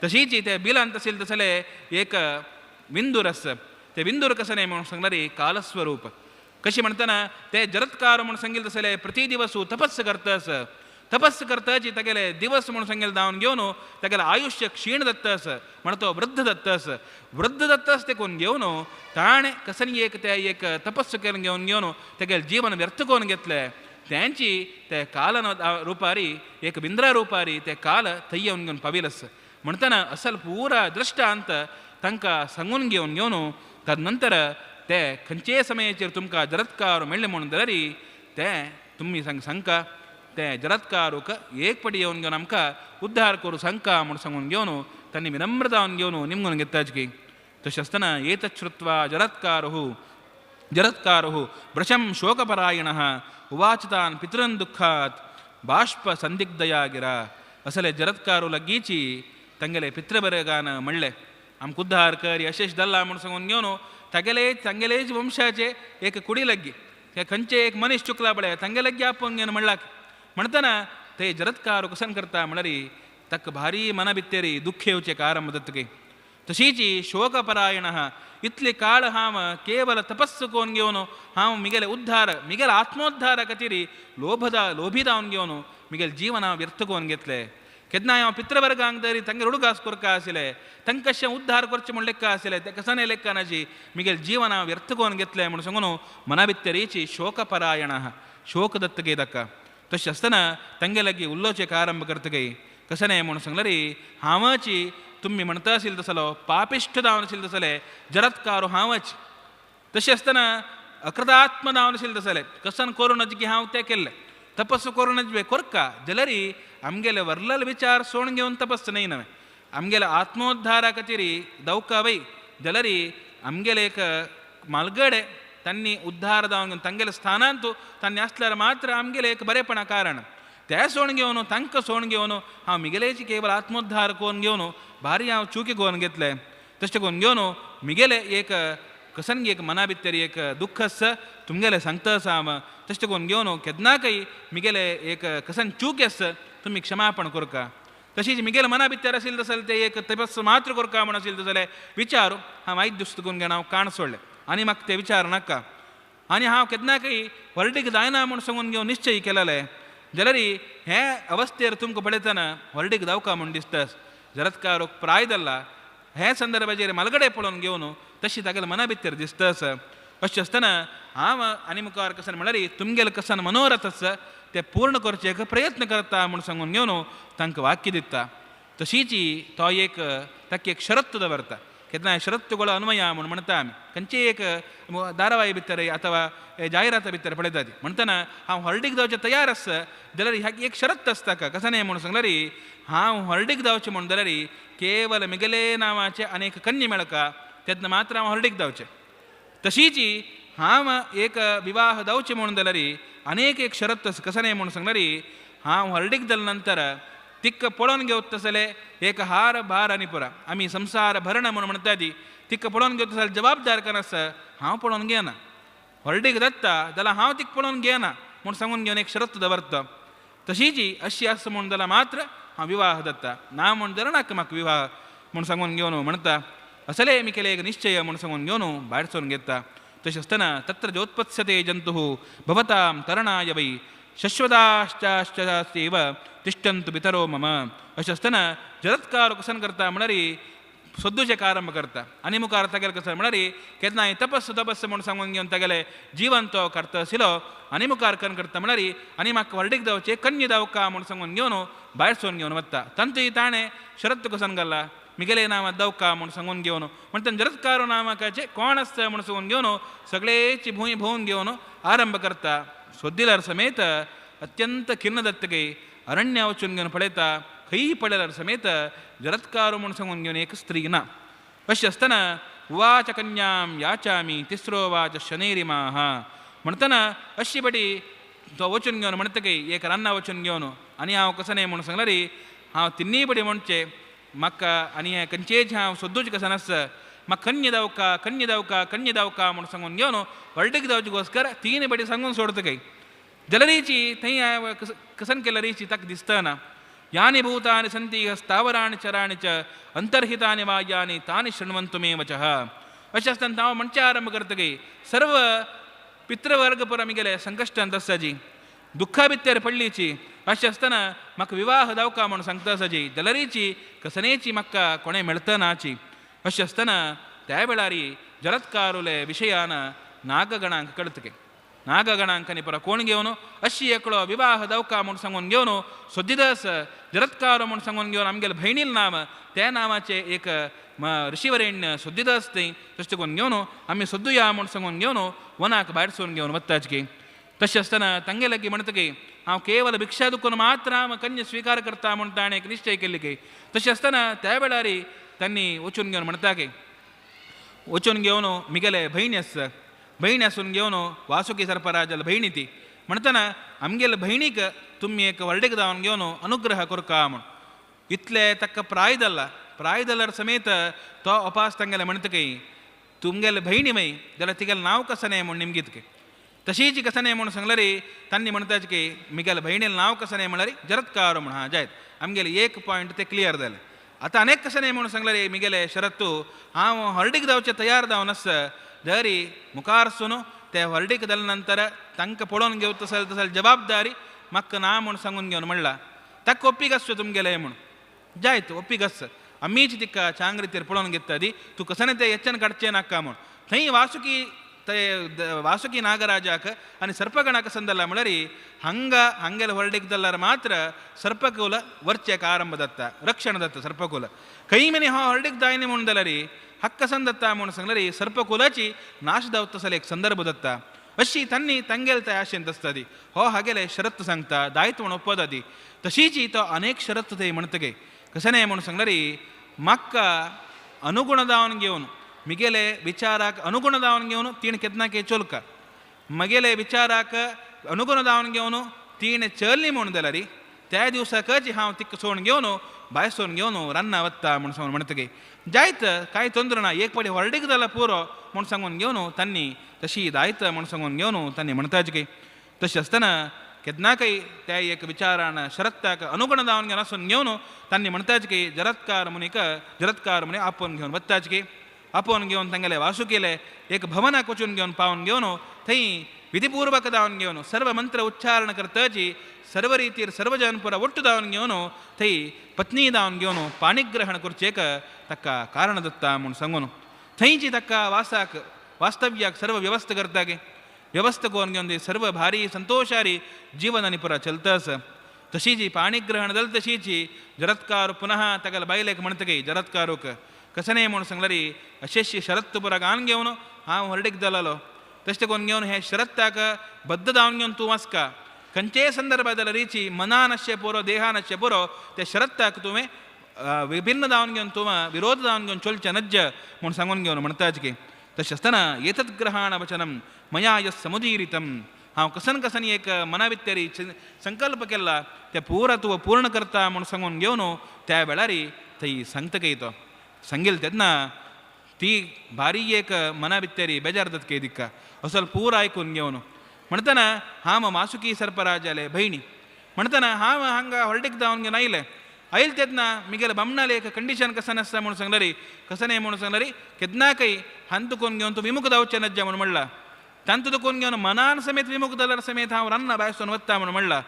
S1: तशीच ते बिलांत आशिल्लें तसलें एक विंदूर आसा ते विंदूर कसं न्ही म्हणून सांगल्यार कालस्वरूप कशी म्हणटना ते जरत्कार म्हूण सांगिल्लें तसलें प्रति दिवस तपस्स करता आसा तपस्स करताची तागेले दिवस म्हूण सांगिल्लें जावन घेवन तागेलें आयुश्य क्षीण जाता आसा म्हण तो वृद्ध जाता आसा वृद्ध जाता आसा ते कोण घेवन ताणें कसनी एक ते एक तपस्स करून घेवन घेवन तागेलें जीवन व्यर्थ करून घेतलें तेंची ते काल रुपारी एक बिंद्रा रुपारी ते काल थंय येवन घेवन पाविल आसा. म्हणटना असल पुरा दृश्टांत तांकां सांगून घेवन घेवन तदनंतर ते खंयचेय समयाचेर तुमकां जरत्कार मेळ्ळें म्हणून जाल्यार ते तुमी सांगका ते जरत्कारूक एक पटी येवन घेवन आमकां उद्धार करूं सांगका म्हूण सांगून घेवन तांणी विनम्र जावन घेवन निमगून घेताच की तशें आसतना एतत् श्रुत्वा जरत्कारुः जरत्कारुः वृषं शोकपरायणः उवाच तान् पितॄन् दुःखात् बाष्प संदिग्धया गिरा. असले जरत्कारू लागींची तांगेले पितृवर्गान म्हणलें आमकां उद्धार कर यशेश दल्ला म्हूण सांगून घेवन तागेले तांगेलेच वंशाचे एक कुडी लागी ते खंयचे एक मनीस चुकला पळय तांगे लागीं आपोवन घेवन म्हणला म्हणटना ते जरत्कार कसन करता म्हणल्यार ताका भारी मना भितर दुख्ख येवचें कारण जातकीर तशीच शोकपरायण इतले काळ हांव केवल तपस्स कोन घेवन हांव मिगेले उद्धार मिगेले आत्मोद्धारा खातीर लोभदा लोभी जावन घेवन मिगेले जीवन हांव व्यर्थ कोन घेतलें केन्नाय हांव पितृवर्गांक तरी तांगेर उडगास करका आशिल्लें तांकां कशें उद्धार करचें म्हूण लेखा आशिल्लें तें कसने लेखा नाची मिगेले जीवन हांव व्यर्थ कोन घेतलें म्हूण सांगून मना भितरीची शोकपरायण शोक दत्तगे ताका. तशें आसतना तांगे लागीं उलोवचें आरंभ करतगय कशें न्हय म्हूण सांगल्यार हांवाची तुमी म्हणटा आशिल्लें तसलो पापिश्ट जावन आशिल्लें तसलें जरत्कारो हांवच तशें आसतना अकृतात्म जावन आशिल्लें तसलें कसन करूं नज की हांव तें केल्लें तपस्स करूं नज कोरका जाल्यार आमगेले वर्लल विचार सोण घेवन तपस्स न्हय नवें आमगेले आत्मोद्धारा खातीर दवका वय जाल्यार आमगेले एक मालगडे तांणी उद्धार जावन तांगेले स्थानांत तांणी आसल्यार मात्र आमगेले एक बरेपणा कारण ते सोण घेवन तांकां सोण घेवन हांव मिगेलेची केवल आत्मोद्धार करून घेवन भारी हांव चुकी करून घेतलें तशें करून घेवन मिगेले एक कसनगी एक मना भितर एक दुख्ख आसा तुमगेलें सांगता आसा हांव तशें करून घेवन केन्नाकय मिगेले एक कसन चूक आसा तुमी क्षमापण करका. तशीच मिगेले मना भितर आशिल्लें तसलें तें एक तपस्स मात्र करका म्हूण आशिल्लें तसलें विचार हांव आयज दुस्त करून घेवन हांव काण सोडलें आनी म्हाका ते विचार नाका आनी हांव केन्नाकय व्हरडीक जायना म्हूण सांगून घेवन निश्चय केलेलें जाल्यार हे अवस्थेर तुमकां पळयतना व्हरडीक जावका म्हूण दिसता जरत्कारूक प्राय जाल्ला हे संदर्भाचेर मालगडे पळोवन घेवन तशी तागेले मना भितर दिसता आसा. अशें आसतना हांव आनी मुखार कसन म्हणल्यार तुमगेले कसन मनोरथ आसा ते पूर्ण करचे एक प्रयत्न करता म्हूण सांगून घेवन तांकां वाक्य दिता. तशीच तो एक ताका एक शरत्त दवरता केन्नाय शरत्तुಗಳ ಅನ್ವಯ म्हूण म्हणटा आमी खंयचेय एक धारावाही भितर अथवा जायराता भितर पळयतात म्हणटना हांव हळदीक जावचें तयार आसा जाल्यार ह्या एक शरत आसता का कशें न्हय म्हूण सांगल्यार हांव हळदीक जावचें म्हूण जाल्यार केवल मिगेले नांवाचें अनेक कन्या मेळका तेन्ना मात्र हांव हळदीक जावचें. तशीच हांव एक विवाह जावचें म्हूण जाल्यार अनेक एक शरत आसा कशें न्हय म्हूण सांगल्यार हांव हळदीक जाले नंतर तिक्क पळोवन घेवत तसले एक हार भार आनी पुरा आमी संसार भरण म्हूण म्हणटा ती तिक्क पळोवन घेवता जाल्यार जबाबदार कोण आसा हांव पळोवन घेना व्हडलीक जाता जाल्यार हांव तिका पळोवन घेना म्हूण सांगून घेवन एक शरत दवरता. तशीच अशी आसा म्हूण जाल्यार मात्र हांव विवाह जाता ना म्हूण जाल्यार नाका म्हाका विवाह. म्हूण सांगून घेवन म्हणटा असले मिकेले एक निश्चय म्हूण सांगून घेवन भायर सरून घेता. तशें आसतना तत्र जोत्पत्स्यते जंतुः भवतां तरणाय वै शश्वदाश्चाश्चास्तेव तिष्ठंतु पितरो मम. अशें आसतना जरत्कार कसन करता म्हळ्यार सोद्दूचें आरंभ करता आनी मुखार तागेले कसो म्हळ्यार केन्नाय तपस्स तपस्स म्हूण सांगून घेवन तागेले जिवन तो काडटा आशिल्लो आनी मुखार कन करता म्हळ्यार आनी म्हाका व्हडीक जावचें कन्या दावका म्हूण सांगून घेवन भायर सरून घेवन वता. तांतूय ताणें शरत कसन घाला मिगेले नांव दवका म्हूण सांगून घेवन म्हणटा जरत्कारो नामाकाचे कोण आसता म्हूण सांगून घेवन सगळेची भूंय भोंवन घेवन आरंभ करता. सोद्दिल्यार समेत अत्यंत खिन्न दत्तके अरण्या वचून घेवन पळयता खंय पळयल्यार समेत जरत्कारो म्हूण सांगून घेवन एक स्त्री ना. अशें आसतना उवाच कन्यां याचामी तिसरो वाच शनैरिमाः म्हणटना अशी बडी तो वचून घेवन म्हणटकी एक रान्ना वचून घेवन आनी हांव कसो न्हय म्हूण सांगल्यार हांव तिन्नीय बडी म्हणचें म्हाका आनी हें खंयचेच हांव सोदूच कशें नासता म्हाका कन्या दावका कन्या दावका कन्या दावका म्हूण सांगून घेवन व्हडलीक जावची गोस्कर तीन बडी सांगून सोडता काय जलरीची थंय हांवें कसन केल्या रिची ताका दिसतना यानि भूतानि सन्ति स्थावराणि चराणि च अंतर्हितानि वायानि तानि शृण्वन्तु मे वचः. अशें आसतना हांव म्हणचें आरंभ करतकी सर्व पितृवर्ग पुरा मिगेले संकश्टांत आसता दुःखा भितर पडलीची. अशें आसतना म्हाका विवाह दावका म्हूण सांगता आसा जलरीची कसनेची म्हाका कोणें मेळटनाची. अशें आसतना त्या वेळार जरत्कारुले विशयान नागगणांक कळतके नागगणांक आनी परा कोण घेवन अशी एकलो विवाह दावका म्हूण सांगून घेवन सोद्दिदास जरत्कारो म्हूण सांगून घेवन आमगेले भयणील नाम त्या नामाचें एक ऋषिवरेण्य सोद्दिदास थंय तशें करून घेवन आमी सोद्दुया म्हूण सांगून घेवन वनाक भायर सरून घेवन वताचकी. तशें आसतना तांगे लागीं म्हणटकी हांव केवल भिक्षा दुखून मात्र हांव कन्या स्विकार करता म्हूण ताणें एक निश्चय केल्ली की. तशें आसतना त्या वेळार तांणी वचून घेवन म्हणटा की वचून घेवन मिगेले भयणी आसा भयणी आसून घेवन वासुकी सर्पराजाल भयणी ती म्हणटना आमगेले भयणीक तुमी एक व्हडलीक जावन घेवन अनुग्रह करका म्हूण इतले ताका प्राय जाला प्राय जाल्यार समेत तो अपास तांगेले म्हणटकी तुमगेले भयणी मय जाल्यार तिगेलें नांव कसं न्हय म्हूण निमगीत की तशीच कसं न्हय म्हूण सांगल्यार तांणी म्हणटाच की मिगेले भयणीले नांव कसं न्हय म्हळ्यार जरत्कारो म्हूण हां जायत आमगेले एक पॉयंट ते क्लियर जालें. आतां अनेक कशें न्हय म्हूण सांगल्यार मिगेले शरत्तू हांव हळडीक जावचें तयार जावन आसा जरी मुखार सून ते हळडीक जाले नंतर तांकां पळोवन घेवता तसले तसले जबाबदारी म्हाका ना म्हूण सांगून घेवन म्हणला ताका ओप्पीक आसचो तुमगेलें म्हूण जायत ओप्पीक आस आमीच तिका चांग रितीर पळोवन घेता दी तूं कसं न्हय तें येच्च्यान काडचें नाका म्हूण थंय वासुकी ते वासुकी नागराजाक आनी सर्पगणाक संदला म्हळ्यार हांगा हांगेले व्हडलीक जाल्यार मात्र सर्पकुल वर्चेक आरंभ जाता रक्षण जाता सर्पकुल खंय मेनी हांव व्हडलीक जायना म्हूण जाल्यार हक्क संदत्ता म्हूण सांगल्यार सर्पकुलाची नाश जावता तसो एक संदर्भ जाता. अशी तांणी तांगेले ते आशेन आसता ती हो हागेले शरत सांगता दायत म्हूण ओप्पता ती तशीच तो अनेक शरत थंय म्हणटगे कशें न्हय म्हूण सांगल्यार म्हाका अनुगुण जावन घेवन मिगेले विचाराक अनुगुण जावन घेवन तिणें केन्ना के चोलका मगेले विचाराक अनुगुण जावन घेवन तिणें चल्ली म्हूण जाल्यार त्या दिवसाकच हांव तिका सोडून घेवन भायर सोडून घेवन रान्ना वता म्हूण सांगून म्हणटकी जायत कांय तोंदर ना एक पाटी व्हडलीक जाल्यार पुरो म्हूण सांगून घेवन तांणी तशी दायत म्हूण सांगून घेवन तांणी म्हणटाच की तशें आसतना केन्नाकय त्या एक विचारान शरत्ताक अनुगुण जावन घेवन आसून घेवन तांणी म्हणटाच की जरत्कार मुनीक जरत्कार मुनी आपोवन घेवन वताच की आपोवन घेवन तांगेले वासुकीले एक भवनाक वचून घेवन पावन घेवन थंय विधिपूर्वक जावन घेवन सर्व मंत्र उच्चारण करताची सर्व रितीर सर्व जनपुरा ಒಟ್ಟು जावन घेवन थंय पत्नी जावन घेवन पाणिग्रहण करचेक ताका कारण दत्ता म्हूण सांगून थंयची ताका वासाक वास्तव्याक सर्व व्यवस्था करता गे व्यवस्था करून घेवन सर्व भारी संतोषारी जीवन आनी पुरा चलता आसा. तशीची पाणिग्रहण जालें तशीची जरत्कार पुनः ताका बायलेक म्हणटकी जरत्कारूक कसं न्हय म्हूण सांगल्यार अशेशी शरत पुरा गान घेवन हांव व्हडलीक जालो तशें करून घेवन हे शरत्ताक बद्द जावन घेवन तूं वाचका खंयचेय संदर्भात जाल्यार रिची मनान आसचें पुरो देहान आसचें पुरो त्या शरत्ताक तुवें विभिन्न जावन घेवन तूं विरोध जावन घेवन चलचें नज्ज म्हूण सांगून घेवन म्हणटाच की तशें आसतना एतत् ग्रहाण वचनं मया यः समुदीरितं हांव कसन कसन एक मनावित्तरी संकल्प केला ते पुरा तूं पूर्ण करता म्हूण सांगून घेवन त्या वेळार थंय सांगता तो सांगेल तेन्ना ती भारी एक मनावित्तरी बेजार जाता की दिक्का असो पूरा आयकून घेवन म्हणटना हांव वासुकी सर्पराजाले भयणी म्हणटना हांव हांगा हॉलडीक जावन घेवन आयलें आयल तेन्ना मिगेले बामणाले एक कंडिशन कसन आसता म्हणून सांगलारी कसं नाही म्हणून सांगलारी केन्नाकय हांतु कोण घेवन तूं विमुख जावचें नज्जा म्हणून म्हणला तांतू कोण घेवन मनान समेत विमुख जाल्यार समेत हांव रान्ना भायसून वता म्हणून म्हणला.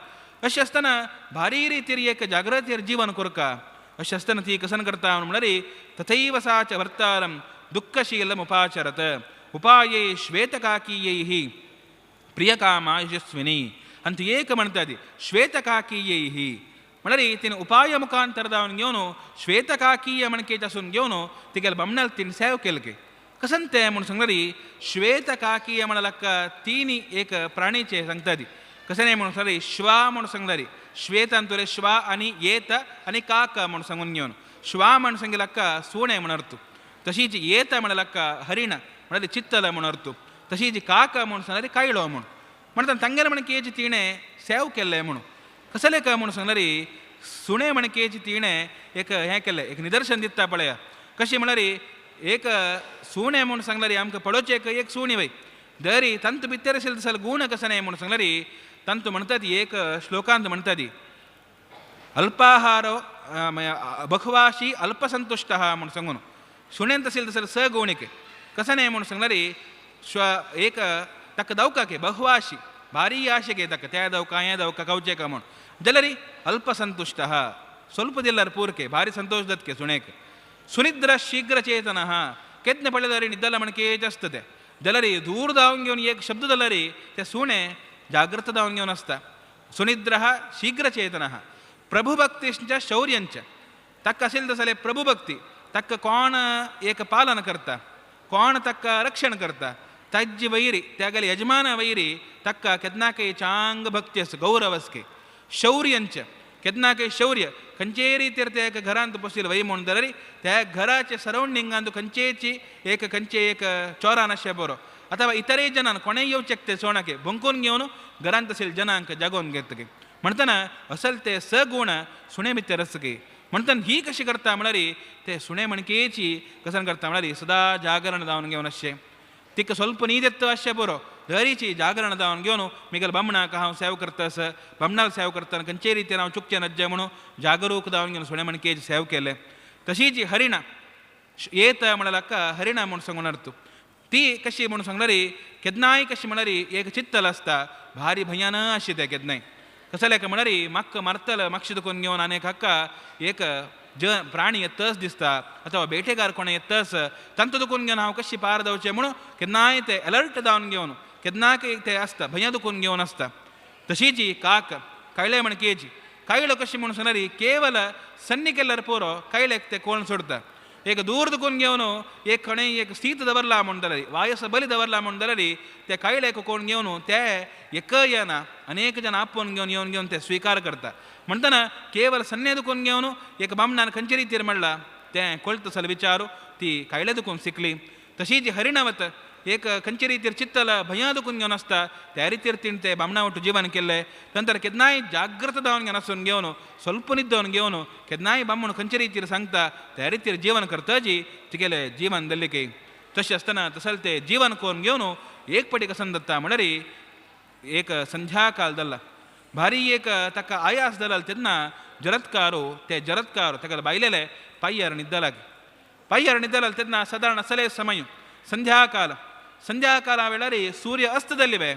S1: अशें आसतना भारी रितीर एक जागृतीर जीवन कोरका. अशें आसतना ती कसन करता म्हणून म्हणल्यार तथैव सा च भर्तारं दुःखशीलम् उपाचरत उपाये श्वेतकाकीयैः प्रियकामा यशस्विनी ಅಂತ ಏಕ म्हणतात श्वेतकाकीयैः म्हळ्यार तिने उपाय मुखांतर जावन घेवन श्वेतकाकीय म्हणकेच आसून घेवन तिगेले बामणाल तिने सेव केले कसन ते म्हणून सांगल्यार श्वेतकाकीय म्हणल्यार तिनी एक प्राणीचे सांगता ती कशें न्ही म्हणून सांगल्यार श्वा म्हणून सांगल्यार श्वेतांतुरे श्वा आनी येत आनी काक म्हणून सांगून घेवन श्वा म्हणून सांगिल्ल्याक सुणें म्हण अर्थ तशीच येत म्हणल्यार हरिण म्हळ्यार चित्तल म्हण अर्थ तशीच काक म्हणून सांगल्यार कायलो म्हूण म्हणटा तांगेले म्हणकेची तिणें सेव केल्लें म्हणून कसलें काय म्हणून सांगल्यार सुणें म्हणकेची तिणें एक हें केलें एक निदर्शन दिता पळया कशें म्हळ्यार एक सुणें म्हणून सांगल्यार आमकां पळोवचें एक एक सुणी वय दरी तांतू भितर आशिल्लें तसले गूण कशें न्हय म्हणून सांगल्यार तांतू म्हणटा ती एक श्लोकांत म्हणटा ती अल्पाहारो बखवाशी अल्पसंतुश्ट म्हणून सांगून सुणें तशें तसले स गुणीक कशें न्हय म्हणून सांगल्यार श्व एक ताका दवका के बहुवाशी भारी आशेके ताका त्या दवका हें दवका खावचें का म्हूण जाल्यार अल्पसंतुश्ट ಸ್ವಲ್ಪ दिल्यार पूरके भारी संतोष जातके सुणेक. सुनिद्र शीघ्र चेतन केन्ना पळयल्यार निद्दला म्हणकेच आसता तें जाल्यार दूर धांवन घेवन एक शब्द जाल्यार ते सुणें जागृत धांवन घेवन आसता. सुनिद्र शीघ्र चेतन प्रभुभक्तिश्च शौर्यंच ताका आशिल्लें तसलें प्रभुभक्ती ताका कोण एक पालन करता कोण ताका रक्षण करता ताजी वैरी त्यागेले यजमान वैरी ताका केन्नाकय चांग भक्ती आसा गौरव आसके. शौर्यंच केन्नाकय शौर्य खंयचेय रितीर ते एका घरांत बशिल्ले वय म्हणून जाल्यार त्या घराचे सरावंडिंगांत खंयचेची एक खंयचे एक चोरान अशें बरो अथवा इतरय जनान कोणेय येवचेक ते सोणाके भोंकून घेवन घरांत आशिल्ले जनांक जागोवन घेतकी म्हणटना असल ते सगुण सुणे भितर आसकी. म्हणटना ही कशी करता म्हळ्यार ते सुणे म्हणकेची कसन करता म्हळ्यार सदां जागरण जावन घेवन अशें तिका ಸ್ವಲ್ಪ नीद येता अशें बरो दरीची जागरण जावन घेवन मिगेले बामणाक हांव सेव करता आसा बामणाक सेव करतना खंयचेय रितीन हांव चुकचें नज्जें म्हणून जागरूक जावन घेवन सुणे म्हणकेची सेव केलें. तशीच हरिणा येत म्हणल्यार हरिणा म्हूण सांगून अर्थ ती कशी म्हणून सांगल्यार केन्नाय कशी म्हळ्यार एक चित्तल आसता भारी भयान अशें तें केन्नाय कसलें काय म्हळ्यार म्हाका मारतलो मातशें दुखून घेवन आनी हाका एक ज प्राणी येतच दिसता अथवा बेटेगार कोण येतच तांतू दुखून घेवन हांव कशी पार जावचें म्हणून केन्नाय ते अलर्ट जावन घेवन केन्नाय ते आसता भंया दुखून घेवन आसता. तशीच काक कायले म्हणकेची कायलो कशी म्हणून सांगल्यार केवल सन्नी केल्यार पुरो कायलेक ते कोण सोडता एक दूर दुखून घेवन एक खणें एक शीत दवरला म्हूण जाल्यार वायस बली दवरला म्हूण जाल्यार ते कायलेक कोण घेवन ते एक येना अनेक जन आपोवन घेवन येवन घेवन ते स्विकार करता. म्हणटना केवल सन्ने दुखून घेवन एक बामणान खंयचे रितीर म्हणला तें कोळत सल विचारू ती कायले दुखून शिकली. तशीच हरिणावत एक खंयचे रितीर चित्तल भंया दुखून घेवन आसता त्या रितीर तिणें ते बामणा वटू जीवन केल्लें. नंतर केन्नाय जागृत जावन घेवन आसून घेवन ಸ್ವಲ್ಪ निद्दोवन घेवन केन्नाय बामण खंयचे रितीर सांगता त्या रितीर जीवन करताजी तिगेलें जीवन दल्लिके. तशें आसतना तसलें तें जीवन करून घेवन एक पटी कसन दत्ता म्हळ्यार एक संध्याकाल जाल्ला भारी एक ताका आयास जालो तेन्ना जरत्कारो ते जरत्कारो ताका बायलेले पाय्यार निद्दला पाय्यार निद्दला तेन्ना सादारण सले समय संध्याकाल संध्याकाला वेळार सूर्य अस्त जाल्ले बे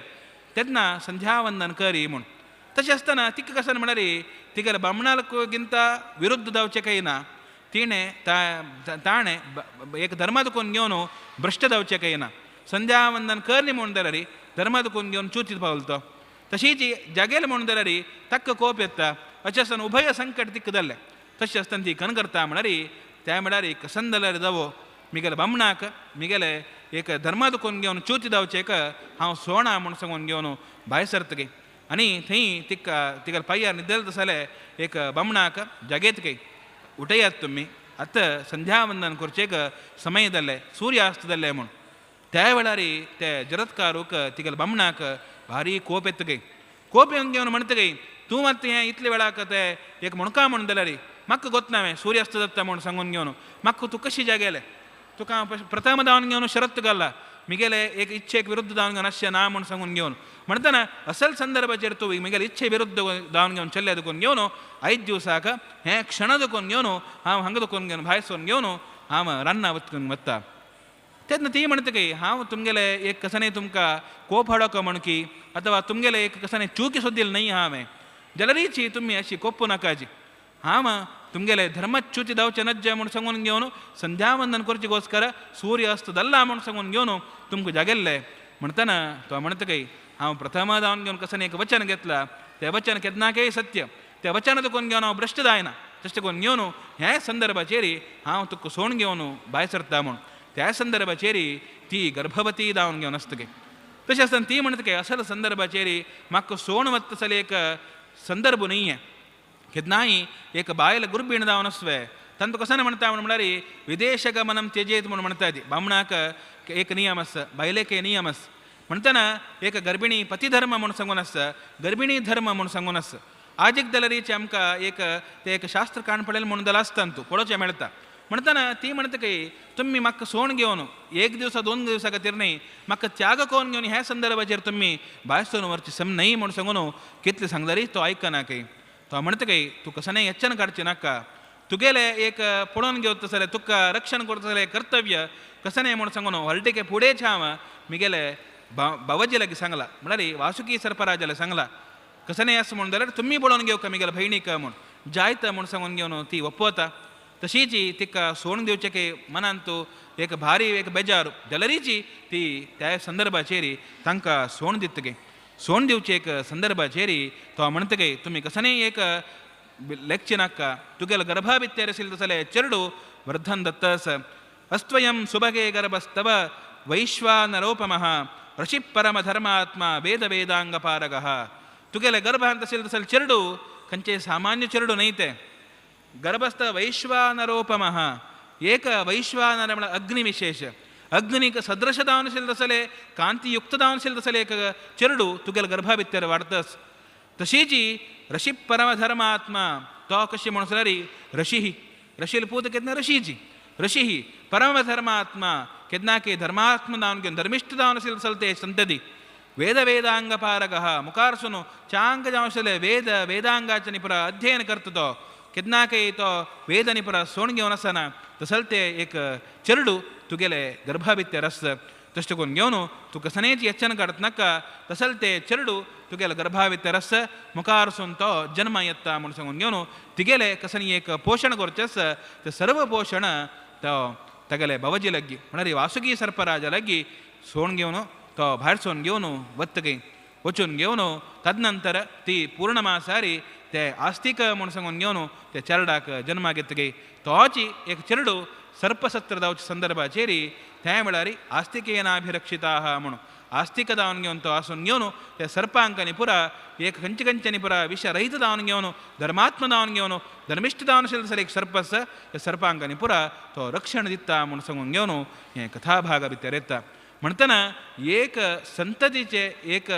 S1: तेन्ना संध्यावंदन करी म्हूण. तशें आसतना तिका कशें म्हळ्यार तिगेले बामणागिंत विरुद्ध जावचें काय ना तिणें ताणें एक धर्मा दुखून घेवन भ्रश्ट जावचें काय ना संध्यावंदन करनी म्हूण जाल्यार धर्मा दुखून घेवन चुतीत पावलो तो. तशीच जागेल म्हूण जाल्यार ताका कोप येता अशें आसतना उभय संकट तिका जाल्लें. तशें आसतना ती कन करता म्हळ्यार त्या म्हळ्यार कसन जाल्यार जावो मिगेले बामणाक मिगेले एक धर्मा दुखून घेवन चुती जावचें एक हांव सोणा म्हूण सांगून घेवन भायर सरतगे आनी थंय तिका तिका पांयार न्हिदल तसलें एक बामणाक जागेत गे उठयात तुमी आतां संध्यावंदन करचेक समय जाल्लें सूर्यास्त जाल्लें म्हूण. त्या वेळार ते जरत्कारूक तिगेले बामणाक भारी कोप येत गे कोप येवन घेवन म्हणटा गे तूं मात हें इतले वेळाक ते एक म्हणका म्हूण जाल्यार म्हाका गोतना हांवें सूर्यास्त जाता म्हूण सांगून घेवन म्हाका तूं कशी जागेलें तुका प्रथम धांवन घेवन शरत घाला मिगेले एक इच्छेक विरुद्ध जावन घेवन अशें ना म्हूण सांगून घेवन म्हणटना असल संदर्भाचेर तूं मिगेले इच्छे विरुद्ध जावन घेवन चल्ले दुखून घेवन आयज दिवसाक हें क्षण दुखून घेवन हांव हांगा दुखून घेवन भायर सोन घेवन हांव रान्ना वचून वता. तेन्ना ती म्हणटा की हांव तुमगेले एक कसने तुमकां कोप हाडो म्हण की अथवा तुमगेले एक कसने चुकी सोदील न्हय हांवें जाल्यारीची तुमी अशी कोप्पू नाकाची हांव तुमगेले धर्मच्युती जावचें नज्जे म्हूण सांगून घेवन संध्यावंदन करचे गोस्कर सूर्य अस्त दल्ला म्हूण सांगून घेवन तुमकां जागेल्ले म्हणटना तो म्हणटा की हांव प्रथम जावन घेवन कसने एक वचन घेतलां तें वचन केन्नाकय सत्य तें वचन तुकून घेवन हांव भ्रश्ट जायना तशें करून घेवन ह्या संदर्भाचेर हांव तुका सोण घेवन भायर सरता म्हूण त्या संदर्भाचेर ती गर्भवती जावन घेवन आसता गे. तशें आसतना ती म्हणटा की असल संदर्भाचेर म्हाका सोण वता जाल्यार एक संदर्भ न्हय केन्नाय एक बायल गुर्बीण जावन आसवे तांकां कसो म्हणटा म्हण म्हणल्यार विदेश गमनम त्यजेत म्हूण म्हणटा ती बामणाक एक नियम आसा बायलेक नियम आसा म्हणटना एक गर्भिणी पतिधर्म म्हूण सांगून आसा गर्भिणी धर्म म्हूण सांगून आसा. आजीक जाल्यारीचे आमकां एक तें एक शास्त्र काण पडलें म्हणून जाल्यार आसता तूं पळोवचें मेळटा. म्हणटना ती म्हणटा की तुमी म्हाका सोण घेवन एक दिवसा दोन दिवसा खातीर न्हय म्हाका त्याग करून घेवन ह्या संदर्भाचेर तुमी भायर सोन व्हरची सम न्हय म्हूण सांगून कितलें सांगल्यारी तो आयकना की तो म्हणटा की तूं कसं यच्छन काडचें नाका तुगेलें एक पळोवन घेवता जाल्यार तुका रक्षण करता जाल्यार कर्तव्य कसं न्हय म्हूण सांगून व्हडटिके फुडेंच हांव मिगेले बाबाजी लागीं सांगलां म्हळ्यार वासुकी सर्पराजाले सांगलां कसं न्हय आसा म्हणून जाल्यार तुमी पळोवन घेवका मिगेले भयणीक म्हूण जायत म्हूण सांगून घेवन ती वपवता. तशीच तिका सोण दिवचें की मनांत एक भारी एक बेजार जाल्यारीची ती त्या संदर्भाचेर तांकां सोण दिता गे. सोण दिवचे एक संदर्भाचेर तो म्हणटा की तुमी कसनय एक लेखचे नाका तुगेलो गर्भा भितर आशिल्लो जाल्यार चेरडू वर्धन दत्तस अस्त्वयं सुभगे गर्भस्तव वैश्वानरोपमः ऋषि परमधर्मात्मा वेद वेदांगपारगः. तुगेले गर्भांत आशिल्लो जाल्यार चेरडू खंयचे सामान्य चेरडू न्हय तें गर्भस्थ वैश्वानरोपमः एक वैश्वानर म्हळ्यार अग्निविशेष अग्निक सदृश जावन आशिल्लो जाल्यार कांतियुक्त जावन आशिल्लो जाल्यार एक चेरडू तुगेले गर्भा भितर वाडतस. तशीच ऋषी परमधर्मात्मा तो कशी म्हणून जाल्यार ऋषी ऋषील पूत केन्ना ऋषीची ऋषी परमधर्मात्मा केन्ना की धर्मात्मा जावन घेवन धर्मिश्ट जावन आशिल्लो जाल्यार ते संतती वेद वेदांगपारगः मुखारसून चांग जावन आशिल्ले वेद वेदांगाचे निपुरा अध्ययन करता तो केन्नाकय तो वेद निपुरा सोण घेवन आसना तसल ते एक चेरडू तुगेले गर्भा भितर आसता तशें करून घेवन तूं कसनेच यच्छन काडत नाका तसल ते चेरडू तुगेले गर्भा भितर आसता मुखारसून तो जन्म येता म्हूण सांगून घेवन तिगेले कसनी एक पोशण करचें आसा तें सर्व पोशण तो तागेले बाबाजी लागीं म्हळ्यार वासुकी सर्पराजा लागीं सोण घेवन तो भायर सोन घेवन वतगय वचून घेवन तदनंतर ती पूर्णमासारी ते आस्तिक म्हूण सांगून घेवन ते चेरडाक जन्मा घेतगय तोची एक चेरडू सर्पसत्र जावच्या संदर्भाचेर त्या वेळार आस्तिकेनाभिरक्षिताः म्हणून आस्तिक जावन घेवन तो आसून घेवन ते सर्पांकांनी पुरा एक खंयचे खंयच्यांनी पुरा विशरहित जावन घेवन धर्मात्म जावन घेवन धर्मिश्ट जावन आशिल्लो जाल्यार एक सर्प आसा त्या सर्पांकांनी पुरा तो रक्षण दिता म्हूण सांगून घेवन हें कथाभागा भितर येता. म्हणटना एक संततीचें एक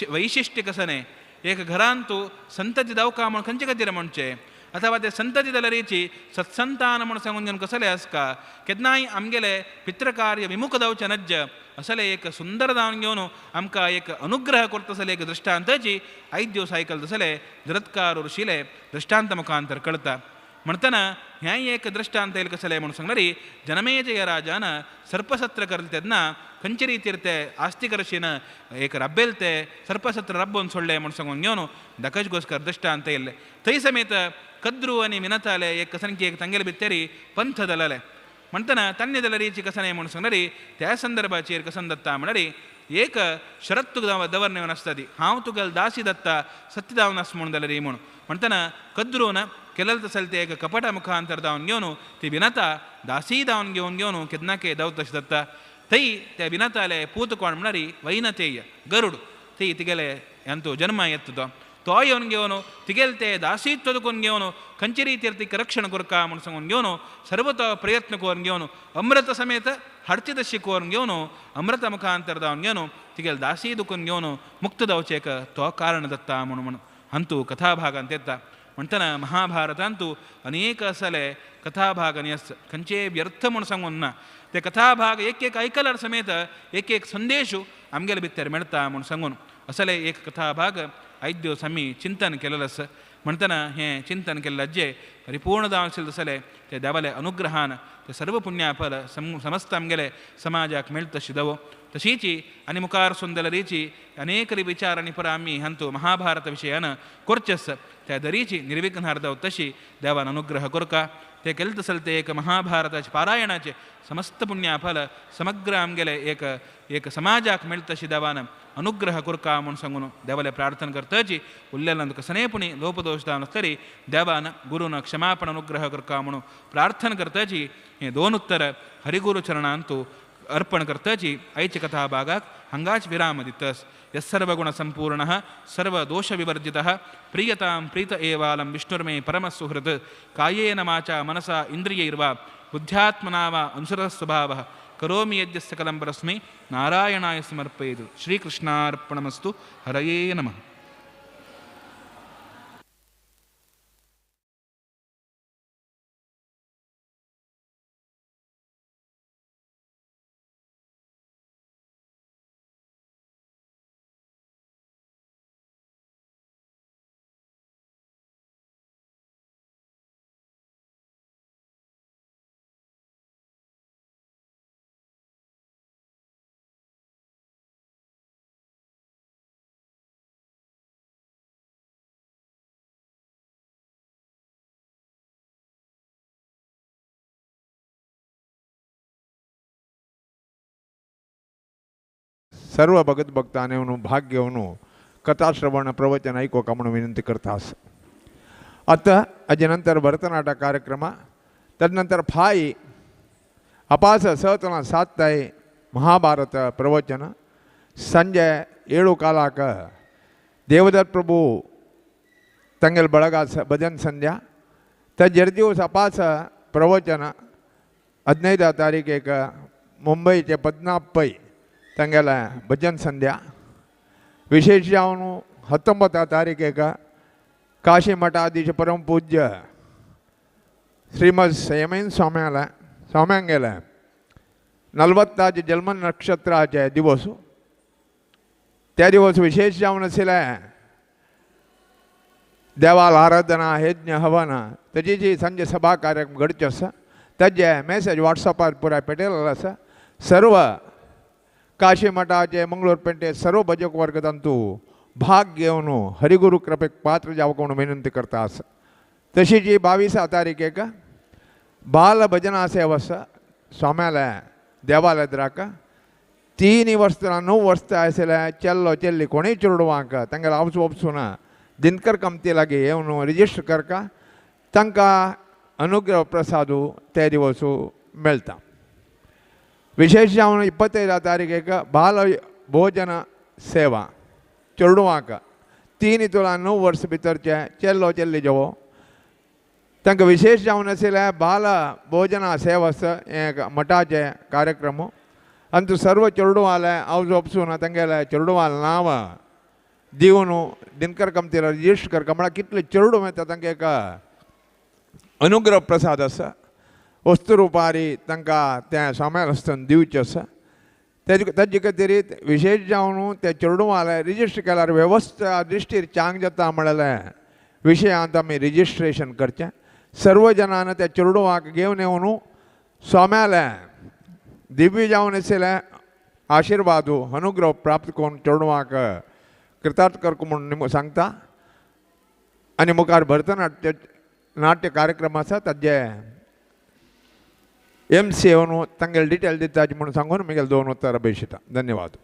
S1: वैशिश्ट्य कसं न्हय एक घरांत संतती जावका म्हूण खंयचे खातीर म्हणचें अथवा ते संतती जाल्यारीची सत्संतान म्हूण सांगून घेवन कसलें आसका केन्नाय आमगेले पितृकार्य विमुख जावचें नज्ज असलें एक सुंदर जावन घेवन आमकां एक अनुग्रह करता असलें एक दृश्टांताची आयज दिवस आयकल तसलें जरत्कार ऋषीले दृश्टांत मुखांतर कळता. म्हणटना हें एक दृश्टांत येयल कसलें म्हणून सांगल्यार जनमेजय राजान सर्पसत्र करले तेन्ना खंयचे रितीर ते आस्तिक ऋषीन एक रब्बेल ते सर्पसत्र रब्बून सोडलें म्हूण सांगून घेवन धाकच गोस्कर दृश्टांत येयल्ले. थंय समेत कद्रू आनी मिनताले एक कसनकी एक तांगेले भितरी पंथ दलले म्हणटना तान्य दलरीची कसं न्हय म्हणून सांगल्यार त्या संदर्भाचेर कसन दत्ता म्हणल्यार एक शरत तुका दवर आसता ती हांव तुगेल दासी दत्ता सत्य जावन आस म्हूण जाल्यार म्हूण म्हणटना कद्रून केलें तसलें ते एक कपटा मुखांतर जावन घेवन ती विनता दासी जावन घेवन घेवन केन्नाके दाव तशें दत्ता थंय त्या विनताले पूत कोण म्हणल्यार वैनतेय गरुड थंय तिगेले यांतो जन्म येता तो तो येवन घेवन तिगेले ते दासीत्व दुखून घेवन खंयचे रितीर तिका रक्षण करका म्हूण सांगून घेवन सर्व तो प्रयत्न करून घेवन अमृत समेत हाडचे तशी करून घेवन अमृत मुखांतर जावन घेवन तिगेले दासी दुखून घेवन मुक्त जावचें एक तो कारण दत्ता म्हणून म्हण हांतू कथाभागांत येता. म्हणटना महाभारतांतू अनेक असले कथाभाग आनी आसा खंयचे व्यर्थ म्हूण सांगून ना ते कथाभाग एक एक आयकल्यार समेत एक एक संदेश आमगेले भितर मेळटा म्हूण सांगून असले एक कथाभाग आयज दिवस आमी चिंतन केलेलें आसा. म्हणटना हें चिंतन केल्लें जें परिपूर्ण जावन आशिल्लें तसलें ते देवाले अनुग्रहान ते सर्व पुण्याफल समस्त आमगेले समाजाक मेळटा तशी दवो तशीच आनी मुखार सुंदलरीची अनेक विचार आनी परा आमी हांतू महाभारत विशयान करचें आसा त्या दरीची निर्विघ्नार जावं तशी देवान अनुग्रह करका ते केले तसले ते एक महाभारताचे पारायणाचे समस्त पुण्याफल समग्र आमगेले एक एक समाजाक मेळटा तशी देवान अनुग्रह करका म्हूण सांगून देवाले प्रार्थना करताची उरलेल्यान कसनेय पुणी लोपदोश जावन आसतरी देवान गुरून क्षमापण अनुग्रह करका म्हणून प्रार्थना करताची हे दोन उत्तर हरिगुरु चरणांतू अर्पण करताची आयच्या कथा भागाक हांगाच विराम दितस. यस्सर्वगुणसंपूर्णः सर्वदोषविवर्जितः प्रीयतां प्रीत एवालं विष्णुर्मे परमसुहृत् कायेन वाचा मनसा इन्द्रियैर्वा बुद्ध्यात्मना वा अनुसृतस्वभावः करोमि यद्य सकलं परस्मै नारायणाय समर्पयेत्. श्रीकृष्णार्पणमस्तु. हरये नमः.
S2: सर्व भगत भक्ताने भाग घेवन कथा श्रवण प्रवचन ऐकूंक म्हणून विनंती करता आसा. आतां हाजे नंतर भरतनाट्य कार्यक्रम तदनंतर फाय अपास स तोला 7 ताय महाभारत प्रवचन संजय 7 कालाक देवदत्त प्रभु तंगेल बळगा भजन संध्या तजेर दिवस अपास प्रवचन 15 तारीखेक मुंबईचे पद्मनाभ पै तांगेले भजन संध्या विशेष जावन 19 तारीखेक काशी मठाधीश परम पूज्य श्रीमद संयमेन स्वाम्याले स्वाम्यांगेले 40 जन्म नक्षत्राचे दिवस त्या दिवस विशेष जावन आशिल्लें देवाल आराधना यज्ञ हवन ताजी जी संजे सभा कार्यक्रम घडचे आसा ताजे मेसेज वॉट्सॅपार पुराय पेटयलेलो आसा. सर्व काशी मठाचे मंगळूर पेंटे सर्व भजक वर्ग तांतू भाग घेवन हरिगुरु कृपेक पात्र जावंक म्हणून विनंती करता आसा. तशीच ही 22 तारीखेक बाल भजना सेवा आसा स्वाम्याले देवालय 3 वर्सां 9 वर्सां आशिल्ले चेल्लो चेल्ली कोणूय चेडवांक तांगेले आवस वपसून दिनकर कमती लागीं येवन रजिस्टर करका तांकां अनुग्रह प्रसाद ते दिवस मेळटा. विशेष जावन 25 तारीखेक बाल भोजन सेवा चेडवांक 3 तुला 9 वर्स भितरचे चेल्लो चेल्ली जेवो तांकां विशेष जावन आशिल्लें बाल भोजना सेवा हें मठाचे कार्यक्रम आनी सर्व चेडवांले आवज वपसून तांगेले चेडवां नांव दिवन दिनकर कमतीला रजिस्टर करका म्हळ्यार कितले चेडूं मेळटा तांकां एक अनुग्रह प्रसाद आसा वस्तू रुपारी तांकां तें स्वाम्याल हस्तान दिवचें आसा. ताजे खातीर विशेष जावन ते चेडवांले रजिस्टर केल्यार वेवस्था दृश्टीर चांग जाता म्हणलें विशयांत आमी रजिस्ट्रेशन करचें. सर्व जनान त्या चेडवांक घेवन येवन स्वाम्याले दिव्य जावन आशिल्लें आशिर्वाद अनुग्रह प्राप्त करून चेडवांक कृतार्थ करक म्हूण सांगता. आनी मुखार भरतनाट्य नाट्य कार्यक्रम आसा ताजे MC येवन तांगेले डिटेल दिता म्हणून सांगून म्हगेले 2 उत्तरां बेशिता. धन्यवाद.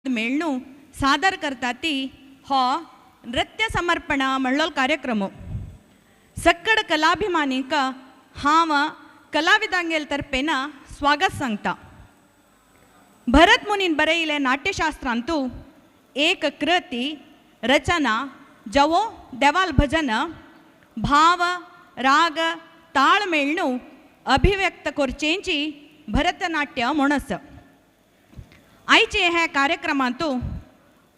S3: मेळनु सादर करता ती हो नृत्य समर्पण म्हणलो कार्यक्रम. सक्कड कलाभिमानीक हांव कलाविदांगेल तर्फेन स्वागत सांगता. भरत मुनीन बरयले नाट्यशास्त्रांतू एक कृती रचना जवो देवाल भजन भाव राग ताळ मेळनु अभिव्यक्त करचेंची भरतनाट्य म्हणस. आयचे हे कार्यक्रमांतू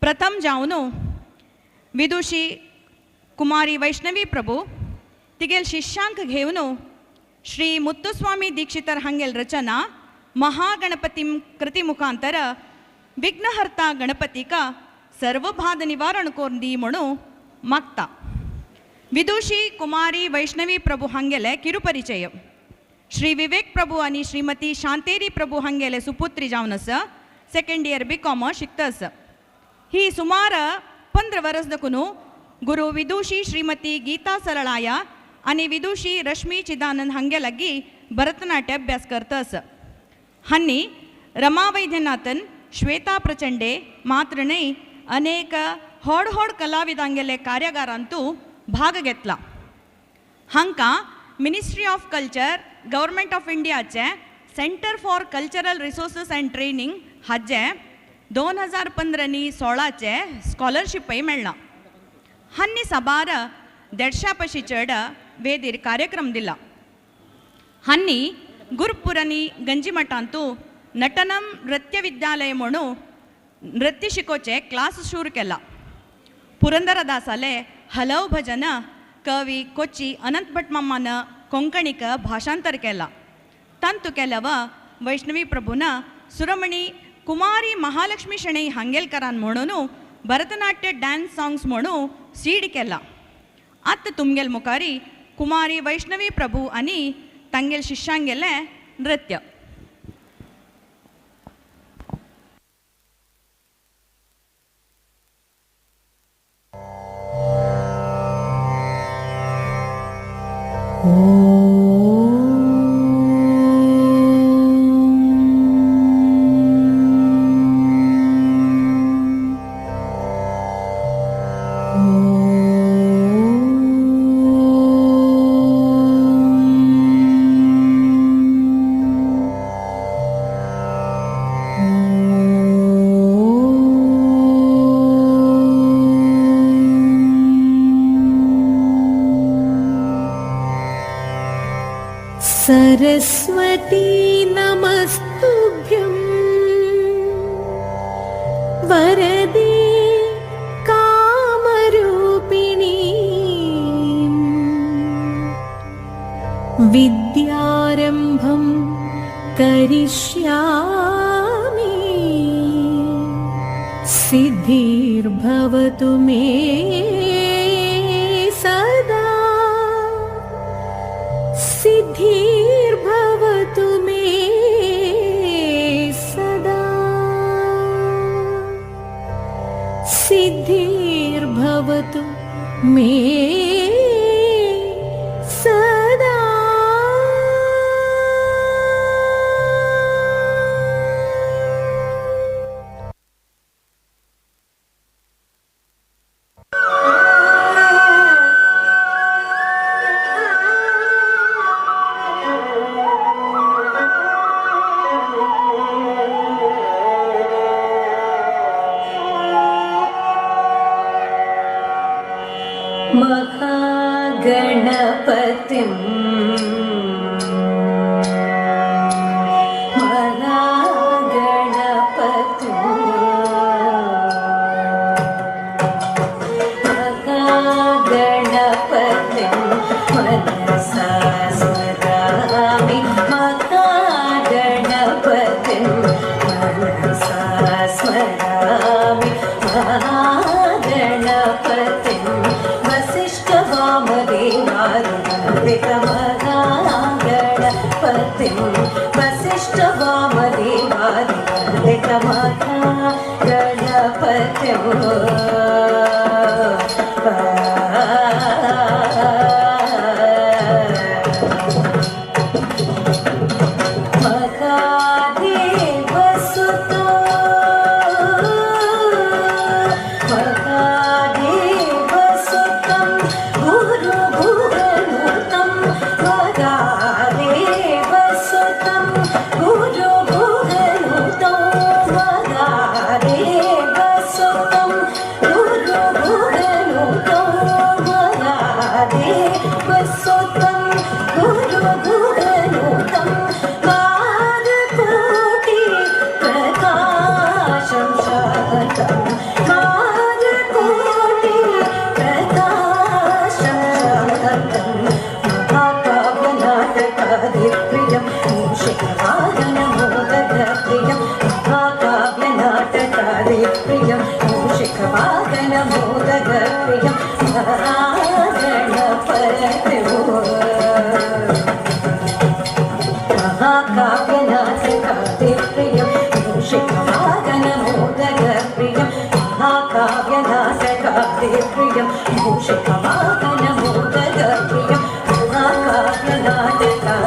S3: प्रथम जावन विदुषी कुमारी वैष्णवी प्रभू तिगेल शिष्यांक घेवन श्री मुत्तुस्वामी दीक्षितर हांगेल रचना महागणपती कृती मुखांतर विघ्नहर्ता गणपतीक सर्वबाध निवारण करून दी म्हणून मागता. विदुषी कुमारी वैष्णवी प्रभू हांगेले किरुपरिचय श्री विवेक प्रभू आनी श्रीमती शांतेरी प्रभू हांगेले सुपुत्री जावन आसा. सेकंड इयर बी कॉम शिकता आसा. ही सुमार 15 वर्स देखून गुरु विदुषी श्रीमती गीता सरळाया आनी विदुषी रश्मी चिदानंद हांगे लागीं भरतनाट्य अभ्यास करता आसा. हांणी रमा वैद्यनाथन श्वेता प्रचंडे मात्र न्हय अनेक व्हड व्हड कलाविदांगेले कार्यागारांतू भाग घेतला. हांकां ministry of culture government of इंडियाचे centre for cultural resources and training हाजे 2015 आनी 16 स्कॉलरशिपय मेळ्ळां. हांणी साबार 150 पशी चड वेदीर कार्यक्रम दिला. हांणी गुरपूर आनी गंजीमठांतू नटनम नृत्य विद्यालय म्हणून नृत्य शिकोवचे क्लास सुरू केला. पुरंदरदासाले हलव भजन कवी कोची अनंत भट मामान कोंकणीक भाषांतर केला. तांतू केल्याव वैष्णवी प्रभून सुरमणी कुमारी महालक्ष्मी शणै हांगेलकरान म्हणून भरतनाट्य डान्स सॉंग्स म्हणून सीड केला. आतां तुमगेल मुखारी कुमारी वैष्णवी प्रभू आनी तांगेल शिष्यांगेले नृत्य.
S4: सरस्वती नमस्तुभ्यं वरदे कामरूपिणी विद्यारंभं करिष्यामि सिद्धिर्भवतु मे सदा सिद्धिर्भवतु मे सदा सिद्धिर्भवतु मे सदा.
S5: महागणपतिं महागणपतिं महागणपतिं मनसा स्मरामि महागणपतिं मनसा स्मरामि महागणपतिं वसिष्ठवामदेवादिवन्दितमहागणपतिं वसिष्ठवामदेवादिवन्दितमहागणपतिं. महादेवसुतो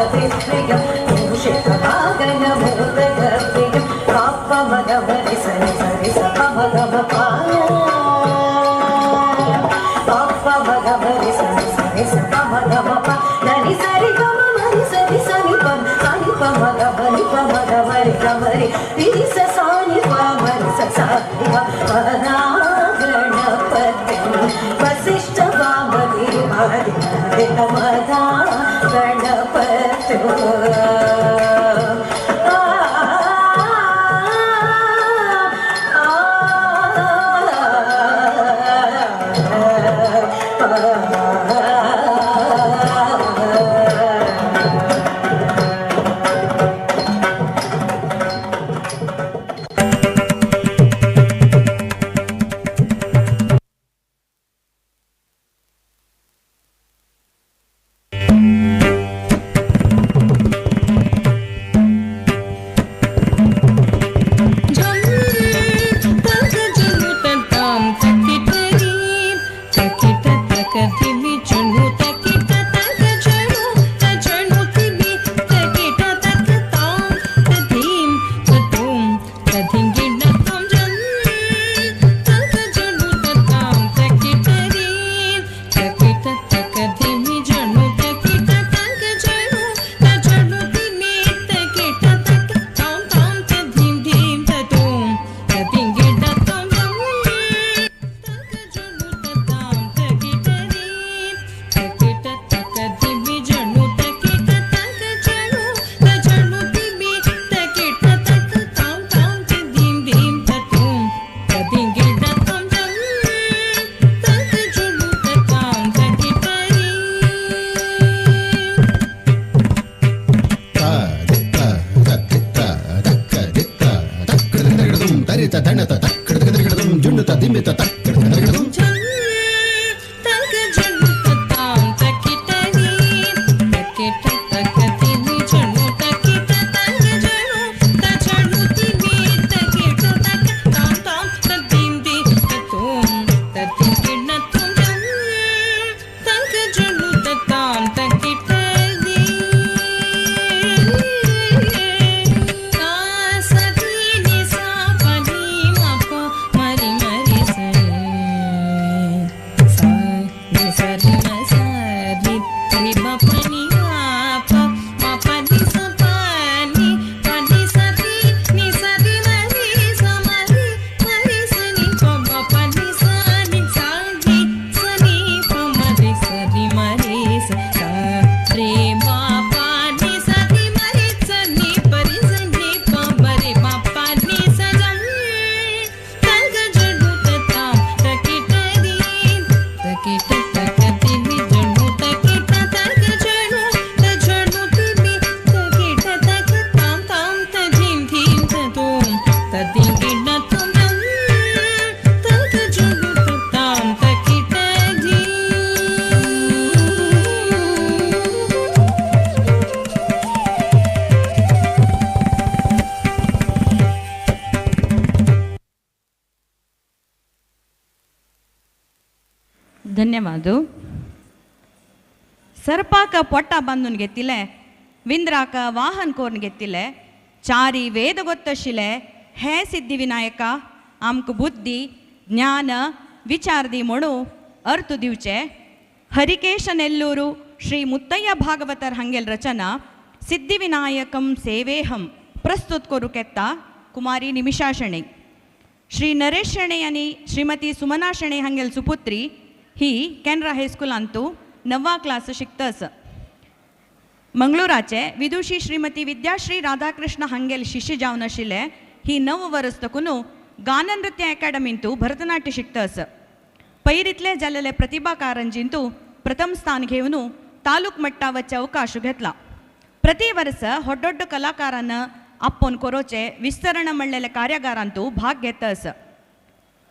S5: गणपतिप्रियं मूषिकवाहनमोदकप्रियं पापमगमरि सरि सरि सपमगमप पापमगमरि सरि सरि सपमगमप नरि सरि गम मरि सरि सनि पम सनि पमगमरि पमगमरि गमरि रि स सानि पमरि स सानि पदा गणपतिं वसिष्ठ वामदेवादि मदा गणपति
S3: ಧನ್ಯವಾದ. ಸರ್ಪಾಕ ಪೊಟ್ಟ ಬಂದುನ್ ಗೆತ್ತಿಲೆ, ವಿಂದ್ರಾಕ ವಾಹನ್ ಕೋರ್ನ್ ಗೆತ್ತಿಲೆ, ಚಾರಿ ವೇದ ಗೊತ್ತ ಶಿಲೆ, ಹೇ ಸಿದ್ಧಿ ವಿನಾಯಕ ಆಮ್ಕ ಬುದ್ಧಿ ಜ್ಞಾನ ವಿಚಾರದಿ ಮೊಣು ಅರ್ತು ದಿವ್ಚೆ. ಹರಿಕೇಶ ನೆಲ್ಲೂರು ಶ್ರೀ ಮುತ್ತಯ್ಯ ಭಾಗವತರ್ ಹಂಗೆಲ್ ರಚನಾ ಸಿದ್ಧಿವಿನಾಯಕಂ ಸೇವೇಹಂ ಪ್ರಸ್ತುತ್ ಕೊರು ಕೆತ್ತ ಕುಮಾರಿ ನಿಮಿಷಾ ಶೆಣೈ. ಶ್ರೀ ನರೇಶ್ ಶೆಣೈ ಅನಿ ಶ್ರೀಮತಿ ಸುಮನಾ ಶೆಣೈ ಹಂಗೆಲ್ ಸುಪುತ್ರಿ ही केनरा हायस्कुलांतू 9वा क्लास शिकतस. मंगळूराचे विदुषी श्रीमती विद्याश्री राधाकृष्ण हंगेल शिष्य जावन आशिल्ले ही 9 वर्स तकून गाननृत्य अकादमींतू भरतनाट्य शिकतस. पैरीतले जाल्ले प्रतिभा कारंजींतू प्रथम स्थान घेवन तालुक मट्टावचे अवकाश घेतला. प्रति वर्स होड्डोड्ड कलाकारान आपोवन कोरोचे विस्तरण म्हणलेले कार्यागारांतू भाग घेतस.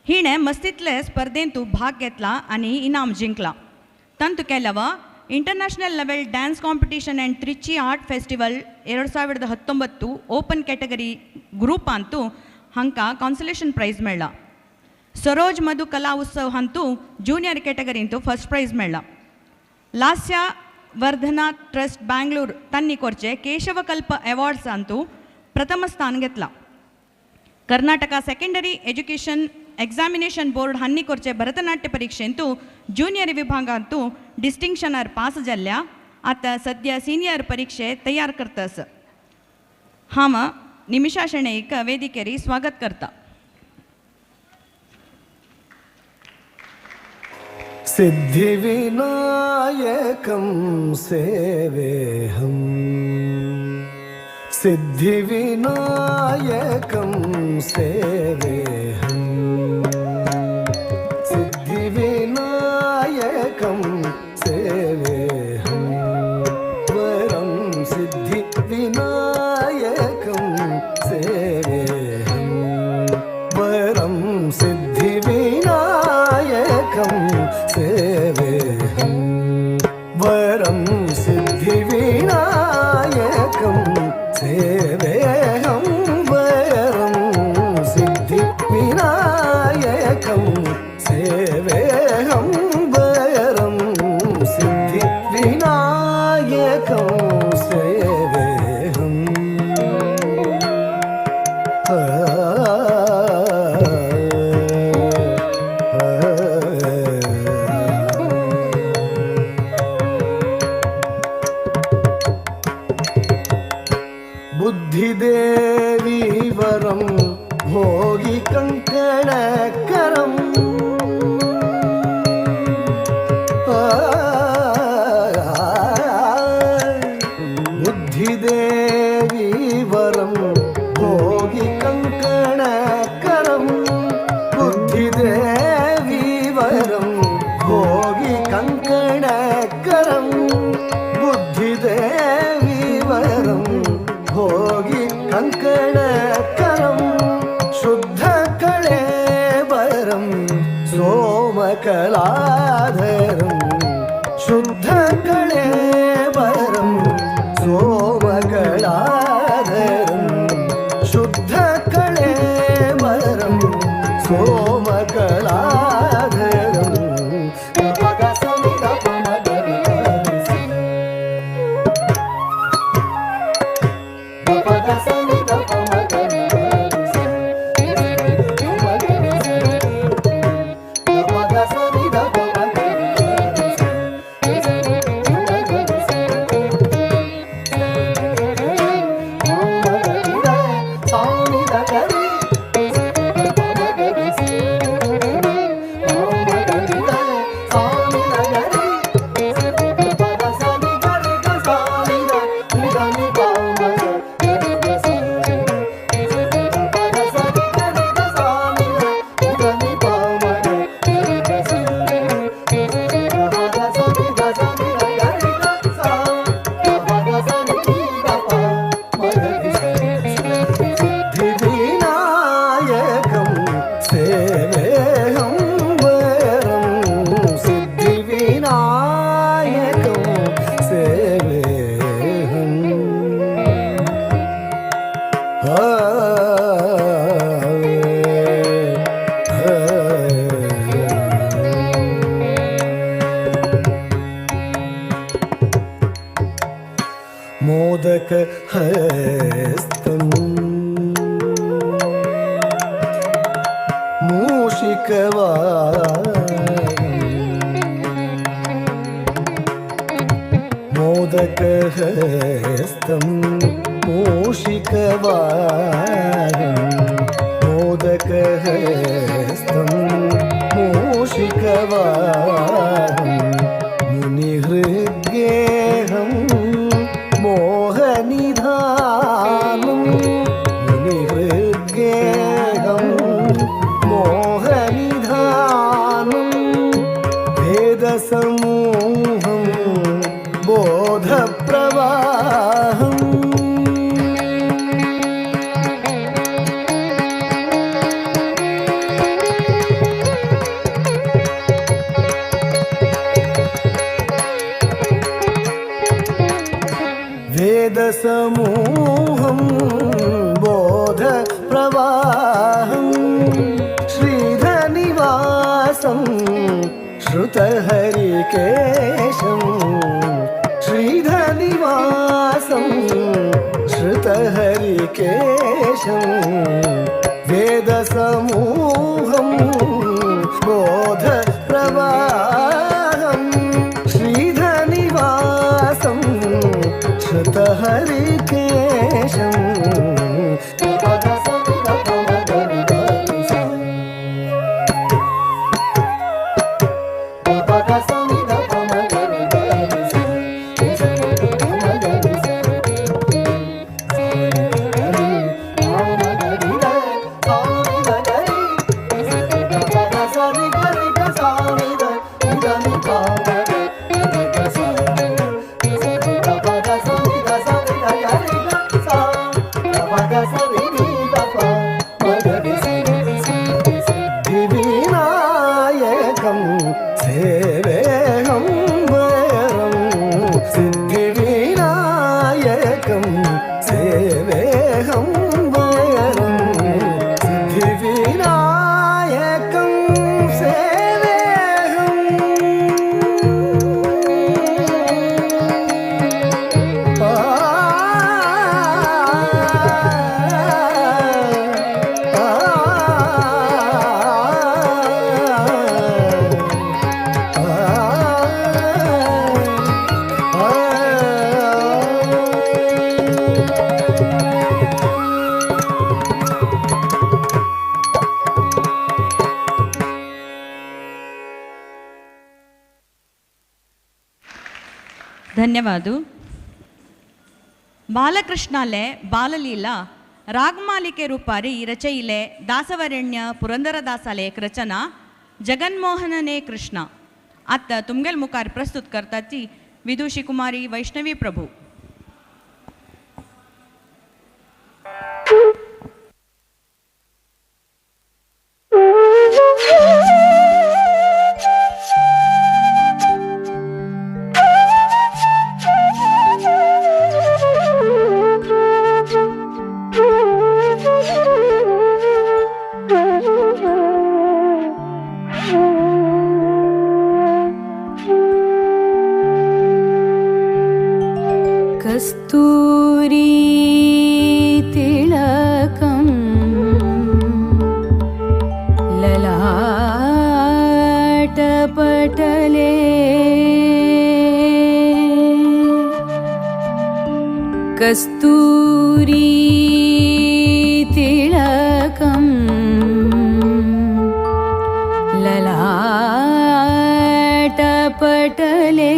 S3: हिणें मस्तीतले स्पर्धेंतू भाग घेतला आनी इनाम जिंकला. ತಂತು ಕೆಲವ international level dance competition and Trichy art festival 2019 open category group ಅಂತೂ ಹಂಕ ಕಾನ್ಸಲೇಷನ್ ಪ್ರೈಸ್ ಮೇಳ. ಸರೋಜ್ ಮಧು ಕಲಾ ಉತ್ಸವ ಅಂತೂ ಜೂನಿಯರ್ ಕ್ಯಾಟಗರಿ ಅಂತೂ ಫಸ್ಟ್ ಪ್ರೈಸ್ ಮೇಳ. ಲಾಸ್ಯ वर्धना ट्रस्ट बँगलोर तांणी करचे केशवकल्प अवॉर्ड्सांतू प्रथम स्थान घेतला. Karnataka secondary education examination board हांणी करचे भरतनाट्य परीक्षेंतू ज्युनियर विभागांतू डिस्टिंक्शनार पास जाल्ल्या आतां सद्या सिनियर परीक्षे तयार करतास. हांव निमिषा शेणैक वेदिकेरी स्वागत करता.
S6: सिद्धिविनायकं सेवेऽहं, सिद्धिविनायकं सेवेऽहं, सिद्धिविनायकं सेवेऽहं, वरं सिद्धिविनायकं सेवेऽहं, वरं सिद्धिविनायकं सेवेऽहं, वरं सिद्धिविनायकं सेवेऽहं, वरं सिद्धिविनायकं सेवेऽहं, वरं सिद्धिविनायकं सेवेऽहं. बुद्धिदेवी वरं भोगि कङ्कणकरम्, बुद्धिदेवी वरं भोगि कङ्कणकरं, बुद्धिदेवी वरं भोगि कङ्कणकरं, बुद्धिदेवी वरं भोगि कङ्कणकरं, शुद्धकळेबरं सोमकलाधरं, शुद्धकळेबरं सोमकलाधरं, शुद्धकळेबरं सोमकलाधरं. सिद्धिविनायकं सेवेऽहं वरं सिद्धिविनायकं सेवेऽहं. मोदकहस्तं मूषिकवाहनं, मोदकहस्तं मूषिकवाहनं, मोदकहस्तं मूषिकवाहनं, मुनिहृद्गेहं मोहनिधानं, मुनिहृद्गेहं मोहनिधानं, वेदसमूहं बोधप्रवाहम्. वेदसमूहं बोधप्रवाहं, श्रीधनिवासं श्रुतहरिकेशं, श्रीधनिवासं श्रुतहरिकेशं वेदसमूहं बोधप्रवाहं श्रीधनिवासं श्रुतहरिकेशं सिद्धिविनायकं सेवेऽहं वरं सिद्धिविनायकं सेवेऽहं वरं सिद्धिविनायकं सेवेऽहम्।
S3: धन्यवाद. बालकृष्णाले बाललीला रागमालिके रूपारी रचयिले दासवरेण्य पुरंदरदासाले एक रचना जगन्मोहनने कृष्ण आत्ता तुमगेल मुखार प्रस्तुत करताची विदुषी कुमारी वैष्णवी प्रभू.
S4: कस्तूरी तिलकं ललाटपटले कस्तूरी तिलकं ललाटपटले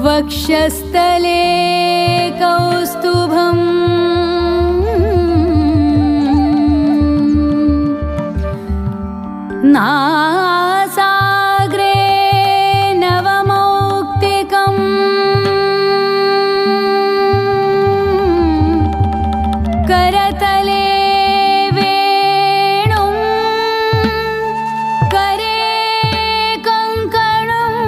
S4: वक्षस्थले कौस्तुभम् नासाग्रे नवमौक्तिकम् करतले वेणुं करे कङ्कणम्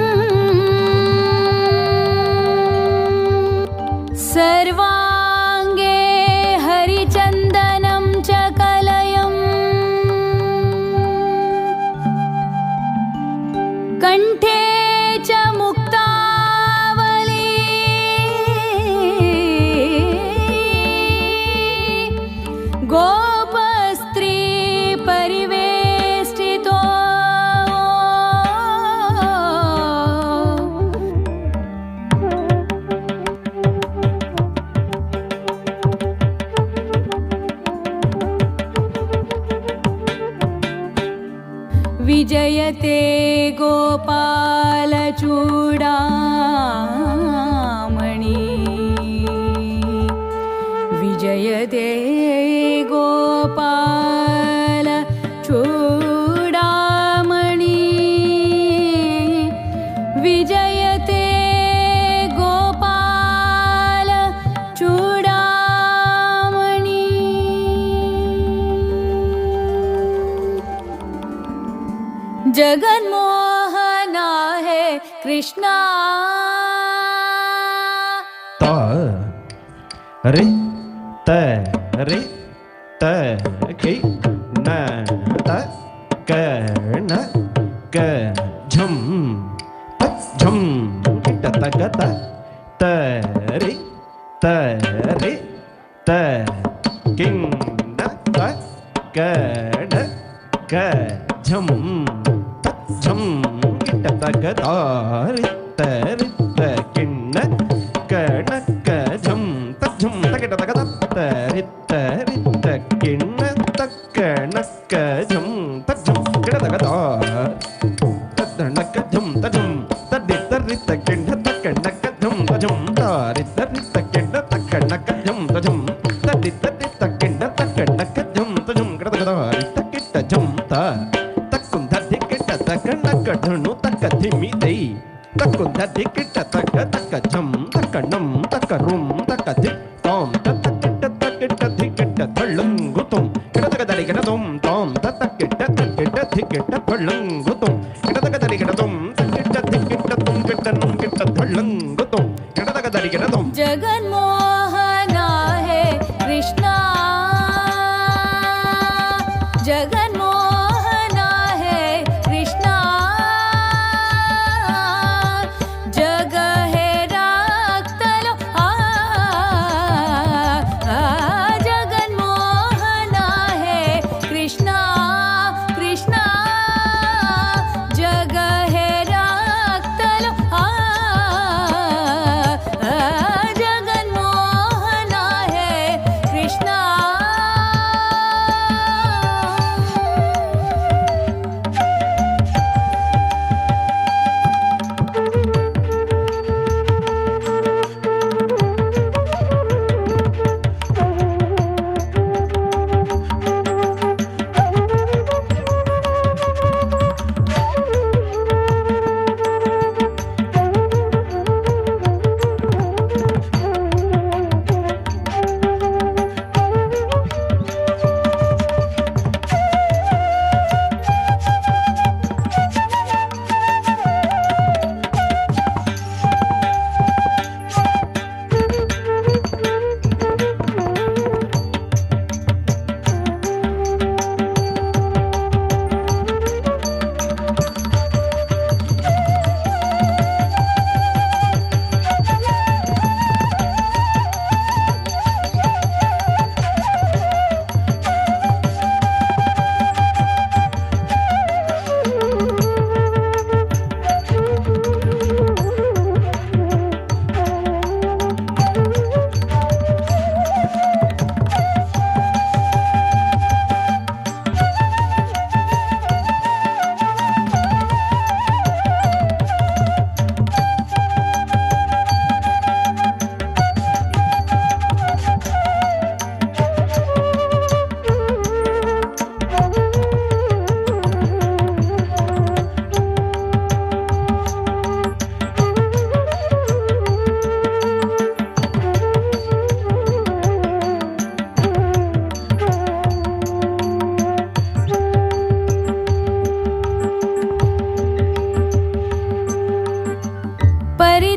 S4: सर्वांगे हरिचन्दनं च कलयम् कंठे च मुक्तावली गोपस्त्री परिवेष्टितो विजयते गोपालचूडामणि विजयते गोपालचूडामणि विजयते गोपालचूडामणि. जगन्मोहना है कृष्णा
S7: ता रे त रे त के न त क न क झुम झम त झम किट तक त त रे त रे त किं न त क ड क झम त झम किट तक त रे त रे त किं न क ण क झम त झम त किट तक त रे त रे त किं न त क ण क झम त झम किट तक त त ण क झम त झम त रि त रि त किं त क ण क झम त झम त रि त रि त किं त क ण क झम त झम त रि त रि त किं त क ण क झम त झम किट तक त रि त किट झम त त कुं ध धि किट त क ण क ढणु त क धिमि दै त कुं ध धि किट त क त क झम त क णम त क रुम त क धि तोम त त किट त किट धि किट धळंगु तुम किट तक दरि किट तुम तोम त त किट त किट धि किट धळंगु तुम किट तक दरि किट तुम त किट धि किट तुम किट नुम किट धळंगु तुम किट तक दरि किट तुम।
S4: जगन्मोहना है कृष्णा, जगन्मोहना है कृष्णा, जग है रागतलो आ, जगन्मोहना है कृष्णा कृष्णा, जग है रागतलो आ, जगन्मोहना है कृष्णा।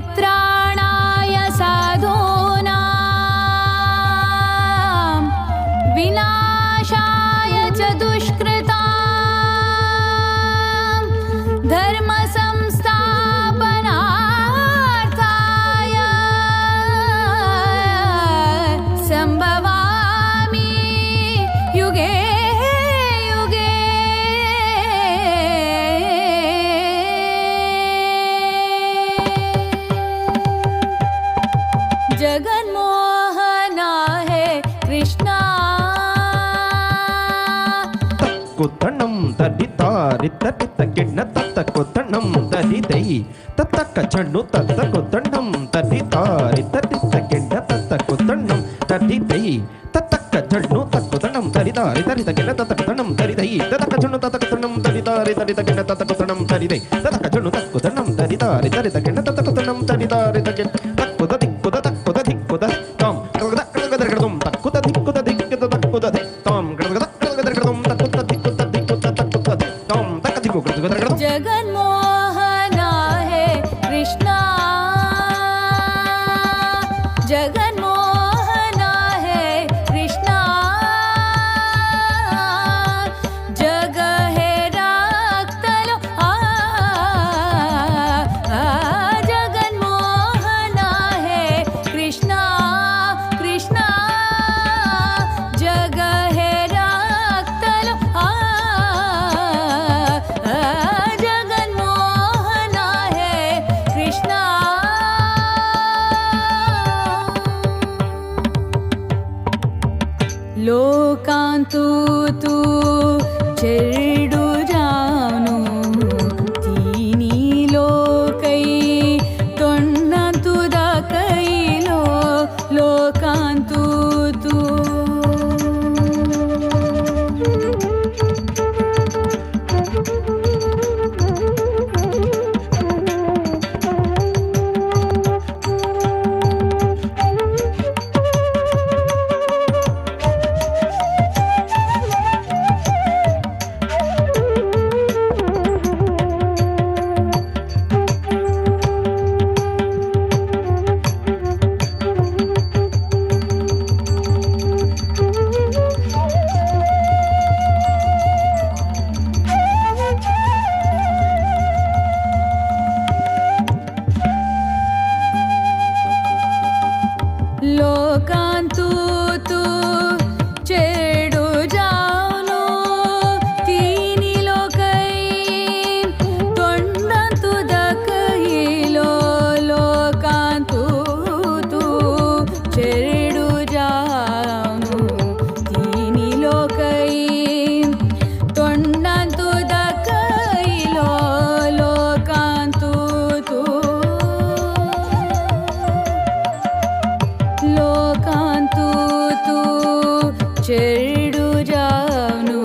S4: परित्राणाय साधूनां विनाशाय च दुष्कृतां धर्म संस्थापनार्थाय संभवामि युगे युगे। जगन्मोहना है कृष्णा,
S7: कुतणम तदि तारि तदि तकिण तत कुतणम तदि दै तत कचणु तत कुतणम तदि तारि तदि तकिण तत कुतणम तदि दै तत कचणु तत कुतणम तदि तारि तदि तकिण तत कुतणम तदि दै तत कचणु तत कुतणम तदि तारि तदि तकिण तत कुतणम तदि दै तत कचणु तत कुतणम तदि तारि तदि तकिण तत कुतणम तदि तारि तकिण तक कुत धिक कुत तक कुत धिक कुत तम गद गद गदम तक कुत धिक कुत धिक कुत तक कुत धिक तम गद गद गदम तक कुत धिक कुत धिक कुत तक कुत धिक तम तक धिक कुत गद गदम।
S4: जगन्मोहना है कृष्णा, जगन्मोहना है कृष्णा, जग है रागतलो आ, लोकांतु तू चेडू जावनु तिनी लोकई तोंडांतु दाखयलो लोकांतु तू. लोकांतु तू चेडू जावनु तिनी लोकई तोंडांतु दाखयलो लोकांतु तू चेडू जावनु तिनी लोकई तोंडांतु दाखयलो लोकांतु तू लोकांतु तू चेडू जावनु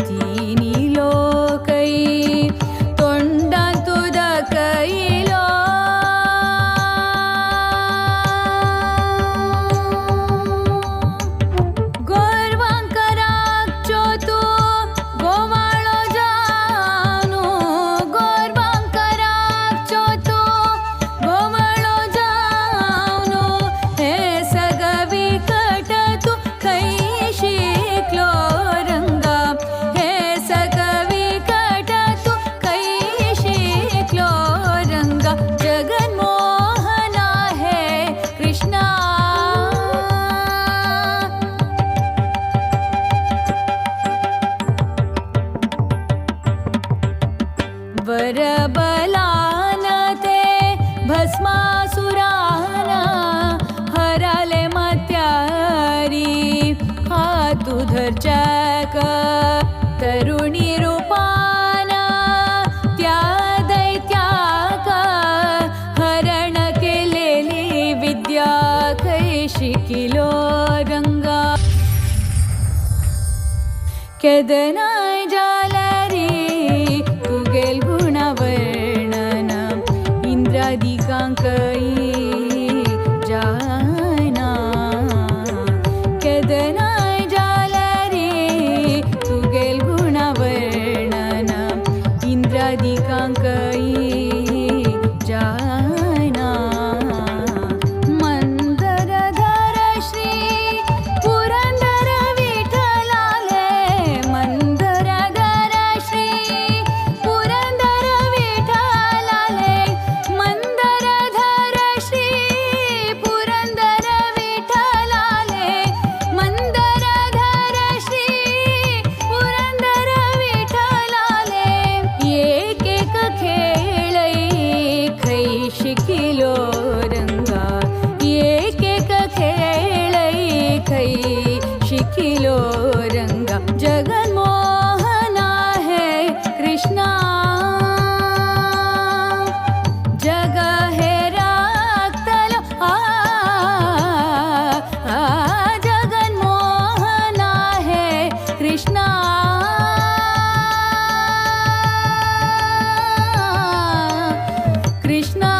S4: तिनी लोकई तोंडांतु दाखयलो. गोरवांकराचो तू गोवाळो जावनु गोरवांकराचो तू गोवाळो जावनु हे सगवी कट तू खंय शिकलो रंगा हे सगवी कट तू खंय शिकलो रंगा जगन्मोहना हे कृष्णा. वरबलान ते भस्मासुरान हराले मत्यारी हातु धरच्याक तरुणी रूपान त्या दैत्याक हरण केलेली विद्या खंय शिकिलो रंगा. केदनाय जाल्यारी तुगेल गुणवर्णन इंद्रादिकांकई जायना. केदनाय जाल्यारी तुगेल गुणवर्णन इंद्रादिकांकई जायना. मंदरधर श्री पुरंदर विठ्ठलाले मंदरधर श्री पुरंदर विठ्ठलाले मंदरधर श्री पुरंदर विठ्ठलाले मंदरधर श्री पुरंदर विठ्ठलाले एक एक खेळई खंय शिकिलो रंगा एक एक खेळई खंय शिकिलो रंगा जगन्मोहना हे कृष्णा. जग हे राखतलो आ आ, जगन्मोहना हे कृष्णा. कृष्णा.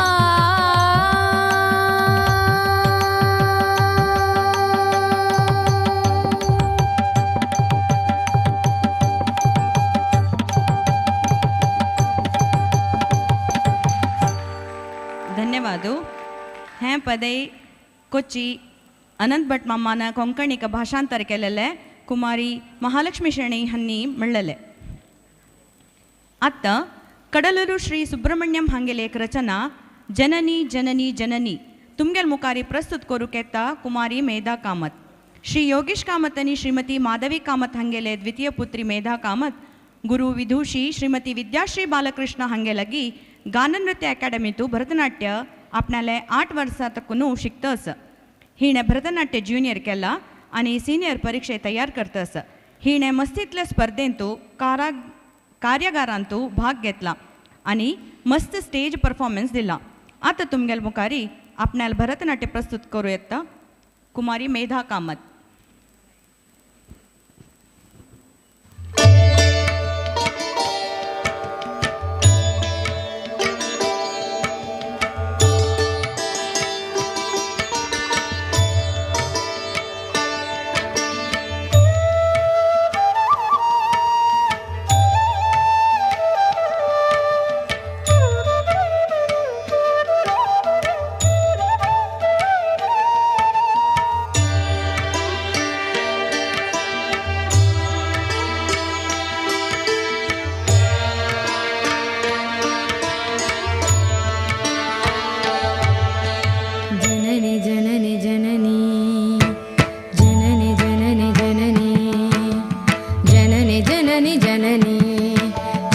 S3: धन्यवाद. हें पदय कोची अनंत भट मामान कोंकणीक भाषांतर केलेलें कुमारी महालक्ष्मी शेणी हांणी म्हणलेलें. आतां कडलूरू श्री सुब्रमण्यम हांगेले एक रचना जननी जननी जननी तुमगेल मुखारी प्रस्तुत करूंक येता कुमारी मेधा कामत. श्री योगेश कामत आनी श्रीमती माधवी कामत हांगेले द्वितीय पुत्री मेधा कामत गुरु विदुषी श्रीमती विद्याश्री बालकृष्ण हांगे लागी गाननृत्य अकादमीतू भरतनाट्य आपणाले 8 वर्सां तकून शिकता आसा. हिणें भरतनाट्य ज्युनियर केला आनी सिनियर परिक्षे तयार करता आसा. हिणें मस्तींतल्या स्पर्धेंतू कार्यागारांतू भाग घेतला आनी मस्त स्टेज परफॉर्मन्स दिला. आतां तुमगेल मुखारी आपणाल भरतनाट्य प्रस्तुत करूं येता कुमारी मेधा कामत.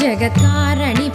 S4: जगतारणि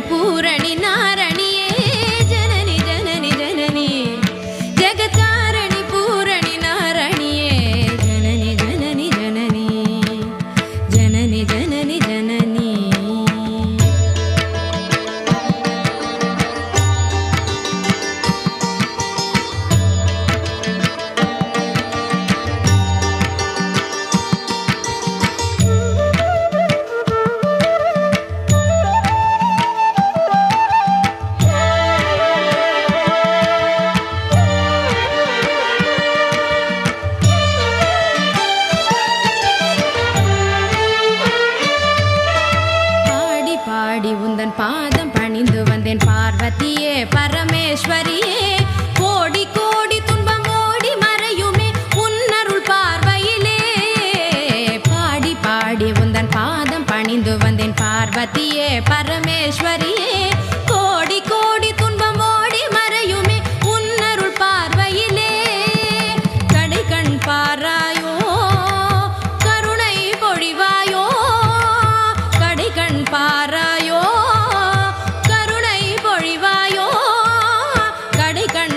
S4: पूरणि नारणिये जननि जननि जननि जगतारणि पूरणि नारणिये जननि जननि जननि जननि जननि जननि. பாதம் பணிந்து வந்தேன் பார்வதியே பரமேஸ்வரியே கோடி கோடி துன்பம் ஓடி மறையுமே உன்னருள் பார்வையிலே. பாடி பாடி உந்தன் பாதம் பணிந்து வந்தேன் பார்வதியே பரமேஸ்வரியே கோடி கோடி துன்பம் ஓடி மறையுமே உன்னருள் பார்வையிலே. கடை கண் பாராயோ கருணை பொழிவாயோ கடை கண் பாராயோ கருணை பொழிவாயோ கடை கண்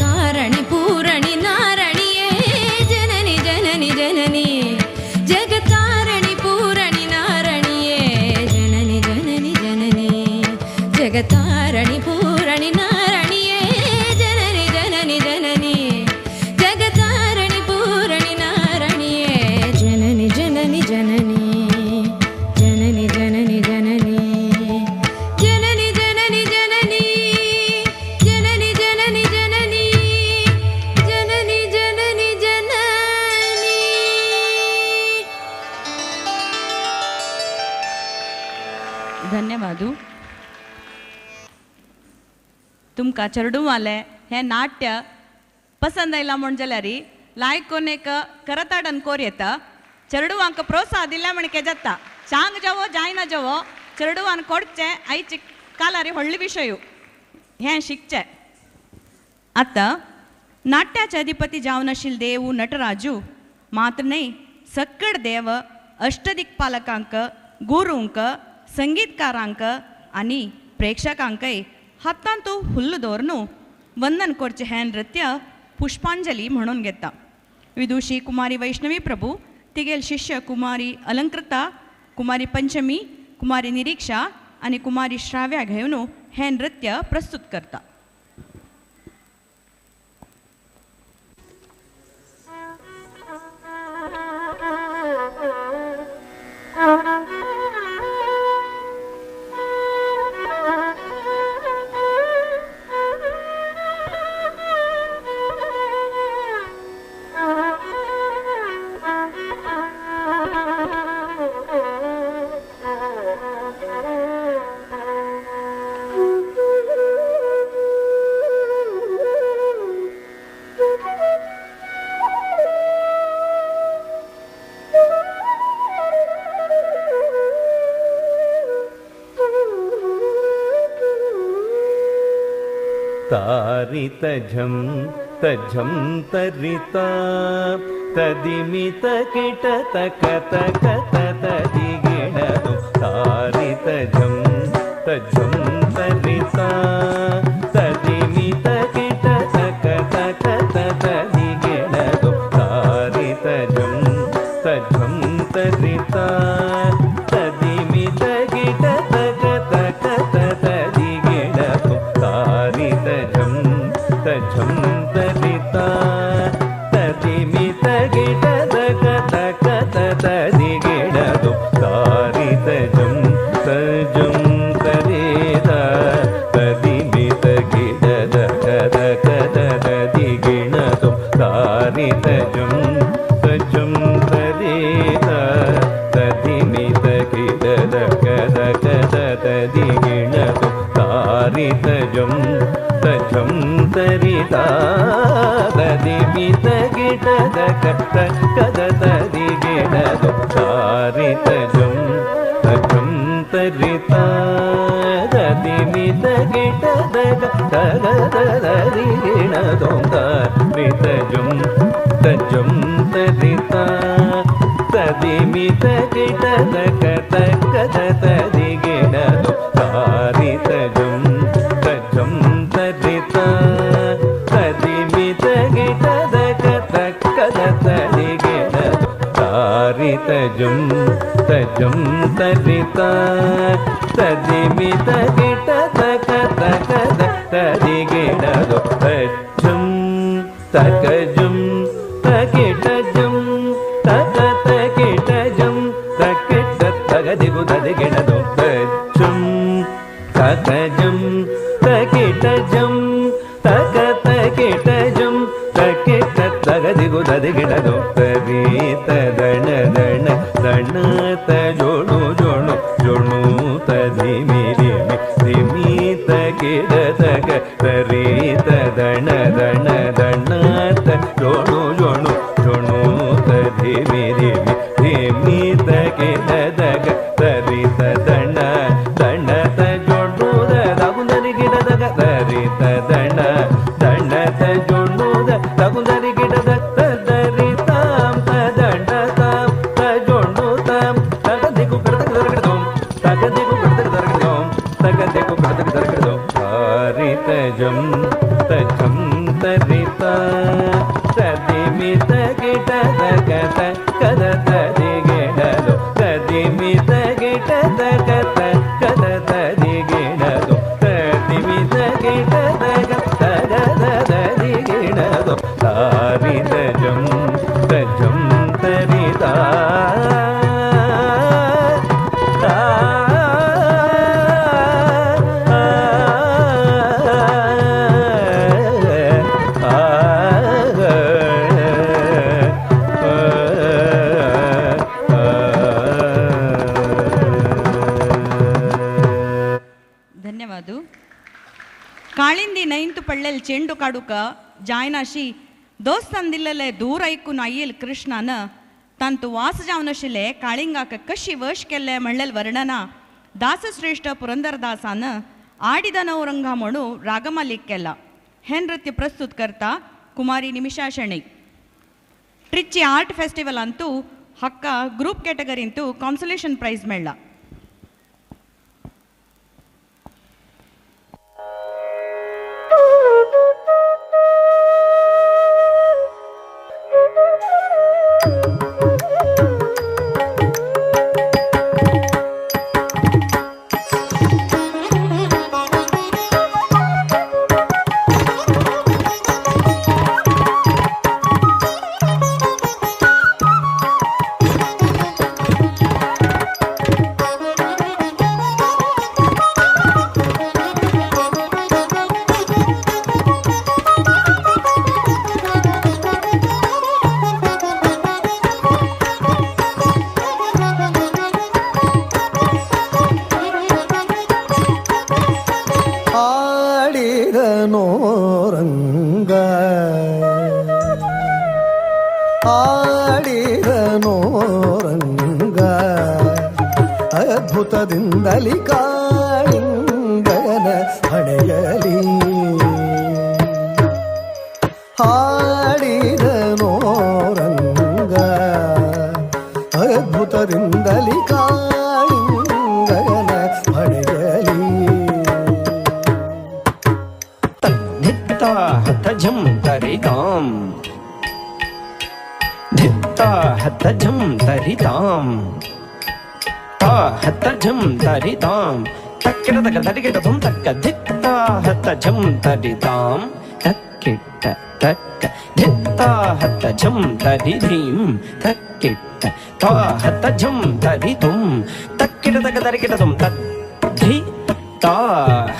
S4: ஜகத்தாரணி பூரணி நாரணியே ஜனனி ஜனனி ஜனனி ஜகத்தாரணி பூரணி நாரணியே ஜனனி ஜனனி ஜனனி ஜகத்தாரணி பூரணி நாரணியே ஜனனி ஜனனி ஜனனி ஜகத்தாரணி பூரணி நாரணியே ஜனனி ஜனனி ஜனனி ஜனனி ஜனனி ஜனனி ஜனனி ஜனனி ஜனனி ஜனனி ஜனனி ஜனனி ஜனனி ஜனனி ஜனனி.
S3: धन्यवाद. तुमकां चेडूंवालें हें नाट्य पसंद आयलां म्हूण जाल्यार लायक कोन्न एक करताडन कोर येता. चेडवांक प्रोत्साह दिल्या म्हण के जाता चांग जावो जायना जावो चेडवान कोडचें आयचे कालारी व्हडलो विशय हें शिकचें. आतां नाट्याचे अधिपती जावन आशिल्ले देव नटराजू मात्र न्हय सक्कड देव अष्टदिक्पालकांक गुरूंक संगीतकारांक आनी प्रेक्षकांकय हातांत हुल्ल दवरून वंदन करचें हें नृत्य पुष्पांजली म्हणून घेता. विदुषी कुमारी वैष्णवी प्रभू तिगेल शिष्य कुमारी अलंकृता कुमारी पंचमी कुमारी निरीक्षा आनी कुमारी श्राव्या घेवन हें नृत्य प्रस्तुत करता.
S8: तारी तझम तझम तरिता तदिमित किट तक तक तदि गिणतु तारी तझम तझम तरिता तदिमित किट तक तक तदि गिणतु तारी तझम तझम तरिता तदिमित किट तक तक तदि गिणतु तारी तझम तझम तरिता तदिमित गिट तक तक तदि गिणतु तारी तझम तझम तरिता तदिमित गिट तक तक तदि गिणतु तारी तझम तझम तरिता तदिमित गिट तक तक तदि गिणतु तारी तझम तझम तरिता तदिमित गिट तक तक तदि गिणतु तारी तझम तझम तरिता तदिमित गिट तक तक तदि गिणतु तारी तझम तझम तरिता तदिमित गिट तक तक तदि गिणतु तारी तझम तझम तरिता तदिमित गिट तक तक तदि गिणतु तारी तझम तझम तरिता तदिमित गिट तक तक तदि गिणतु तझम तकजुम तकिटजुम तक तकिटजुम तकिट तगदिगु तदिगिणतु तझम तकजुम तकिटजुम तक तकिटजुम तकिट तगदिगु तदिगिणतु तरित दण दण दण तजोणु जोणु जोणु तधिमि धिमि धिमि तकिट तक तरित दण दण दण तजोणु जोणु जोणु तधिमि धिमि धिमि तकिट तक तरित दण दण तजोणु दगुंदरि गिट तक तरित दण दण तजोणु दगुंदरि गिट तक तदरितां तदंडतां तजोणु तां तगदिगु कडतक दरगडों तगदिगु कडतक दरगडों तगदिगु कडतक दरगडों तारी तजम तजम तरि ತ ತದಿಮಿತ ಗಿಟ ತಕ ತಕ್ಕದ ತದಿಗಿಣದು ತದಿಮಿತ ಗಿಟ ತಕ ತಕ್ಕದ ತದಿಗಿಣದು ತದಿಮಿತ ಗಿಟ ತಗ ತಗದ ತದಿಗಿಣದು ತಾರಿದ ಜಂ ತಜಂ ತರಿತಾ.
S3: ಧನ್ಯವಾದ. ಕಾಳಿಂದಿ ನೈಂತು ಪಳ್ಳೆಲ್ ಚೆಂಡು ಕಾಡುಕ ಜಾಯ್ನಾಶಿ ದೋಸ್ತಂದಿಲ್ಲಲೆ ದೂರ ಐಕು ನಾಯಿಲ್ ಕೃಷ್ಣನ ತಂತು ವಾಸ ಜಾವನಶಿಲೆ ಕಾಳಿಂಗಾಕ ಕಶಿ ವಶ್ ಕೆಲ್ಲೆ ಮಳ್ಳಲ್ ವರ್ಣನ ದಾಸಶ್ರೇಷ್ಠ ಪುರಂದರದಾಸನ ಆಡಿದ ನವರಂಗ ಮಣು ರಾಗಮಾಲಿಕ್ಕೆಲ್ಲ ಹೆ ನೃತ್ಯ ಪ್ರಸ್ತುತ ಕರ್ತಾ ಕುಮಾರಿ ನಿಮಿಷಾ ಶೆಣೈ. ಟ್ರಿಚ್ಚಿ ಆರ್ಟ್ ಫೆಸ್ಟಿವಲ್ ಅಂತೂ ಹಕ್ಕ ಗ್ರೂಪ್ ಕ್ಯಾಟಗರಿ ಅಂತೂ ಕಾನ್ಸಲೇಷನ್ ಪ್ರೈಸ್ ಮೇಳ.
S6: ಆಡಿದನೋರಂಗ ಅದ್ಭುತದಿಂದಲಿ ಕಾಳಿಂಗನ ಹಣೆಯಲಿ ಹಾಡಿದನೋರಂಗ ಅದ್ಭುತದಿಂದಲಿ ಕಾಳಿಂಗನ ಹಣೆಯಲಿ.
S7: ತಜ್ಜಂ ತರಿತಾಂ ಧಿತ್ತಾ ಹತಜಂ ತರಿತಾಂ ತಾ ಹತಜಂ ತರಿತಾಂ ತಕ್ಕಿಟ ತಕ್ಕ ತರಿಕಿಟ ತುಂ ತಕ್ಕ ಧಿತ್ತಾ ಹತಜಂ ತರಿತಾಂ ತಕ್ಕಿಟ್ಟ ತಕ್ಕ ಧಿತ್ತಾ ಹತಜಂ ತರಿಧೀಂ ತಕ್ಕಿಟ್ಟ ತಾ ಹತಜಂ ತರಿತುಂ ತಕ್ಕಿಟ ತಕ್ಕ ತರಿಕಿಟ ತುಂ ತದ್ಧಿ ತಾ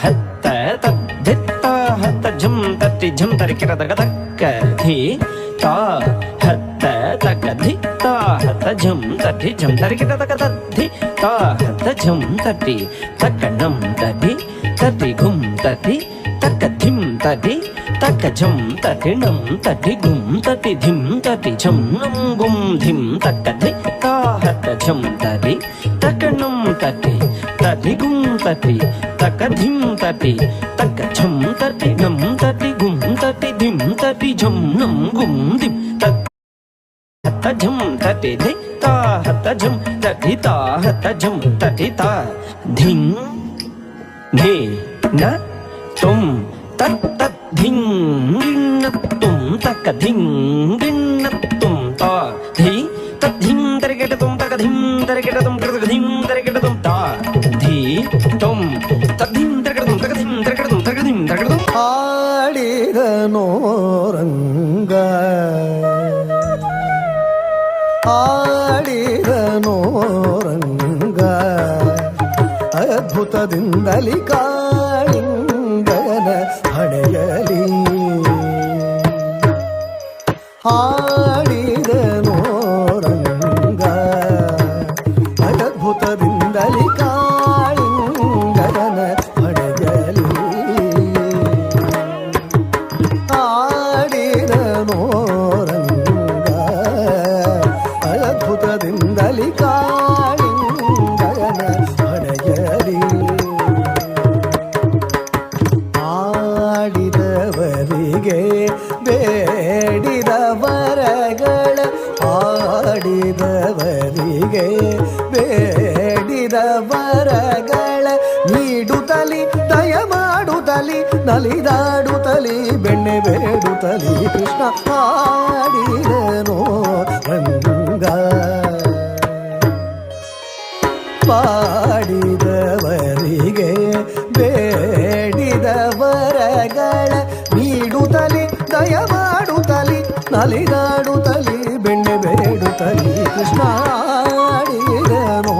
S7: ಹತ್ತ ತದ್ಧಿತ್ತಾ ಹತಜಂ ತತ್ತಿ ಝಂ ತರಿಕಿಟ ತಕ್ಕ ತಕ್ಕ ಧಿ ತಾ ಹತ್ತ ತಕ ಧಿ ತಾ ಹತ ಝಂ ತಟಿ ಝಂ ತರಿಕಿಟ ತಕ ತದ್ಧಿ ತಾ ಹತ ಝಂ ತಟಿ ತಕ್ಕ ಣಂ ತಟಿ ತಟಿ ಘುಂ ತಟಿ ತಕ್ಕ ಧಿಂ ತಟಿ ತಕ್ಕ ಝಂ ತಟಿ ಣಂ ತಟಿ ಘುಂ ತಟಿ ಧಿಂ ತಟಿ ಝಂ ಣಂ ಗುಂ ಧಿಂ ತಕ್ಕ ಧಿ ತಾ ಹತ ಝಂ ತರಿ ತಕ್ಕ ಣಂ ತಟಿ ತಟಿ ಗುಂ ತಟಿ ತಕ್ಕ ಧಿಂ ತಟಿ ತಕ್ಕ ಝಂ ತಟಿ ಣಂ ತಟಿ ಗುಂ ತಟಿ ಧಿಂ ತಟಿ ಝಂ ಣಂ ಗುಂ ಧಿಂ ತಕ್ ಹತ ಝಂ ತಟಿ ಧಿ ತಾ ಹತ ಝಂ ತಟಿ ತಾ ಹತ ಝಂ ತಟಿ ತಾ ಧಿಂ ಧಿ ನ ತುಂ ತತ್ ತತ್ ಧಿಂ ಗಿಣ್ಣ ತುಂ ತಕ್ಕ ಧಿಂ ಗಿಣ್ಣ ತುಂ ತಾ ಧಿ ತತ್ ಧಿಂ ತರಿಕೆಟ ತುಂ ತಕ ಧಿಂ ತರಿಕೆಟ ತುಂ ಕೃತಕ ಧಿಂ ತರಿಕೆಟ ತುಂ ತಾ ಧಿ ತುಂ ತತ್ ಧಿಂ ತರಿಕೆಟ ತುಂ ತಕ ಧಿಂ ತರಿಕೆಟ ತುಂ ತಕ ಧಿಂ ತರಿಕೆಟ ತುಂ.
S6: ಆಡಿದನೋರಂಗ ಆಡಿದನೋರಂಗ ಅದ್ಭುತದಿಂದಲಿ ಕಾಳಿಂಗನ ಹಣೆಯಲಿ ಹಾಡಿದನೋರಂಗ ಅದ್ಭುತದಿಂದಲಿ ಕಾಳಿಂಗನ ಹಣೆಯಲಿ ಹಾಡಿದನೋರಂಗ ಅದ್ಭುತದಿಂದಲಿ ಕಾಳಿಂಗನ ಹಣೆಯಲಿ ಆಡಿದವರಿಗೆ ಬೇಡಿದ ವರಗಳ ಆಡಿದವರಿಗೆ ಬೇಡಿದ ವರಗಳ ನೀಡುತ್ತಲಿ ದಯ ಮಾಡುತ್ತಲಿ ನಲಿದಾಡುತ್ತಲಿ ಬೆಣ್ಣೆ ಬೇಡುತ್ತಲಿ ಬೇಡುತ್ತಲಿ ಕೃಷ್ಣ ಆಡಿದನೋ ರಂಗ. ಪಾಡಿದವರಿಗೆ ಬೇಡಿದ ವರಗಳ ನೀಡುತ್ತಲಿ ದಯ ಮಾಡುತ್ತಲಿ ನಲಿದಾಡುತ್ತಲಿ ಬೆಣ್ಣೆ ಬೇಡುತ್ತಲಿ ಕೃಷ್ಣ ಆಡಿದನೋ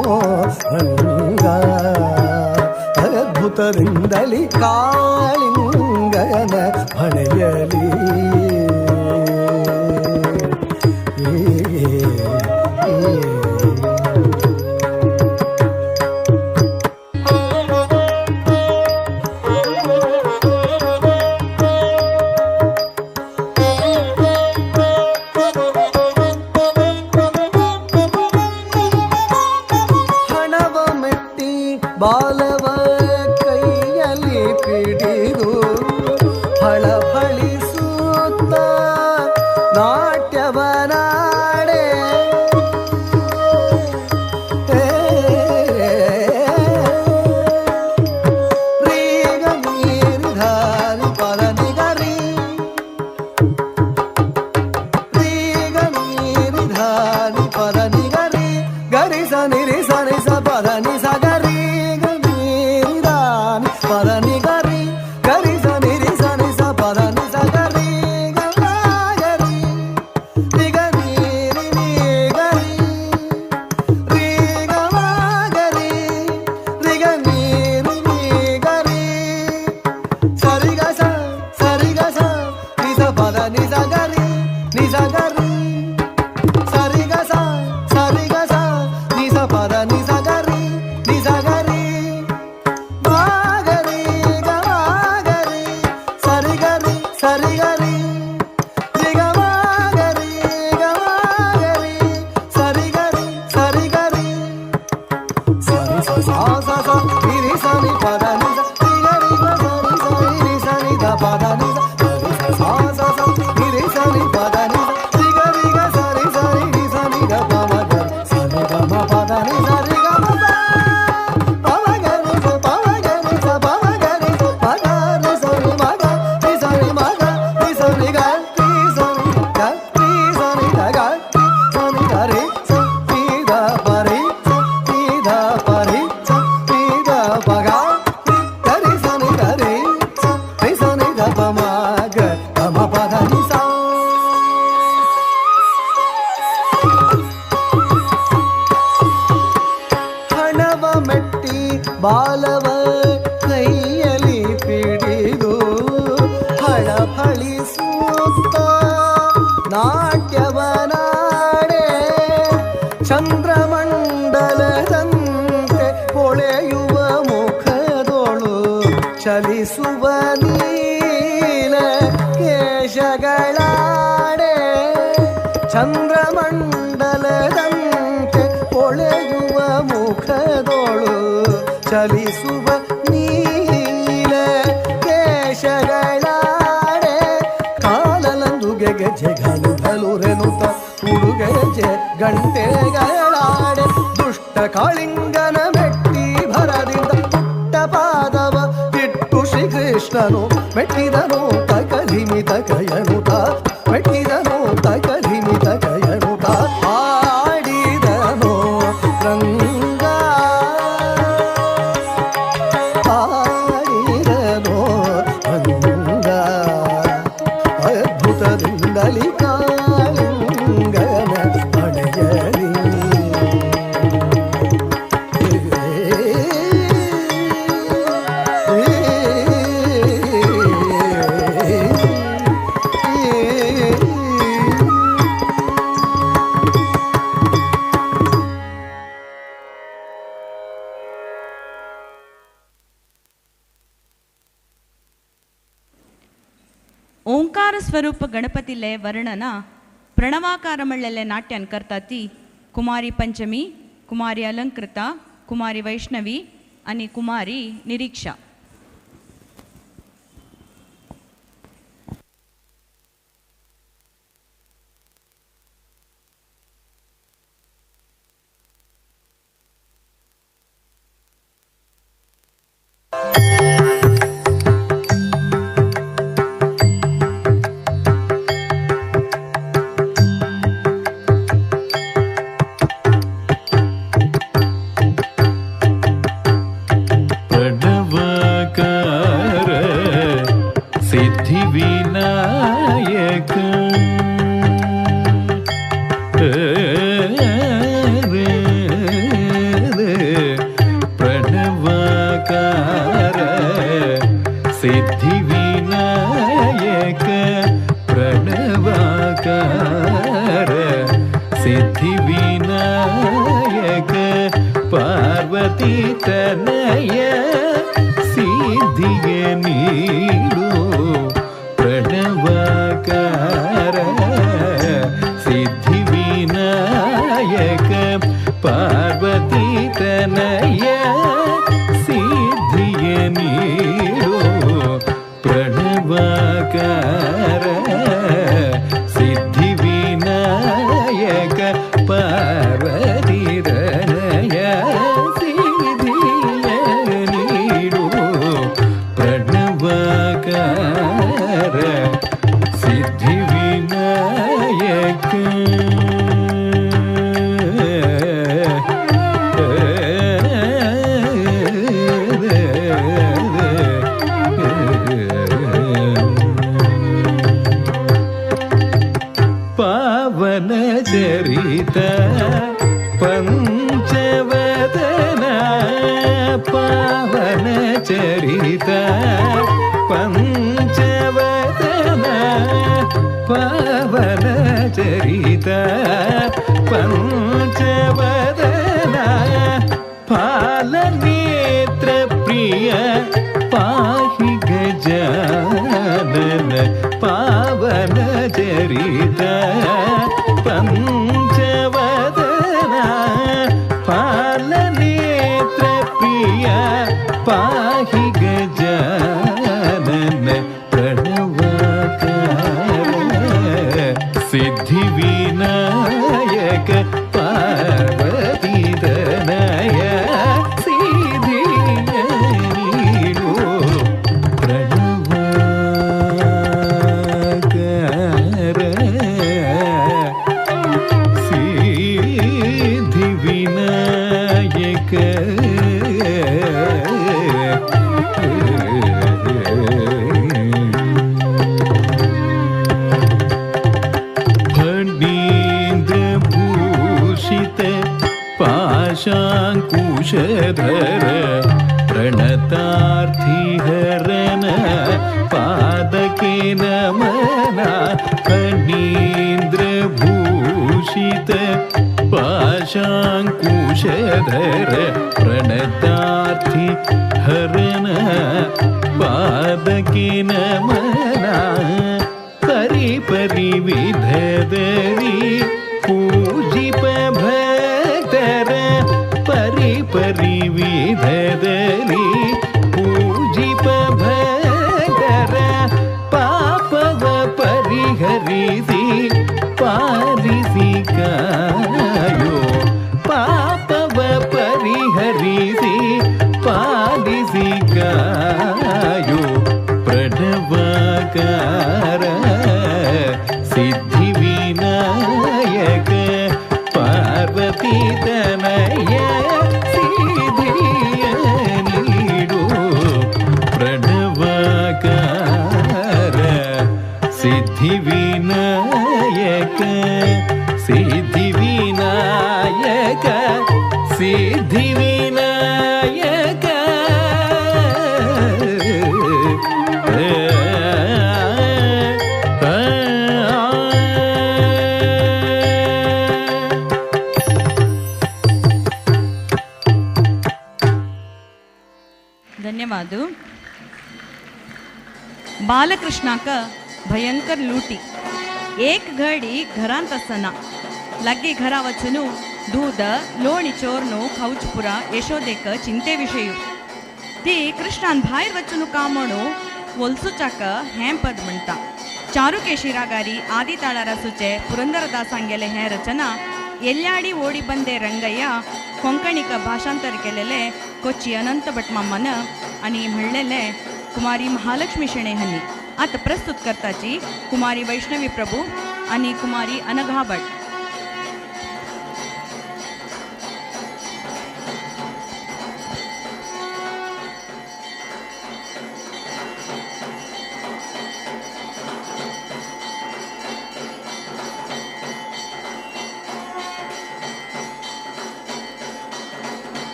S6: ರಂಗ. ಅದ್ಭುತದಿಂದಲಿ ಕಾಳಿಂಗನ ಹಣೆಯಲಿ ಹಣವ ಮೆಟ್ಟಿ ಬಾಲವ ಕೈಯಲ್ಲಿ ಪಿಡಿದು ಫಳಫಳಿಸುತ್ತ ನಾಟ್ಯವನಾಡೆ. ರೀಗ ನೀರಿ ಧಾರಿ ಪದ ನಿಗರಿ ರೀಗ ನೀರಿ ಧಾರಿ ಪದ ನಿಗರಿ ಗರಿ ಸ ನಿರಿ ಸ ನಿ ಸ ಪದ ನಿ ಸ ಗರಿ ಗ ನೀರಿ ಧಾನಿ ಪದ ನಿಗರಿ ಗರಿ ಸ ನಿರಿ ಸ ನಿ ಸ ಪದ ನಿ ಸ ಗರಿ ಗ ಗರಿ ನಿ ಗ ನೀರಿ ನಿ ಗರಿ ರೀ ಗ ಮ ಗರಿ ರಿ ಗ ನೀರಿ ನಿ ಗರಿ ಸರಿ ಗ ಸ ಸರಿ ಗ ಸ ನಿ ಸ ಪದ ನಿ ಸ ಗರಿ ನಿ ಸ ಗರಿ ಸರಿ ಗ ಸ ಸರಿ ಗ ಸ ನಿ ಸ ಪದ ನಿ ಸ ಗರಿ ನಿ ಸ ಗರಿ ಮಾ ಗರಿ ಗ ಮಾ ಗರಿ ಸರಿ ಗರಿ ಸರಿ ಗರಿ ರಿ ಗ ಮಾ ಗರಿ ಗ ಮಾ ಗರಿ ಸರಿ ಗರಿ ಸರಿ ಗರಿ ಸರಿ ಸ ಸ ಸ ಸ ನಿ ರಿ ಸ ನಿ ಪದ ನಿ ಸ ರಿ ಗ ರಿ ಗ ಸರಿ ಸರಿ ರಿ ಸ ನಿ the ಪದ ನಿ ಸ ಸರಿ ಸ ಸ ಸ ಸ ನಿ ರಿ ಸ ನಿ ಪದ ನಿ ಸ ರಿ ಗ ರಿ ಗ ಸರಿ ಸರಿ ರಿ ಸ ನಿ ಗ ಪ ಮ ಗ ಸ ನಿ ಗ ಮ ಪದ ನಿ ಸ ರಿ ಗ ಮ ಪ ಪ ಮ ಗ ರಿ ಸ ಪ ಮ ಗ ರಿ ಸ ಪ ಮ ಗ ರಿ ಸ ಪ ಗ ರಿ ಸ ರಿ ಮ ಗ ರಿ ಸ ರಿ ಮ ಗ ರಿ ಸ ರಿ ಗ ರಿ ಸ ರಿ ಗ ರಿ ಸ ರಿ the ಗ ರಿ ಸ ನಿ the ರಿ ಸ ರಿ the ಪ ರಿ ಸ ರಿ the ಪ ರಿ ಸ ರಿ the ಪ ಗ ರಿ ಗ ರಿ ಸ ನಿ the ರಿ ಸ ರಿ ಸ ನಿ the ಪ ಮ ಗ ಪ ಮ ಪ the ನಿ ಸ. ಹಣವ ಮೆಟ್ಟಿ ಬಾಲವ ಕೈಯಲ್ಲಿ ಪಿಡಿದು ಫಳಫಳಿಸುತ್ತ ನಾಟ್ಯವನಾಡೆ. ಚಂದ್ರಮಂಡಲದಂತೆ ಹೊಳೆಯುವ ಮುಖದೊಳು ಚಲಿಸುವ ನೀಲ ಕೇಶಗಳಾಡೆ. ಚಂದ್ರಮಂಡಲದಂತೆ ಹೊಳೆಯುವ ಮುಖದೊಳು ಚಲಿಸುವ ನೀಲ ಕೇಶಗಳಾಡೆ. ಕಾಲಲಂದುಗೆ ಗೆಜ್ಜೆ ಘಲು ಘಲುರೆನುತ ಉಡುಗೆಜ್ಜೆ ಗಂಟೆಗಳಾಡೆ. ದುಷ್ಟ ಕಾಳಿಂಗನ ಮೆಟ್ಟಿ ಭರದಿಂದ ಪುಟ್ಟ ಪಾದವ ಇಟ್ಟು ಶ್ರೀಕೃಷ್ಣನು ಮೆಟ್ಟಿದನು ತಕಧಿಮಿತ ಕಯನುತ ಮೆಟ್ಟಿದನು ತಕಧಿಮಿತ ಕಯನುತ ಆಡಿದನು ರಂಗ ಆಡಿದನು ರಂಗ. ಅದ್ಭುತದಿಂದಲಿ ಕಾಳಿಂಗನ ಹಣೆಯಲಿ
S3: ಓಂಕಾರ ಸ್ವರೂಪ ಗಣಪತಿಲೆ ವರ್ಣನ ಪ್ರಣವಾಕಾರ ಮಳ್ಳಲೆ ನಾಟ್ಯನ್ करता ಕುಮಾರಿ ಪಂಚಮಿ, ಕುಮಾರಿ ಅಲಂಕೃತ, ಕುಮಾರಿ ವೈಷ್ಣವಿ आणि ಕುಮಾರಿ ನಿರೀಕ್ಷಾ.
S8: पावन चरित पंचवदन पावन चरित पंचवदन पावन चरित पंचवदन फालनेत्र प्रिय पाहि गजानन पावन चरित पंचवदन फालनेत्र प्रिय पाहि गजानन प्रणवाकार सिद्धिविनायक पार्वती तनय सिद्धिनीडु प्रणवाकार सिद्धिविनायक फणीन्द्रभूषित पाशाङ्कुशधर प्रणतार्थिहरण पादके नमना फणीन्द्रभूषित पाशाङ्कुशधर प्रणतार्थिहरण पादके नमना परि परि विधदरी पूजिप भक्तर परि परि विधदरी पूजिप भक्तर पापव परिहरिसि पालिसि कायो पापव परिहरिसि पालिसि कायो प्रणवाकार सिद्धिविनायक पार्वती तनय सिद्धिनीडु प्रणवाकार सिद्धिविनायक सिद्धिविनायक सिद्धिविनायक
S3: धन्यवाद. बालकृष्णाक भयंकर लुटी एक घडी घरांत आसना लागीं घरा वचून दूद लोणी चोरनु खावचपुरा यशोदेक चिंते विशयू ती कृष्णान भायर वचून का म्हणू वलसुचाक हें पद म्हणटा. चारुकेशी रागारी आदी ताळारासूचे पुरंदरदासांगेले हें रचना एल्ल्याडी ओडी बंदे रंगय्या कोंकणीक भाषांतर केलेले कोच्ची अनंत भटमामन आनी म्हणलेले कुमारी महालक्ष्मी शेणे हांणी. आतां प्रस्तुत करताची कुमारी वैष्णवी प्रभू आनी कुमारी अनघा भट.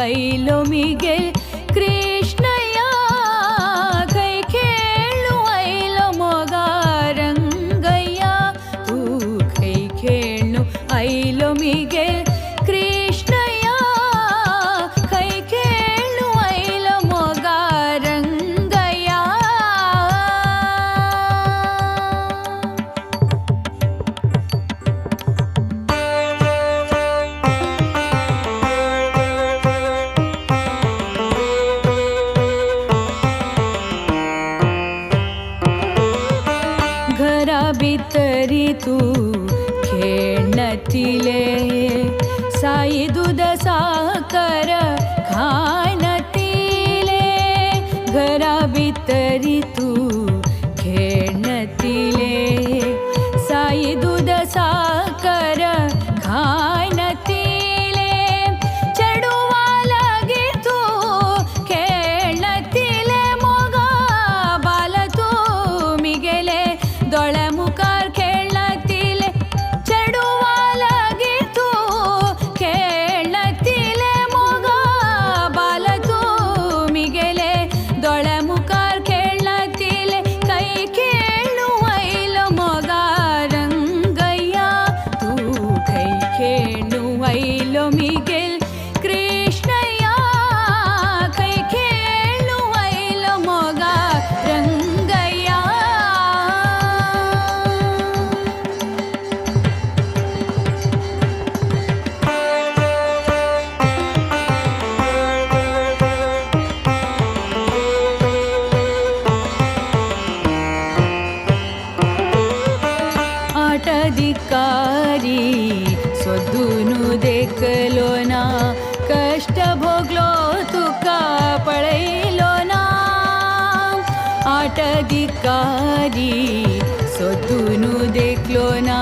S4: आयलो मिगेल कृष्णया खंय खेळ्ळू आयलो मोगा रंगया तूं खंय खेळ्ळू आयलो मिगेल कृष्णया खंय खेळ्ळू आयलो मोगा रंगया. घरा भितरी तूं खेळनतिले साई दूद साकर खानतिले घरा भितरी तूं खेळनतिले साई दूद साकर खानतिले चेडवा लागी तूं खेळनतिले मोगा बाल तूं मिगेले दोळ्या मुखार खेळनतिले चेडवा लागी तूं खेळनतिले मोगा बाल तूं मिगेले दोळ्या मुखार खेळनतिले खंय खेळ्ळू आयलो मोगा रंगया तूं खंय खेळ्ळू आयलो मिगेल कृष्णया खंय खेळ्ळू आयलो मोगा रंगया. आटधिकारी सोदून देखलो ना कश्ट भोगलो तुका पळयलो ना आटधिकारी सोदून देखलो ना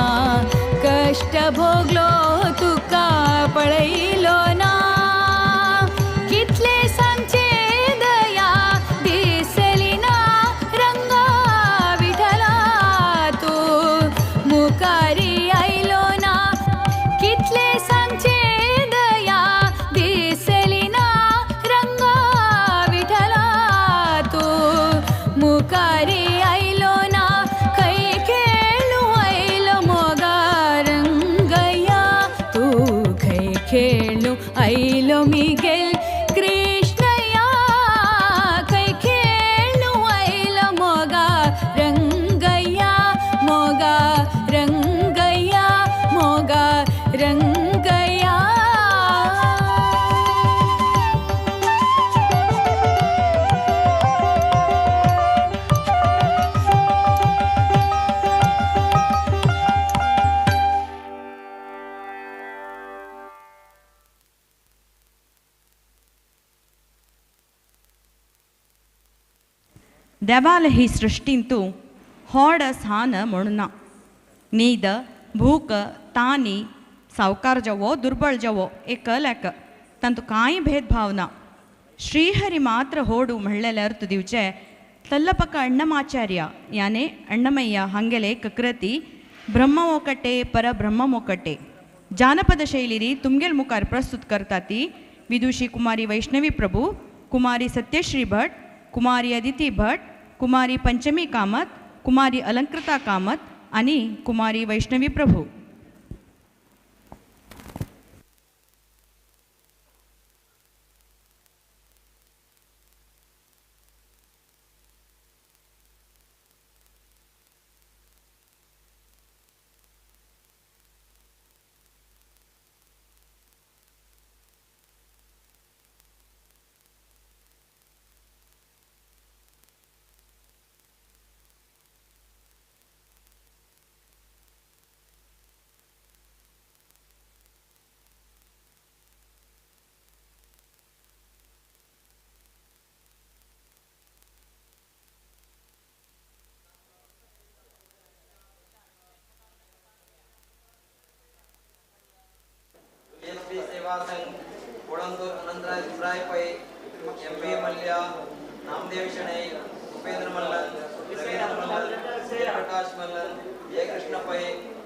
S4: कश्ट भोगलो तुका पळयलो ना कितले सांगचे दया दिसली ना रंगा विठला तूं मुखारी आयलो ना कितले सांगचे दया दिसली ना रंगा विठला तूं मुखारी आयलो ना खंय खेळ्ळू आयलो मोगा रंगया तूं खंय खेळ्ळू आयलो मिगेल कृष्णया खंय खेळ्ळू आयलो मोगा रंगया मोगा रंगया मोगा रंगया.
S3: देवाल ही सृश्टींतू होड सान म्हणून ना न्हीद भूक तानी सावकार जावो दुर्बळ जावो एकल एक तांतू कांय भेदभाव ना. श्रीहरी मात्र होडू म्हणलेले अर्थ दिवचे तल्लपक अण्णमाचार्य याने अण्णमय्या हांगेले ककृती ब्रह्ममोकटे परब्रह्ममोकटे जानपद शैलीरी तुमगेल मुखार प्रस्तुत करता ती विदुषी कुमारी वैष्णवी प्रभू, कुमारी सत्यश्री भट, कुमारी अदिती भट, कुमारी पंचमी कामत, कुमारी अलंकृता कामत आणि कुमारी Vaishnavi Prabhu.
S9: Singh, Kodangur Anantraj Subrai Pai, M V Mallya, Namdev Shenoy, Upendra Mallan, Ravindra Mallan, Prakash Mallan, Jaya Krishna Pai,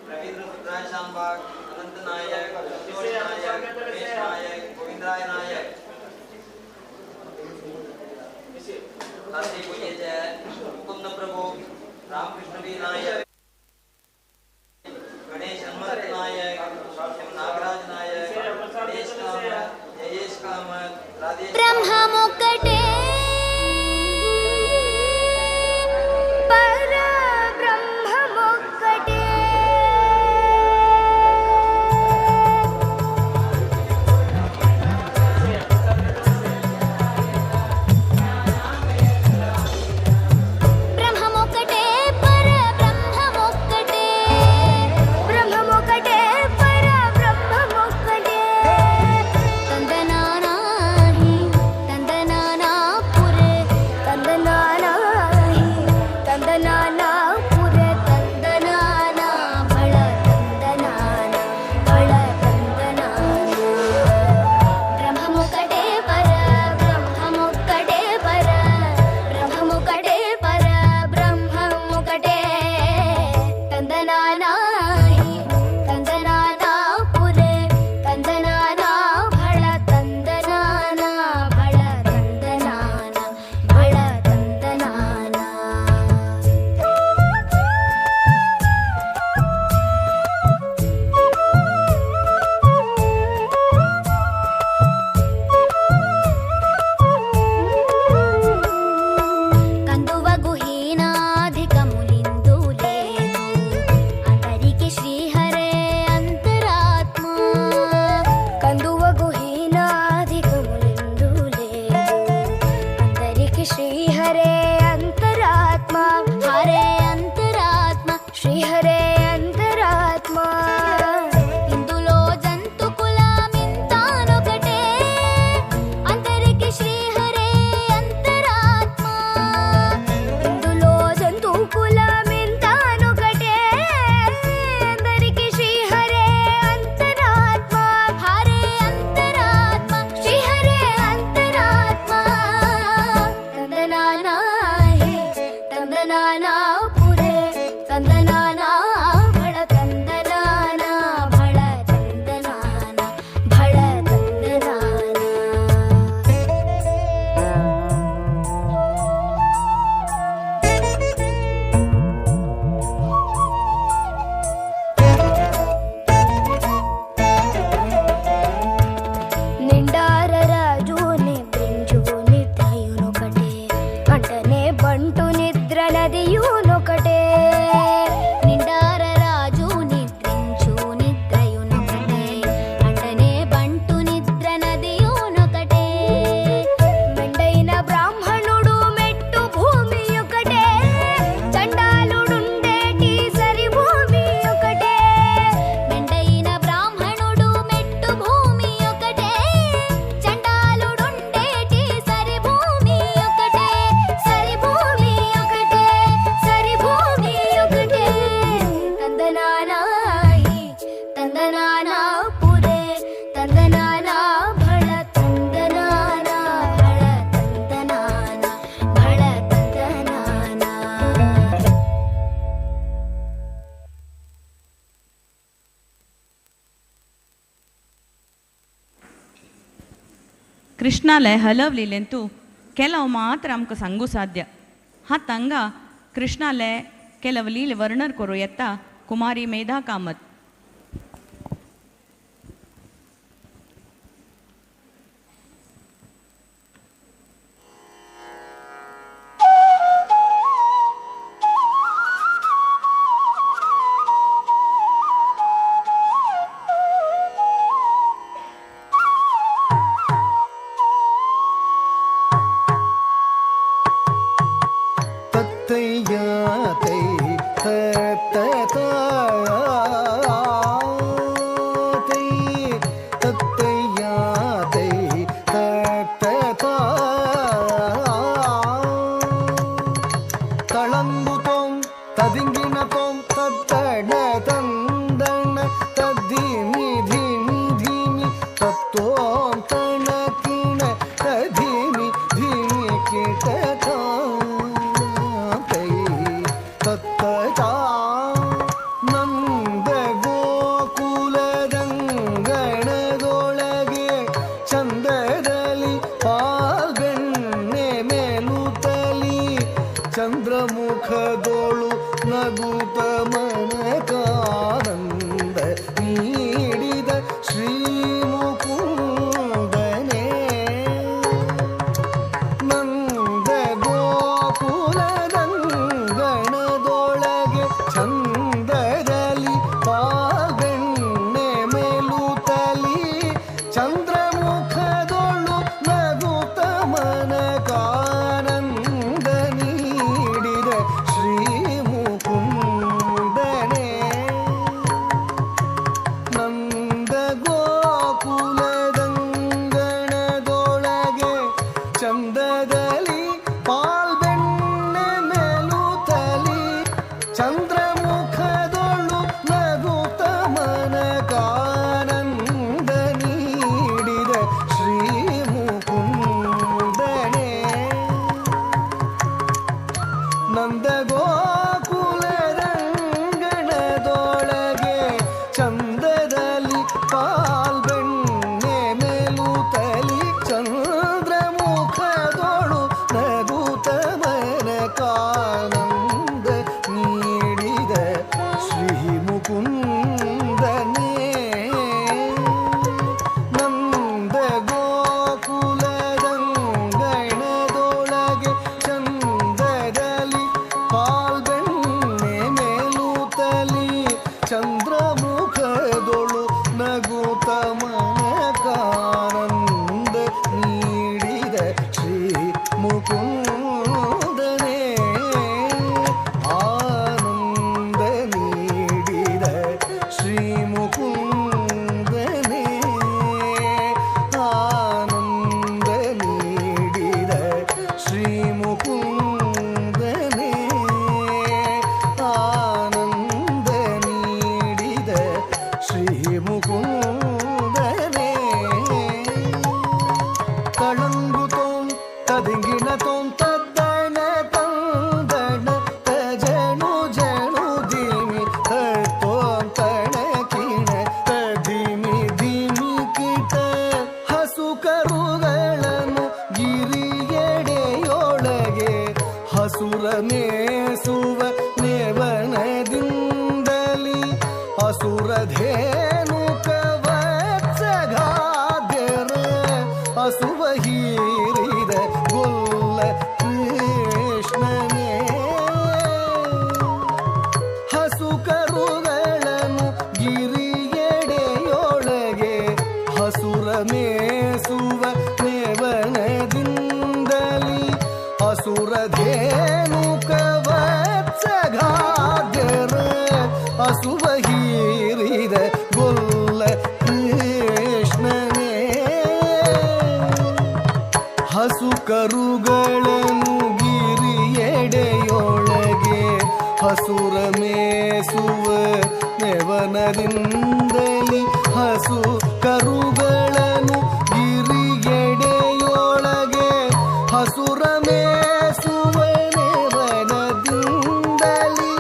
S9: Ravindra Subrai Shanbhag, Anant Nayak, Santosh Nayak, Umesh Nayak, Govindraj Nayak. Shastri पुजेचे Mukund Prabhu, Ramakrishna B Nayak, Ganesh Hanumant Nayak, M Nagaraj Nayak, Ganesh Kamath, Jayesh Kamath, Radhesh
S10: ಬ್ರಹ್ಮಮೊಕ್ಕಟೇ ಪರಬ್ರಹ್ಮಮೊಕ್ಕಟೇ ಬ್ರಹ್ಮಮೊಕ್ಕಟೇ ಪರಬ್ರಹ್ಮಮೊಕ್ಕಟೇ ಬ್ರಹ್ಮಮೊಕ್ಕಟೇ ಪರಬ್ರಹ್ಮಮೊಕ್ಕಟೇ ತಂದನಾನಾಹಿ ತಂದನಾನಾಪುರೆ ತಂದನಾನಾಹಿ ತಂದನಾನಾಪುರೆ ತಂದನಾನಾ ಬಳ ತಂದನಾನ ಬಳ ತಂದನಾನ ಬ್ರಹ್ಮಮೊಕ್ಕಟೇ ಪರ ಬ್ರಹ್ಮಮೊಕ್ಕಟೇ ಪರ ಬ್ರಹ್ಮಮೊಕ್ಕಟೇ ಪರ ಬ್ರಹ್ಮಮೊಕ್ಕಟೇ ತಂದನಾನಾಹಿ ತಂದನಾನಾಪುರೆ ತಂದನಾನಾ ಬಳ ತಂದನಾನ ಬಳ ತಂದನಾನ ಬಳ ತಂದನಾನ. కందువ గుహీనాధికములిందు లేదు అందరికి శ్రీహరే అంతరాత్మ. కందువ గుహీనాధికములిందు లేదు అందరికి శ్రీహరే అంతరాత్మ. హరే అంతరాత్మ శ్రీహరే అంతరాత్మ. ఇందులో జంతు కులమింతానొకటే అందరికి శ్రీహరే అంతరాత్మ. ఇందులో జంతు కులమింతానొకటే అందరికి శ్రీహరే అంతరాత్మ. హరే అంతరాత్మ శ్రీహరే అంతరాత్మ. తందనానాహి తందనానాపురే తందనానా బళ తందనానా బళ తందనాన బళ తందనాన. నిండార రాజుని బ్రింజు నిద్రయునొకటే అంటనే బంటు నిద్ర నదియునొకటే. నిండార రాజు నిద్రించు నిద్రయునొకటే అంటనే బంటు నిద్ర నదియునొకటే. మెండైన బ్రాహ్మణుడు మెట్టు భూమి ఒకటే చండాలుడుండేటి సరి భూమి ఒకటే. మెండైన బ్రాహ్మణుడు మెట్టు భూమి ఒకటే చండాలుడుండేటి సరి భూమి ఒకటే. సరి భూమి ఒకటే సరి భూమి ఒకటే. తందనానాహి తందనానాపురే తందనానా బళ తందనానా బళ తందనాన బళ తందనాన.
S3: कृष्णाले हलवलेलेंतू ಕೆಲವು मात्र आमकां सांगू साध्य. हातांगा कृष्णाले ಕೆಲವು लीले वर्णन करूं येता कुमारी मेधा कामत.
S6: ತತ್ತಯ್ಯ ತೈ ತತ್ತ. ಚಂದ್ರಮುಖದೋಳು ನಗುತ ಮನಕಾನಂದ ನೀಡಿದ ಶ್ರೀ ಮುಕುಂದನೇ. ನಂದ ಗೋಕುಲದಂಗಣದೊಳಗೆ ಚಂದದಲ್ಲಿ ಪಾಲ್ಬೆಣ್ಣೆ ಮೇಲುತ್ತಲಿ ಚಂದ್ರಮುಖದೊಳು ನಗುತ ಮನಕಾನಂದ ನೀಡಿದ ಶ್ರೀ ಮುಕುಂದನೇ. ನಂದ ಗೋಕುಲದಂಗಣದೊಳಗೆ ಚಂದದಲ್ಲಿ ಪಾಲ್ಬೆಣ್ಣೆ ಮೇಲುತ್ತಲಿ ಚಂದ್ರಮುಖದೊಳು ನಗುತ ಮನಕಾನಂದ ನೀಡಿದ ಶ್ರೀ ಮುಕುಂದನೇ. ನಂದ ಗೋಕುಲದಂಗಣದೊಳಗೆ ಚಂದದಲ್ಲಿ ಪಾಲ್ಬೆಣ್ಣೆ ಮೇಲುತ್ತಲಿ ಚಂದ್ರಮುಖದೊಳು ನಗುತ ಮನಕಾನಂದ ನೀಡಿದ ಶ್ರೀ ಮುಕುಂದನೇ. ನಂದ ಗೋಕುಲದಂಗಣದೊಳಗೆ ಚಂದದಲ್ಲಿ ಪಾಲ್ಬೆಣ್ಣೆ ಮೇಲುತ್ತಲಿ ಚಂದ್ರಮುಖದೊಳು ನಗುತ ಮನಕಾನಂದ ನೀಡಿದ ಶ್ರೀ ಮುಕುಂದನೇ. ಆನಂದ ನೀಡಿದ ಶ್ರೀ ಮುಕುಂದನೇ. ಆನಂದ ನೀಡಿದ ಶ್ರೀ ಮುಕುಂದನೇ. ಆನಂದ ನೀಡಿದ ಶ್ರೀ ಮುಕುಂದನೇ. ತಳಂಗುತೋಂ ತದಿಂಗಿಣ ತೋಂ ತದ್ದಣ ತಂದಣ ತಜಣು ಜಣು ಧಿಮಿ ತೋಂ ತಣ ಕಿಣ ತಧಿಮಿ ಧಿಮಿ ಕಿಟ ಹಸು ಕರುಗಳನ್ನು ಗಿರಿಯೆಡೆಯೊಳಗೆ ಹಸುರ ಮೇಸುವ ನೇವನದಿಂದಲಿ ಅಸುರಧೇನು ಕವತ್ಸಗಾದ್ಯರ ಅಸುವ ಹೀರಿದ ಗೊಲ್ಲ ಕೃಷ್ಣನೇ. ಹಸು ಕರುಗಳನ್ನು ಗಿರಿಯೆಡೆಯೊಳಗೆ ಹಸುರ ಮೇಸುವ ನೇವನದಿಂದಲಿ ಅಸುರಧೇನು ಕವತ್ಸಗಾದ್ಯರ ಅಸುವ ಹೀರಿದ ಗೊಲ್ಲ ಕೃಷ್ಣನೇ. ಹಸು ಕರುಗಳನ್ನು ಗಿರಿಯೆಡೆಯೊಳಗೆ ಹಸುರ ಮೇಸುವ ನೆವನದಿಂದಲಿ ಹಸು ಕರುಗಳನ್ನು ಗಿರಿಯೆಡೆಯೊಳಗೆ ಹಸುರ ಮೇಸುವ ನೆವನದಿಂದಲಿ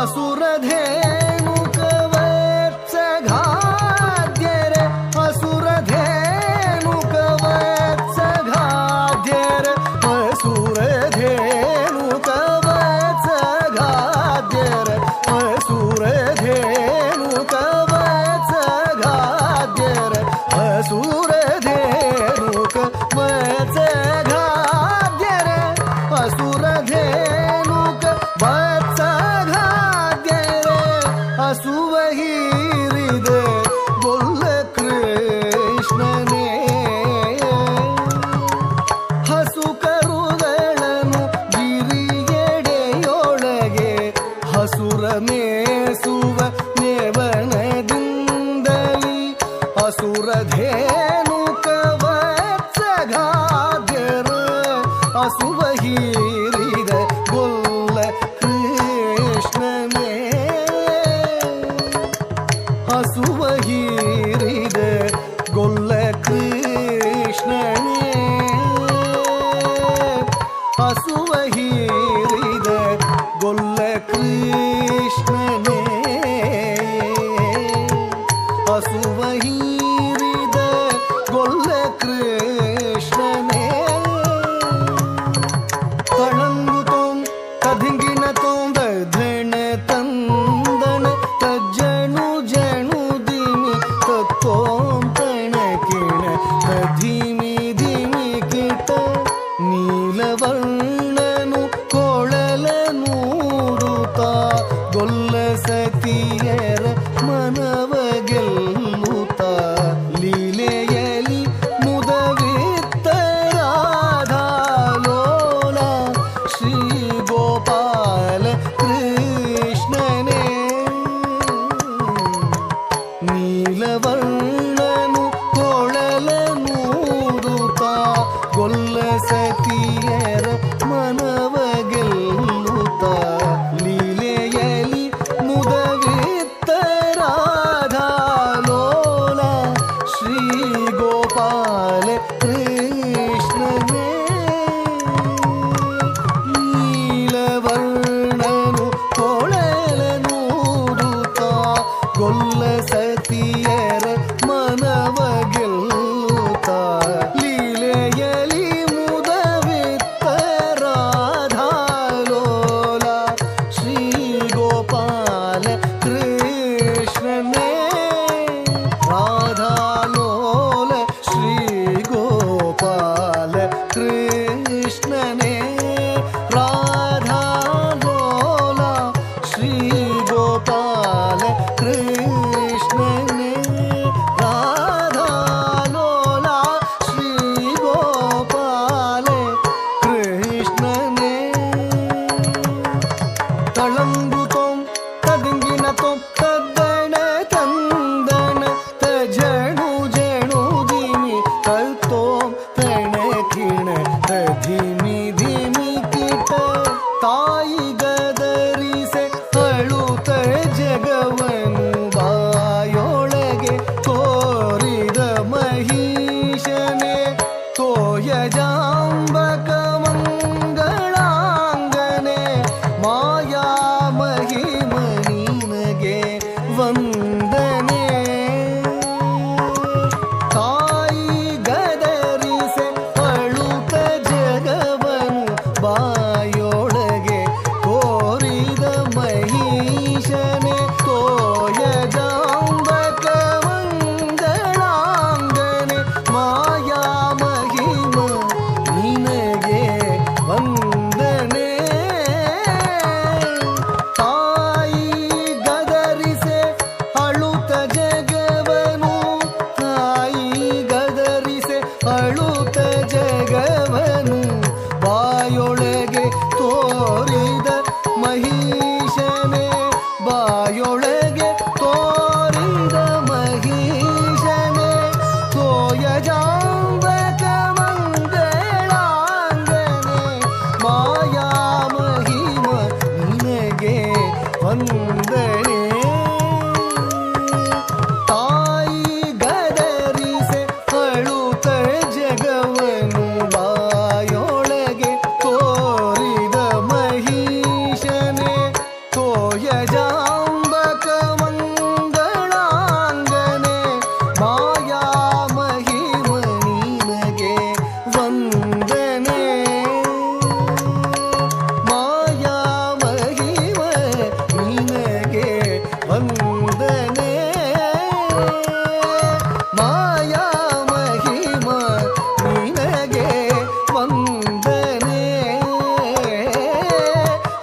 S6: ಅಸುರಧೇನು ಕವತ್ಸಗಾದ್ಯರ ಅಸುರಧೇನು ಕವತ್ಸಗಾದ್ಯರ ಅಸುರಧೇನು ಕವತ್ಸಗಾದ್ಯರ ಅಸುರಧೇನು ಕವತ್ಸಗಾದ್ಯರ ಅಸುರಧೇನು ಕವತ್ಸಗಾದ್ಯರ ಅಸುರಧೇನು ಕವತ್ಸಗಾದ್ಯರ ಅಸುವ ಹೀರಿದ ಗೊಲ್ಲ ಕೃಷ್ಣನೇ. ಹಸು ಕರುಗಳನ್ನು ಗಿರಿಯೆಡೆಯೊಳಗೆ ಹಸುರ ಮೇಸುವ ನೇವನದಿಂದಲಿ ಅಸುರಧೇನು ಕವತ್ಸಗಾದ್ಯರ ಅಸುವ ಹೀರಿದ ಗೊಲ್ಲ ಕೃಷ್ಣನೇ. ಹಸುವ ಹೀರಿದ ಗೊಲ್ಲ ಕೃಷ್ಣನೇ. ಹಸುವ ಹೀರಿದ ಗೊಲ್ಲ ಕೃಷ್ಣನೇ. ಹಸುವ ಹೀರಿದ ಗೊಲ್ಲ ಕೃಷ್ಣನೇ. ತಳಂಗುತೋಂ ತಧಿಂ ಧೀಮಿ ಧೀಮಿ ಕೀಟ ತಾಯಿ ಗದರಿಸೆ ಅಳುತ್ತ ಜಗವನು ಬಾಯೊಳಗೆ ತೋರಿದ ಮಹಿಷನೆ ತೋಯ ಜಾಂಬಕ ಮಂಗಳಾಂಗನೆ ಮಾಯಾ ಮಹಿಮ ನಿನಗೆ ವಂದನೆ. ತಾಯಿ ಗದರಿಸೆ ಅಳುತ್ತ ಜಗವನು ಬಾಯೊಳಗೆ ತೋರಿದ ಮಹಿಷನೆ ತೋಯ ಜಾಂಬಕ ಮಂಗಳಾಂಗನೆ ಮಾಯಾ ಮಹಿಮ ನಿನಗೆ ವಂದನೆ. ತಾಯಿ ಗದರಿಸೆ ಅಳುತ್ತ ಜಗವನು ತಾಯಿ ಗದರಿಸೆ ಅಳುತ್ತ ಜಗವನು ಬಾಯೊಳಗೆ ತೋರಿದ ಮಹಿಷನೆ ಬಾಯೊಳಗೆ ತೋರಿದ ಮಹಿಷನೆ ತೋಯ ಜಾಂಬಕ ಮಂಗಳಾಂಗನೆ ಮಾಯಾ ಮಹಿಮ ನಿನಗೆ ವಂದನೆ. ತಾಯಿ ಗದರಿಸೆ ಅಳುತ್ತ ಜಗವನು ಬಾಯೊಳಗೆ ತೋರಿದ ಮಹಿಷನೆ ತೋಯ ಜಾಂಬಕ ಮಂಗಳಾಂಗನೆ ಮಾಯಾ ಮಹಿಮ ನಿನಗೆ ವಂದನೆ. ಮಾಯಾ ಮಹಿಮ ನಿನಗೆ ವಂದನೆ. ಮಾಯಾ ಮಹಿಮ ನಿನಗೆ ವಂದನೆ.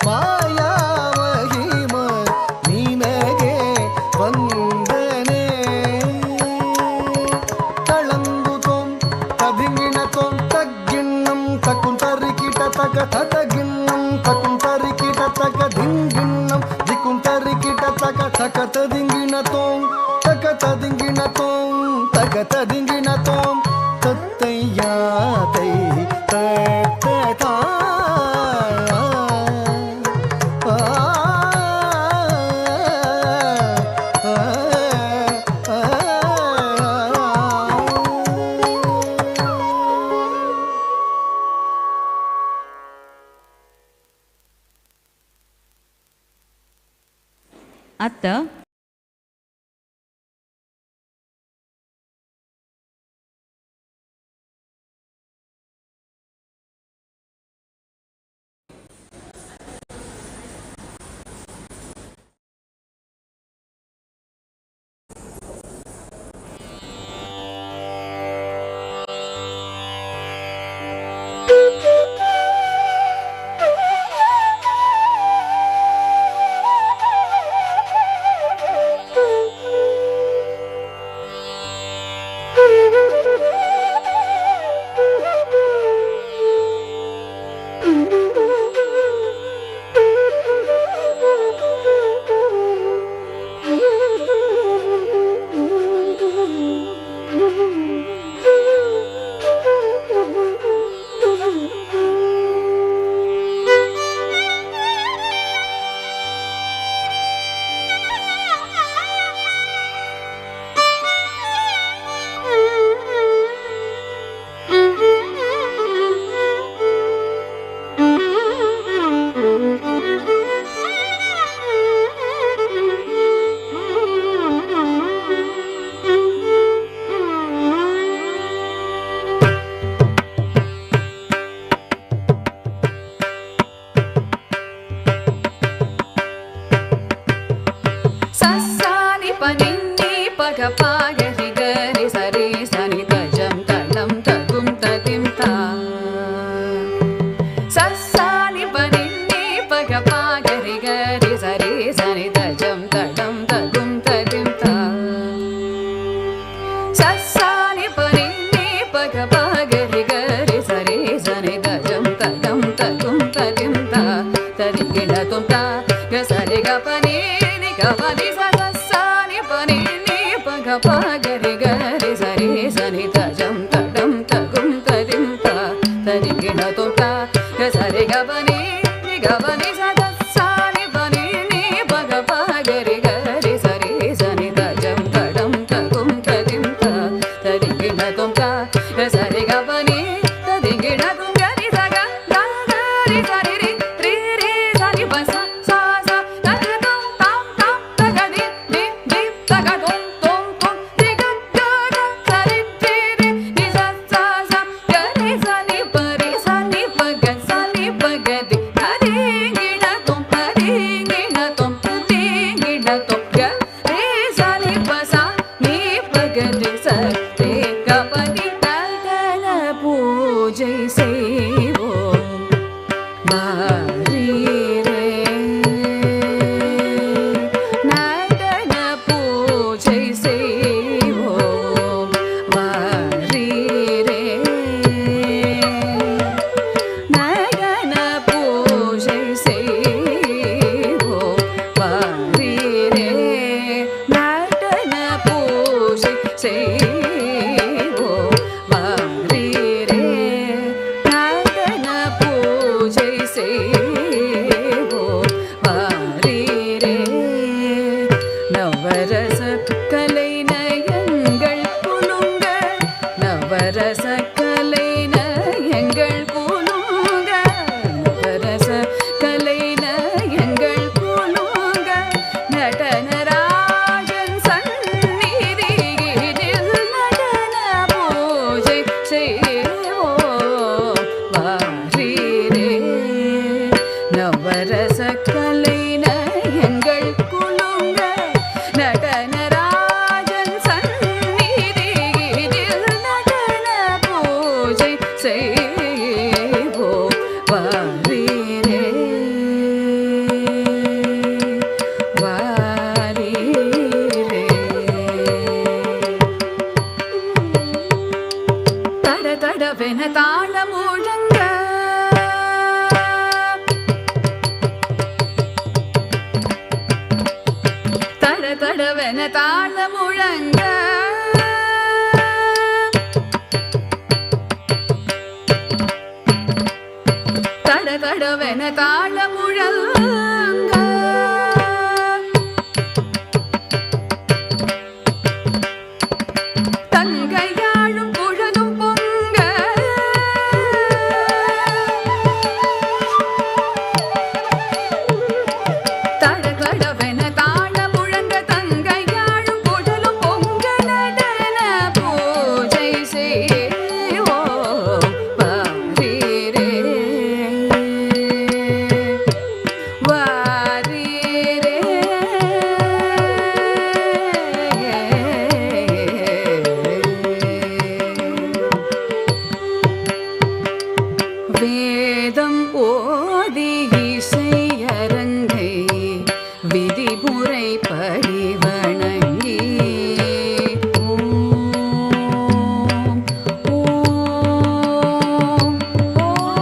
S6: ಮಾಯಾ ಮಹಿಮ ನಿನಗೆ ವಂದನೆ. ತಳಂದು ತೋಂ ತಧಿಂಗಿಣ ತೋಂ ತಗ್ಗಿಣ್ಣಂ ತಕುಂತರಿಕಿಟ ತಕ ತತಗಿಣ್ಣಂ ತಕುಂತರಿಕಿಟ ತಕ ಧಿಂಗಿಣ್ಣಂ ಧಿಕುಂತರಿಕಿಟ ತಕ ತಕ ತದಿಂಗಿಣ ತೋಂ ತಕ ತದಿಂಗಿಣ ತೋಂ ತಕ ತದಿಂಗಿಣ ತೋಂ ತತ್ತಯ್ಯ ತೈ ತತ್ತ ತಾ ಆ ಆ ಆ.
S3: ಅತ್ತ
S10: Thank you.
S4: ತರಿಂಗಿಣ ತೋಟ ಸರಿ ಗಬನಿ ಗಬನಿ ಸದ ಸಾರಿ ಬನಿ ನೀ ಬಗ ಗರಿ ಗರಿ ಸರಿ ಸನಿ ತಜಂ ತಡಂ ತಗುಂ ತದಿಂ ತ ತರಿಂಗಿಣ ತೋಟ ಸರಿ ಗಬನಿ ತದಿಂಗಿಣ ತುಂಗರಿ ಸಗ ಗರಿ ಸರಿ ರಿ ರಿ ರಿ ಸರಿ ಬಸ ಸಾ ಸಾ ತಗ ತುಂ ತಾಂ ತಾಂ ತಗ the the the ತಗ ತುಂ ತುಂ ತುಂ ರಿ ಗ ಗ ಗ ಸರಿ ರಿ ರಿ ನಿ ಸ ಸ ಸ ಗ ರಿ ಸ ನಿ ಪ ರಿ ಸ ನಿ ಪ ಗ ಸ ನಿ ಪ ಗ the ತ ರಿ ಗಿಣ ತುಂ ಪ ರಿ ಗಿಣ ತುಂ ಪ ರಿ ಗಿಣ ತುಂ ಗ ರಿ ಸ ನಿ ಪ ಸ ನಿ ಪ ಗ ರಿ ಸ ರಿ ಗ ಪ ನಿ ತ ತ ನ பூஜை செய்வோம் வாரீரே நடன பூஜை செய்வோம் வாரீரே நடன பூஜை செய்வோம் வாரீரே நடன பூஜை செய்வோம் வாரீரே நடன பூஜை செய்வோம் வாரீரே நவரச கலை நயங்கள் குலுங்க நவரச கலை நயங்கள் குலுங்க நவரச கலை நயங்கள் குலுங்க நடனராஜன் சந்நிதியினில் நடன பூஜை செய்வோம் வாரீரே நவரச கலை நயங்கள் குலுங்க நடனராஜன் சந்நிதியினில் நடன பூஜை செய்வோம் வாரீரே வாரீரே தட தடவென தாள முழங்க தட தடவென தாள முழங்க தட தடவென தாள முழங்க தங்கையாழும் குழலும் பொங்க தட தடவென தாள முழங்க தங்கையாழும் குழலும் பொங்க நடன பூஜை செய்வோம் வாரீரே வாரீரே வேதம் ஓதி இசையரங்கை விதிமுறைப்படி வணங்கி ஓம் ஓம் ஓம்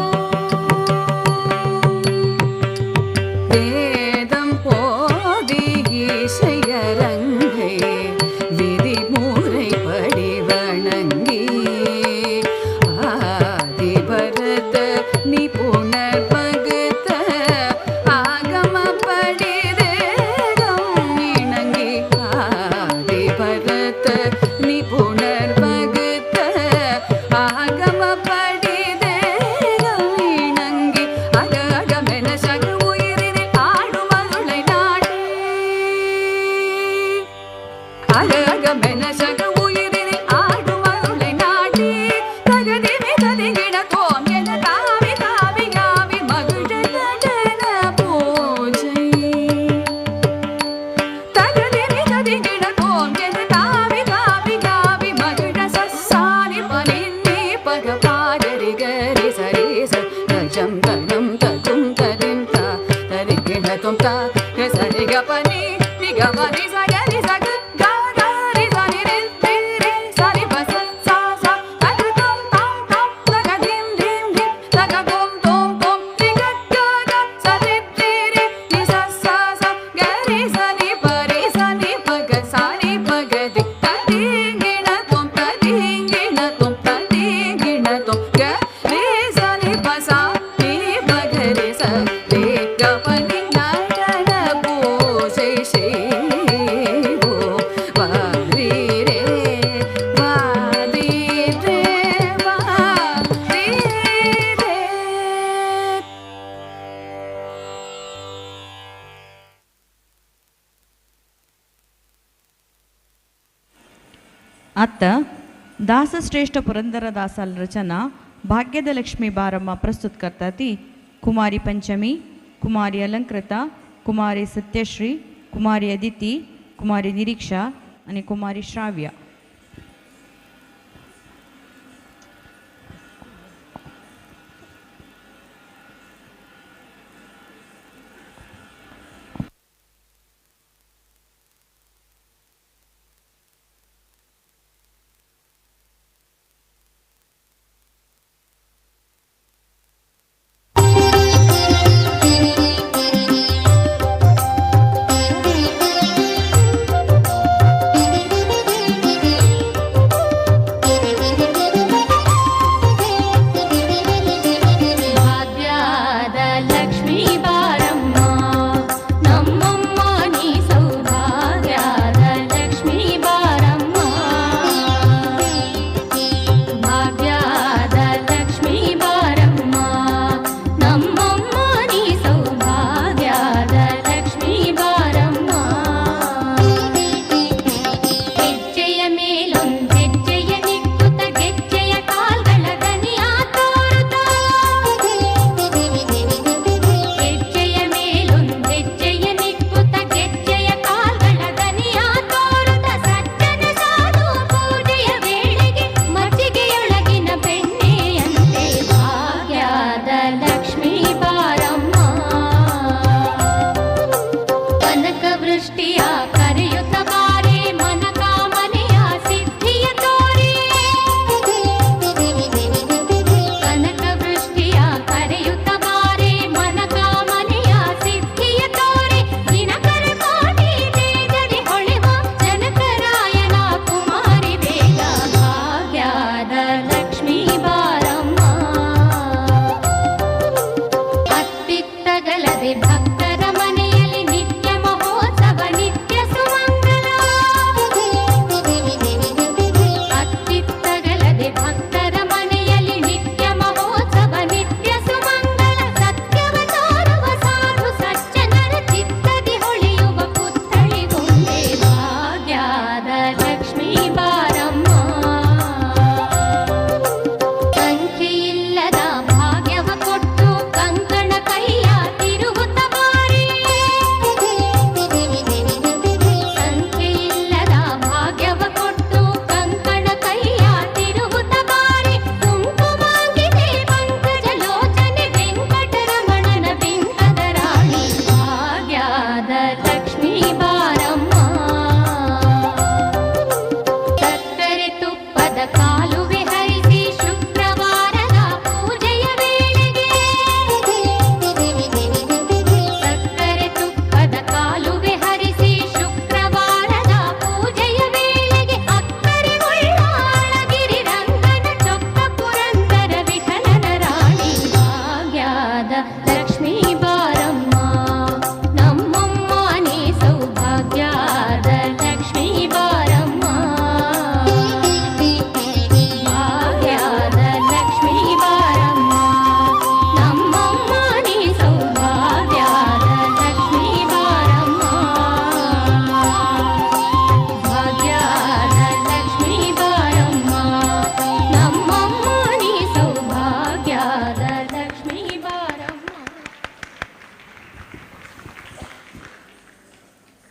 S4: வேதம் போதி இசையரங்கை விதிமுறைப்படி வணங்கி ஆதிபரத நிபுணர் பகுத்த ஆகமப்படி வேதம் இணங்கி ஆதிபரத நிபுணர் பகுத்த ஆகமப்படி தேகம் இணங்கி அக அகமென சக உயிரினில் ஆடும் அருளை நாடி அக அகமென சக உயிரினில் ஆடும் அருளை நாடி தகதிமி ததிகிட தோம் என தாவி தாவி யாவி மகிழ நடன பூஜை தகதிமி ததிகிட தோம் என தாவி தாவி யாவி மகிழ சசாரி பனின்னி பக பாகரி கரி சரி ச தஜம் தனம் தகும் தரிம் த தரிகிண தும் த சரி க பனி நி க பனி ச கரி ச க க க ரி ச நி ரி ரி ரி ச ரி ப ச ச ச தக தும் தாம் தாம் தக திம் திம் திம் தக தும் தும் தும் ரி க க க ச ரி ரி ரி நி ச ச ச க ரி ச நி ப ரி ச நி ப க ச ரி ப க தி த தி கிண தும் த தி கிண தும் த தி கிண தும் க ரி ச
S3: ಅತ್ತ ದಾಸಶ್ರೇಷ್ಠ ಪುರಂದರದಾಸಲ್ ರಚನಾ ಭಾಗ್ಯದ ಲಕ್ಷ್ಮೀ ಬಾರಮ್ಮ ಪ್ರಸ್ತುತ ಕರ್ತಾತಿ ಕುಮಾರಿ ಪಂಚಮಿ, ಕುಮಾರಿ ಅಲಂಕೃತ, ಕುಮಾರಿ ಸತ್ಯಶ್ರೀ, ಕುಮಾರಿ ಅದಿತಿ, ಕುಮಾರಿ ನಿರೀಕ್ಷಾ आणि ಕುಮಾರಿ ಶ್ರಾವ್ಯ.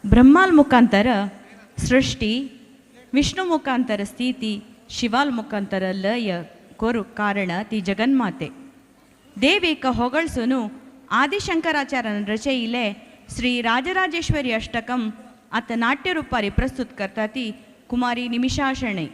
S3: ಬ್ರಹ್ಮಾಲ್ ಮುಖಾಂತರ ಸೃಷ್ಟಿ, ವಿಷ್ಣು ಮುಖಾಂತರ ಸ್ಥಿತಿ, ಶಿವಾಲ್ ಮುಖಾಂತರ ಲಯ ಕೊರು ಕಾರಣ ತಿ ಜಗನ್ಮಾತೆ. ದೇವಿಕ ಹೊಗಳ್ಸುನು ಆದಿಶಂಕರಾಚಾರ್ಯನ ರಚಯಿಲೆ ಶ್ರೀ ರಾಜರಾಜೇಶ್ವರಿ ಅಷ್ಟಕಂ ಆತ ನಾಟ್ಯ ರೂಪಾರಿ ಪ್ರಸ್ತುತ ಕರ್ತಾತಿ ಕುಮಾರಿ ನಿಮಿಷಾ ಶೆಣೈ.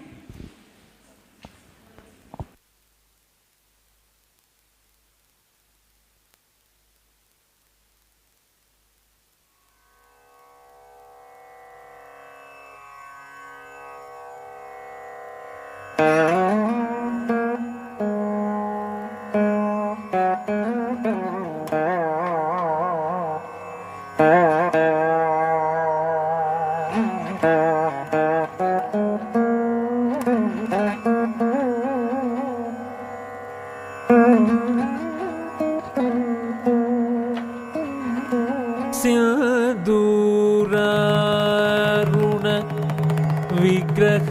S8: ಸಿಂಧೂರಾರುಣ ವಿಗ್ರಹ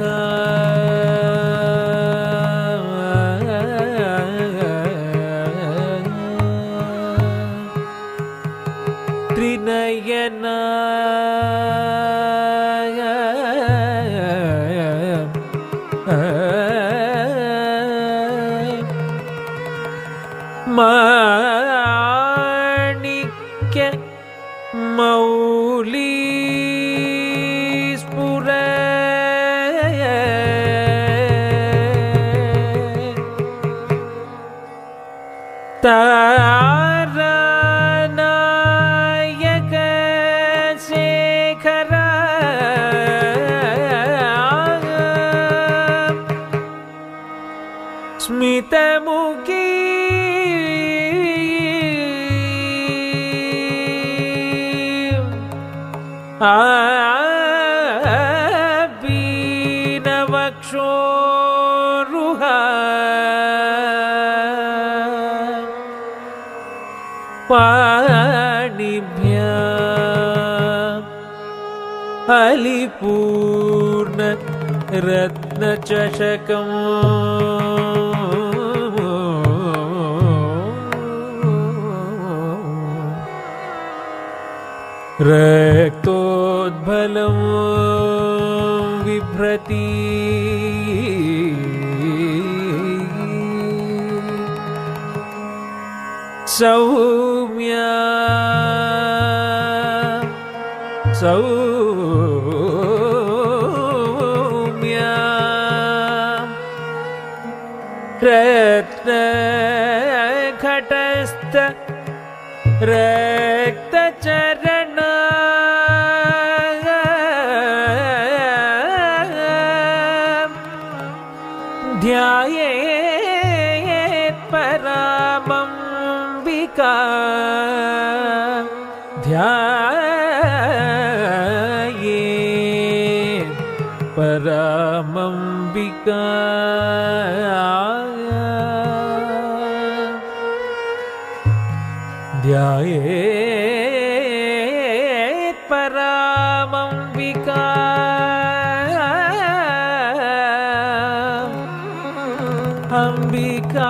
S8: माणिक्य मौली स्फुर तारानायक शेखर स्मितमुखी आबीनवक्षोरुह पाणिभ्याम् अलिपूर्ण रत्नचषकम् रक्तोद्बलं बिभ्रति सौम्या सौम्या रत्नघटस्थ रक्तचरण ध्यायेत् परामम्बिका ध्यायेत् परामम्बिका ध्यायेत् परामम्बिका अंबिका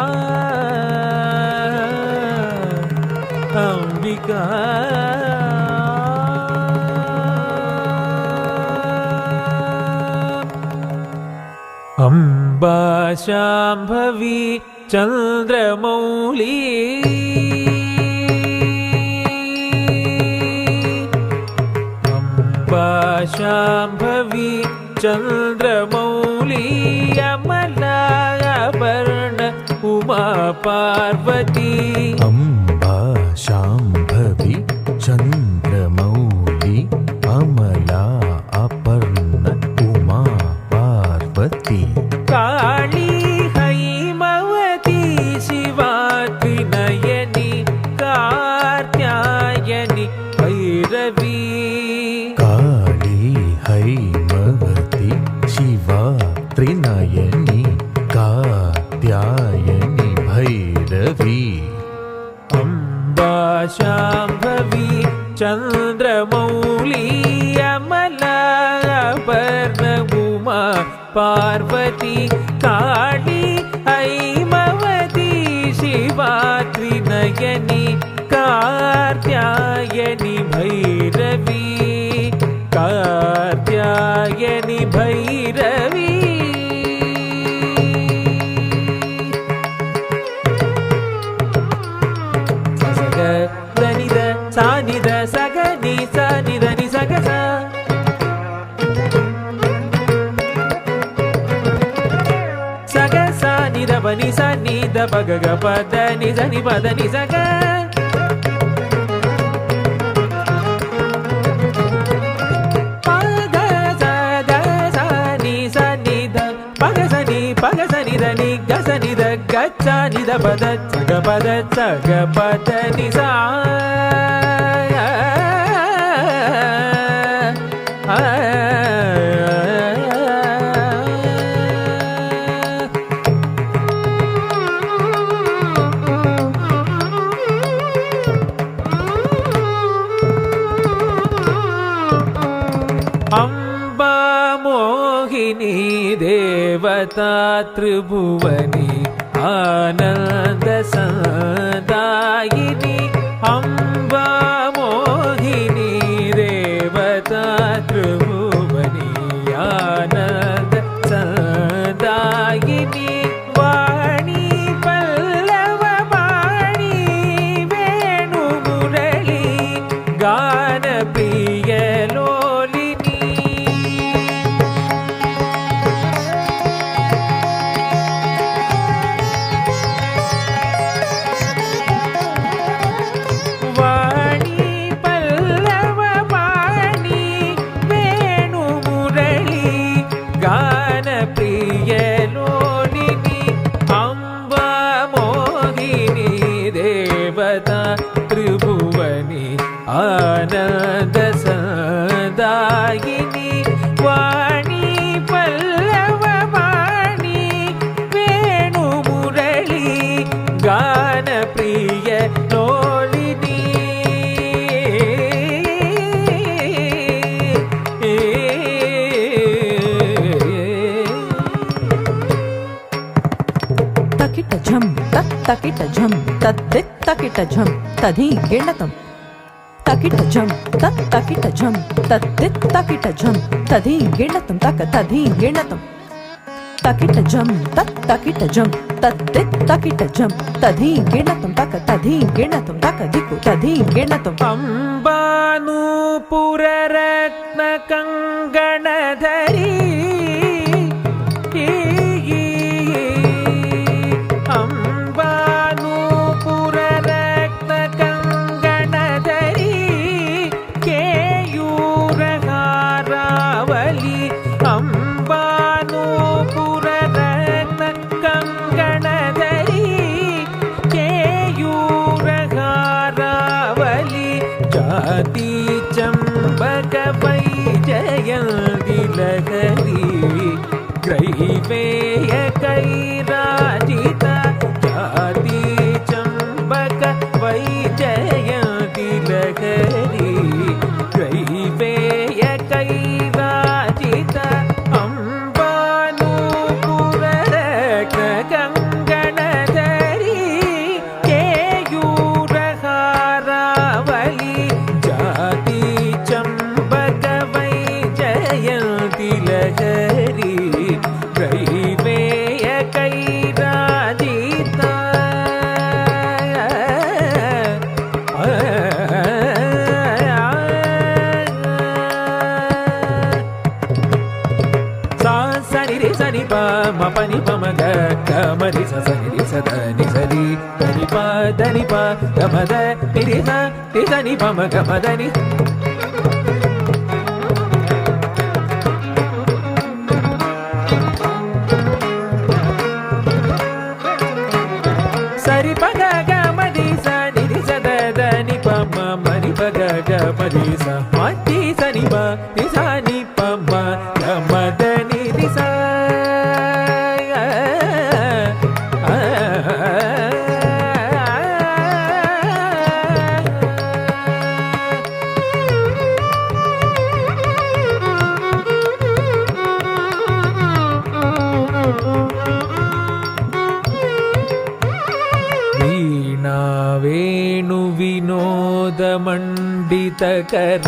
S8: अंबिका। अम्बा शाम्भवी चंद्रमौली अम्बा शाम्भवी चंद्रमौली अमलाभरण उमा पार्वती।
S11: अम्बा शाम्भवी चंद्रमौली अमला अपर्ण उमा पार्वती।
S8: काली हैमवती शिवा त्रिनयनी कार्त्यायनी भैरवी।
S11: काली हैमवती शिवा त्रिनयनी कात्यायनी भैरवी।
S8: अम्बा शाम्भवी चंद्रमौली अमलाभरण उमा पार्वती। काली हैमवती शिवा त्रिनयनी कार्त्यायनी भैरवी। कार्त्यायनी भैरवी। सग దని the సా ని the సగ ని సా ని the ని సగ సా. సగ సా ని the ప ని సా ని the ప గ గ ప the ని స ని ప the ని స గ. ప గ స గ స ని స ని the ప గ స ని ప గ స ని the ని గ స ని the గ చ ని the ప the చ గ ప the చ గ ప the ని సా. अंबा मोहिनी देवता त्रिभुवनी आनंद संदायिनी। अंबा मोहिनी देवता त्रिभुवनी आनंद संदायिनी। वाणी पल्लव वाणी आनंद संदायिनी वाणी पल्लव वाणी वेणु मुरली गान प्रिय लोलिनी
S4: तकिट झम तत् तकिट झम तद्दित् तकिट झम तधी गिणतम तकिट झम तत् तकिट झम तद्दित् तकिट झम तधी गिणतम तक तधी गिणतम तकिट झम तत् तकिट झम तद्दित् तकिट झम तधी गिणतम तक तधी गिणतम तक दिकु तधी गिणतम
S8: अंबानूपुररत्न कंगणधरी अंबानूपुररत्न कंगणधरी केयूरहारावली अंबानूपुररत्न कंगणधरी केयूरहारावली जाति चंबक वैजयंती लहरी ग्रैवेय कैराजिता जाति चंबक वैजयंती लहरी ग्रैवेय कैराजिता अंबानूपुररत्न कंगणधरी केयूरहारावली जाति चंबक वैजयंती लहरी ग्रैवेय कैराजिता सा सा नि रे सा नि पा म प नि प म ग ग म रि सा सा नि रे सा ध नि सा रि ध नि पा ध नि पा ग म द नि रे सा रे सा नि प म ग म द नि सरि प ग ग म रि सा नि रि सा the the नि प म म नि प ग ग म रि सा म ति सा नि प नि सा नि प म ग म the नि रि सा वीणा वेणु विनोद मंडित कर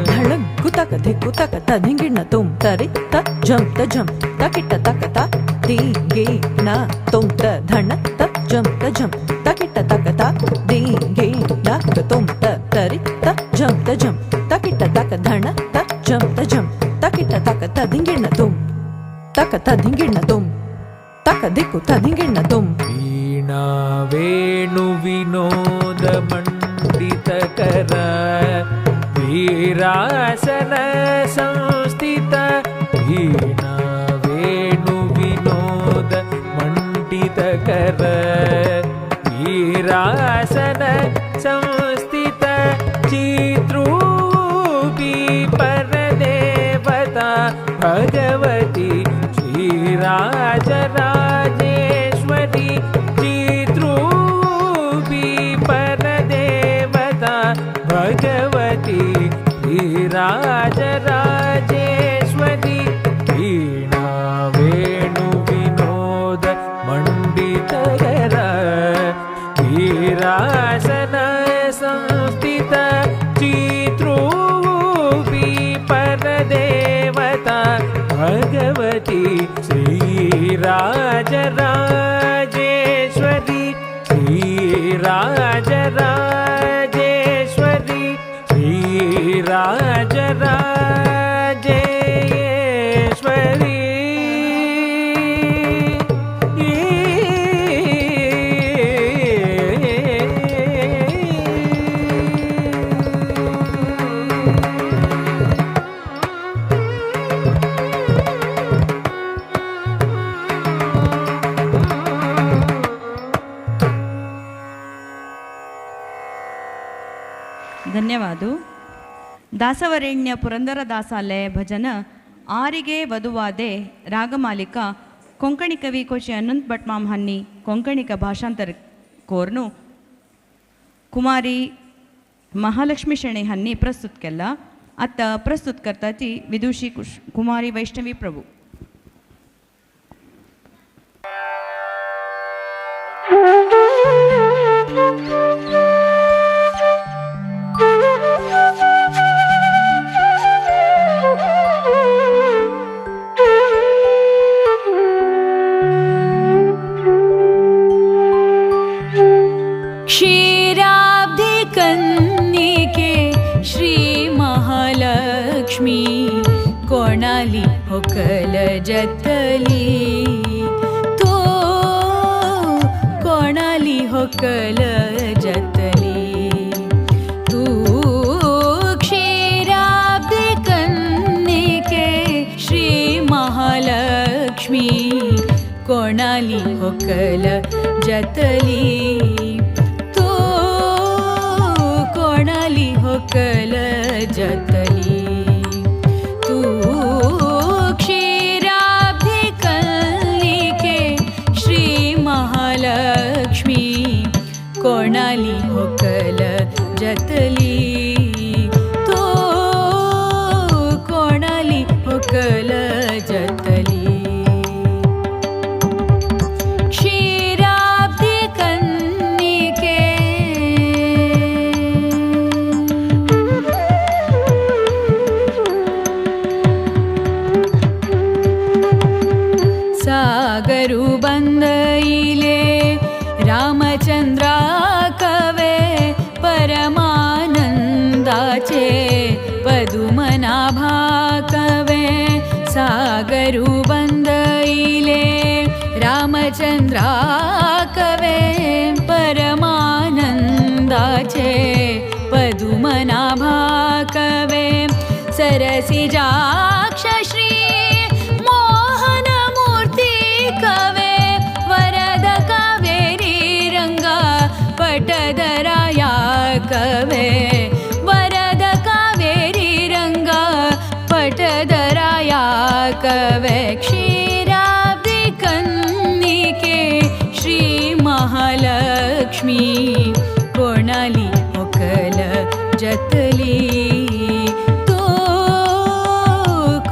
S4: धणगु तक धिकु तक तधिंगिण तुम तरि त झम त झम तकिट तक त दी गे न तुम त धण त झम त झम तकिट तक त दी गे न तुम त तरि त झम त झम तकिट तक धण त झम त झम तकिट तक तधिंगिण तुम तक तधिंगिण तुम तक दिकु तधिंगिण तुम
S8: वीणा वेणु विनोद मंडित कर वीरासन संस्थित वीणा वेणु विनोद मंडित कर वीरासन संस्थित चित्रूपी परदेवता भगवती श्रीराजराजेश्वरी चित्रूपी परदेवता भगवती श्रीराजराजेश्वरी वीणा वेणु विनोद मंडितकर वीरासन संस्थित चित्रूपी परदेवता भगवती श्रीराजराजेश्वरी श्रीराजराजेश्वरी श्रीराजराजेश्वरी।
S3: ಧನ್ಯವಾದ. ದಾಸವರೇಣ್ಯ ಪುರಂದರ ದಾಸಾಲೆ ಭಜನ ಆರಿಗೆ ವಧುವಾದೆ ರಾಗಮಾಲಿಕ ಕೊಂಕಣಿ ಕವಿ ಕೋಶಿ ಅನಂತ್ ಭಟ್ಮಾಮ್ ಹನ್ನಿ ಕೊಂಕಣಿಕ ಭಾಷಾಂತರ ಕೋರ್ನು ಕುಮಾರಿ महालक्ष्मी शेणे हांनी प्रस्तुत केला. आतां प्रस्तुत करता ती विदुषी कुमारी वैष्णवी प्रभू.
S4: क्षीराब्धिकन्निके श्री महालक्ष्मी कोणाली होकल जतली तो कोणाली होकल जतली तू क्षीराब्धिकन्निके श्री महालक्ष्मी कोणाली होकल जतली कोणाली होकल जतली तू क्षीराब्धिकन्निके श्री महालक्ष्मी कोणाली होकल जतली तो कोणाली होकल जतली क्षीराब्धिकन्निके सागरु बंदइले रामचंद्र कवे परमानंदाचे पदुमनाभा कवे सागरु बंदइले रामचंद्र कवे परमानंदाचे पदुमनाभा कवे सरसिजाक्ष श्री कवे वरद कावेरी रंगा पटधराया कवे वरद कावेरी रंगा पटधराया कवे क्षीराब्धिकन्निके श्री महालक्ष्मी कोणाली होकल जतली तो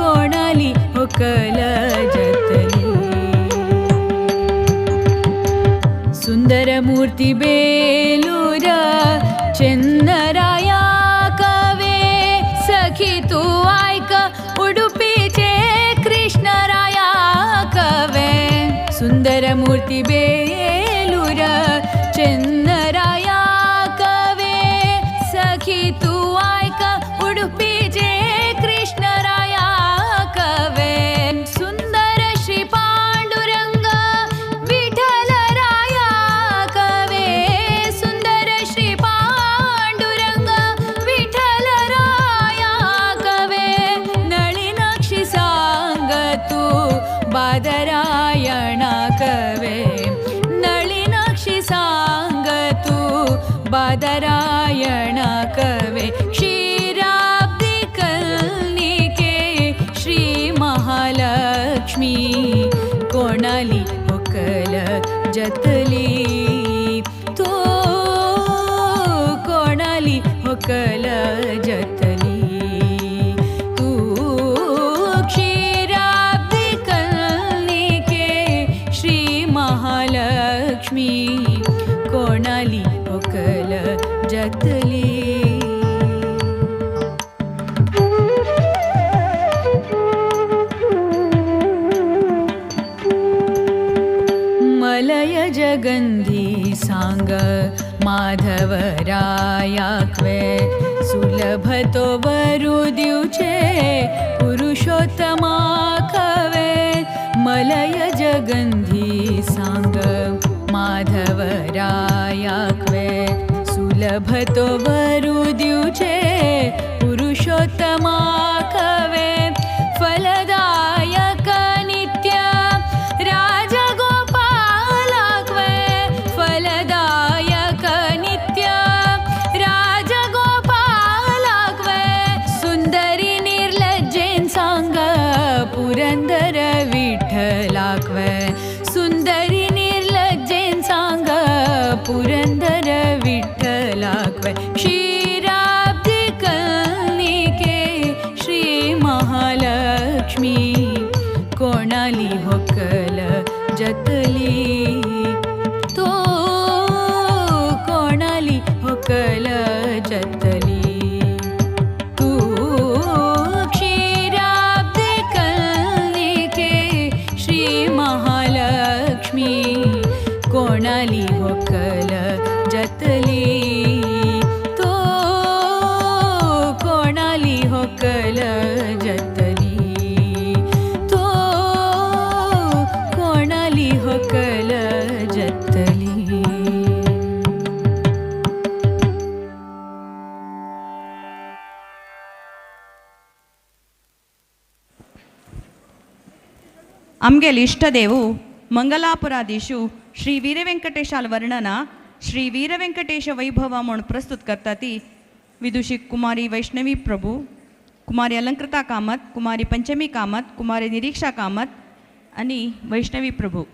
S4: कोणाली होकल जतली सुंदरमूर्ति बेलूर चेन्नराया कवे सखी तू ऐक उडुपीचे कृष्णराया कवे सुंदरमूर्ति बेलूर चेन्नराया कवे सखी तू ऐक उडुपीचे कृष्णराया कवे सुंदर श्री पांडुरंग विठ्ठलराया कवे सुंदर श्री पांडुरंग विठ्ठलराया कवे नळिनाक्षी सांगतू बादरायण कवे नळिनाक्षी सांगतू बादरायण कवे क्षीराब्धिकन्निके श्री महालक्ष्मी कोणाली होकल जतली तो कोणाली होकल जतली तू क्षीराब्धिकन्निके श्री महालक्ष्मी कोणाली होकल जतली. मलय जगंधी सांग माधवराया क्वे सुलभ तो वरु दिवचे पुरुषोत्तमा कवे मलय जगंधी सांग माधवराया क्वे सुलभ तो वरु दिवचे पुरुषोत्तमा कवे फलदायक नित्य राजगोपाला क्वे फलदायक नित्य राजगोपाला कोणाली होकल जतली तो कोणाली होकल जतली तो कोणाली होकल जतली.
S3: आमगेल इष्टदेव मंगलापुराधीशु श्री वीरवेंकटेशाल वर्णना श्री वीरवेंकटेश वैभव म्हूण प्रस्तुत करता ती विदुषी कुमारी वैष्णवी प्रभू, कुमारी अलंकृता कामत, कुमारी पंचमी कामत, कुमारी निरीक्षा कामत आनी वैष्णवी प्रभू.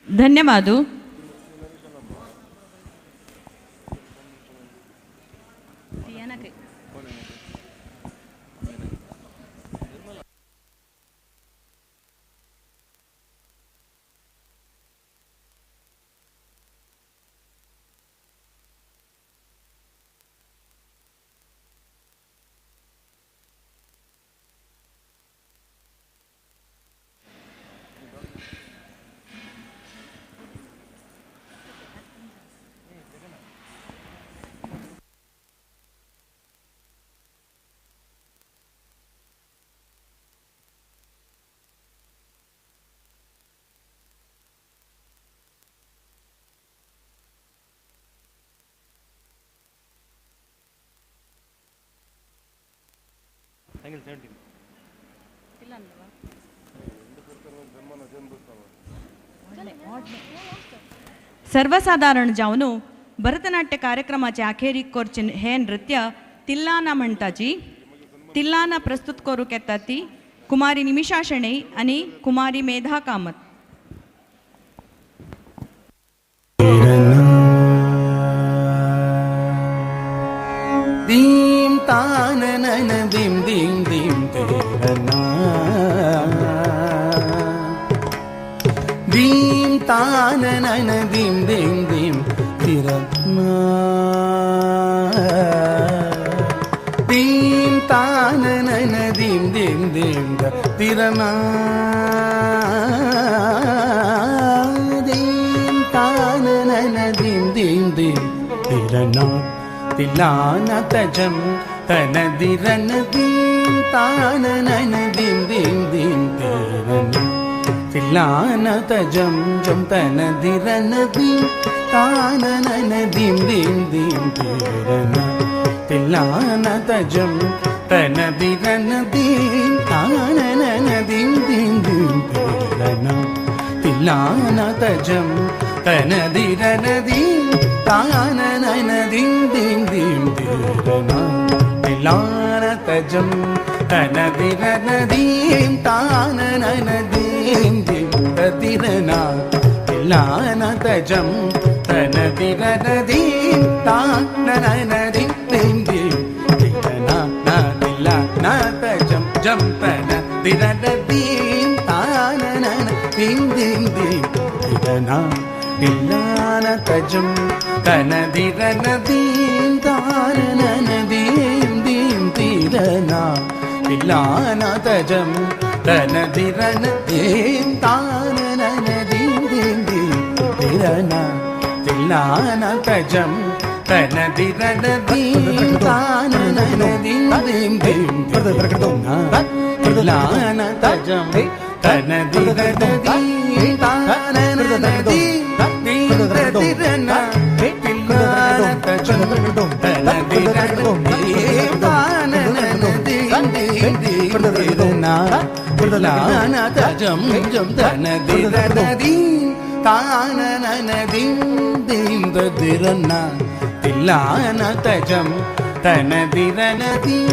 S3: धन्यवाद. सर्वसाधारण जावन भरतनाट्य कार्यक्रमाचे अखेरीक करचे हे नृत्य तिल्लाना म्हणटाची. तिल्लाना प्रस्तुत करूंक येता ती कुमारी निमिषा शणै आनी कुमारी मेधा कामत.
S12: दीम तान नन दीम दीम दीम तेरना दीम तान नन दीम दीम दीम तिरना दीम तान नन दीम दीम दीम तिरना दीम तान नन दीम दीम दीम तिरना तिलाना तजम तन दिरन दीम तान नन दीम दीम दीम तेरन तिलाना तजम जम तन दिरन दीम तान नन दीम दीम दीम तेरन तिलाना तजम तन दिरन दीम तान नन दीम दीम दीम तेरन तिलाना तजम तन दिरन दीम तान नन दीम दीम दीम तेरना तिलान तजम तन दिरन दीम तान नन दीम दीम तिरना तिलान तजम तन दिरन दीम तान नन दीम दीम दीम तिरना ना तिलान तजम जम तन दिरन दीम तान नन दीम दीम दीम तिरना तिलान तजम तन दिरन दीम तान नन दीम दीम तिरना तिलान तजम तन दिरन दीम तान नन दीम दीम दीम तिरना तिलान तजम तन दिरन दीम तान नन दीम दीम दीम तिरना तिलान तजम तन दिरन दीम तान नन दीम तिरना तिलान तजम तन दिरन दीम तान नन दीम दीम दीम तिरना तिलान तजम जम तन दिरन दीम तान नन दीम दीम तिरना तिलान तजम तन दिरन दीम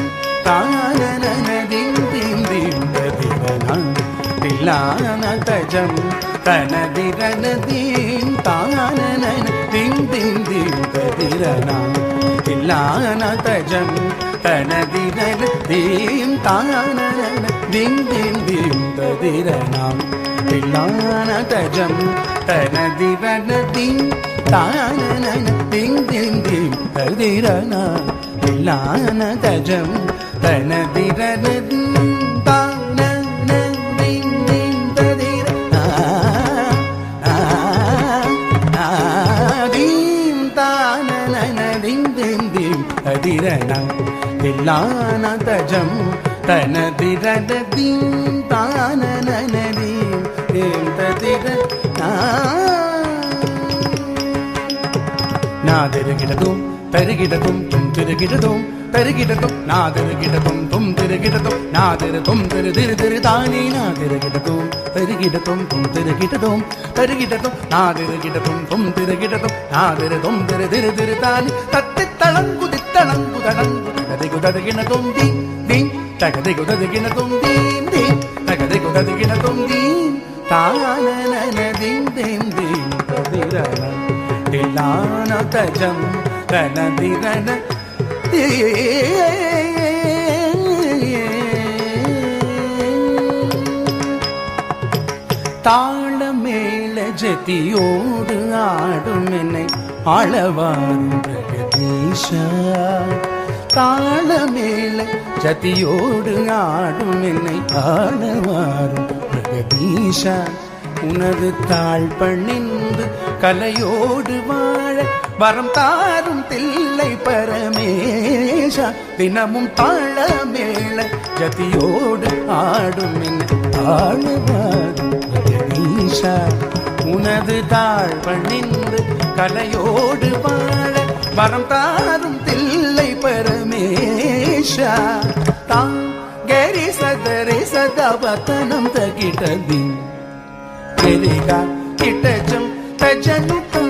S12: तान नन दीम दीम दीम तिरना तिलान तजम तन दिरन दीम तान नन दीम दीम दीम तिरना तिलान तजम तन दिरन दीम तान नन दीम दीम दीम तिरना तिलान तजम तन दिरन दीम तान नन दीम दीम दीम तिरना तिलान तजम तन दिरन दीम तान नन दीम दीम तिरना दीम तान नन दीम दीम दीम तिरना तिलान तजम तन दिरन दीम तान नन दीम दीम तिरना ना तिरगिडतुम तरिगिडतुम तुम तिरगिडतुम तरिगिडतुम ना तिरगिडतुम तुम तिरगिडतुम ना तिर तुम तिर तिर तिर तानी ना तिरगिडतुम तरिगिडतुम तुम तिरगिडतुम तरिगिडतुम ना तिरगिडतुम तुम तिरगिडतुम ना तिर तुम तिर तिर तिर तानी तत्ति तळंगु दित्तळंगु तळंगु तगदिगु तदगिणतुम दी दी तगदिगु तदगिणतुम दीम दीम तगदिगु तदगिणतुम दीम ताननन दीम दीम दीम तदिरन तिलान तजम तन दिरन தாளமேள ஜதியோடு ஆடும் என்னை ஆளவாரும் பிரகதீஷா தாளமேள ஜதியோடு ஆடும் என்னை ஆளவாரும் பிரகதீஷா உனது தாழ் பணிந்து கலையோடு வாழ வரம் தாரும் தில்லை பரமேஷா தினமும் தாளமேள ஜதியோடு ஆடும் என்னை ஆளவாரும் பிரகதீஷா உனது தாழ் பணிந்து கலையோடு வாழ வரம் தாரும் தில்லை பரமேஷா தாம் கரி சதரி சதவதனம் தகிட்டதி గిరిగా కిటజం తజనుతం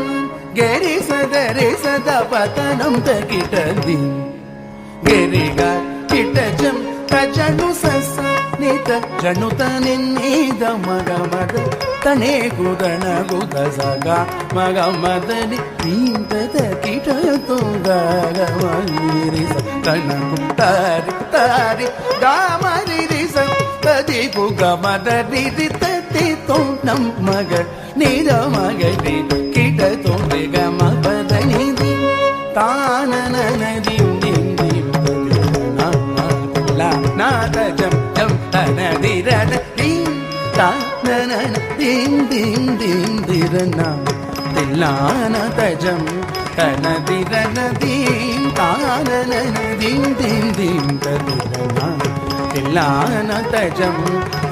S12: గరి సదరి సదపతనం తకిటది గిరిగా కిటజం ಜನು ಸ ನಿತ ಜನುತ ನಿನ್ನಿದ ಮಗ ಮದ ತಣೆ ಗುದಣ ಗುದ ಸಗ ಮಗ ಮದನಿ ನೀಂತದ ಕಿಟ ತುಂಗ ಮರಿ ಸ ತಣ ಕುಟ್ಟಾರಿ ತಾರಿ ಗಾಮರಿ ರಿ ಸ ತದಿ ಗುಗ ಮದ ರಿ ರಿ ತತಿ ತೋ ನಂ ಮಗ ನೀರ ಮಗ ರಿ ಕಿಟ ತುಂಗ ಗ ಮ ಪದ ನಿ ತಾನ ನದಿ ನಾದ ಜಂ ಜಂ ತನ ದಿರನ ದೀಂ ತಾನ ದೀಂ ದೀಂ ದೀಂ ದಿರನ ತಿಲ್ಲಾನ ತಜಂ ತನ ದಿರನ ದೀಂ ತಾನ ದೀಂ ದೀಂ ದೀಂ ತದಿರನ ತಿಲ್ಲಾನ ತಜಂ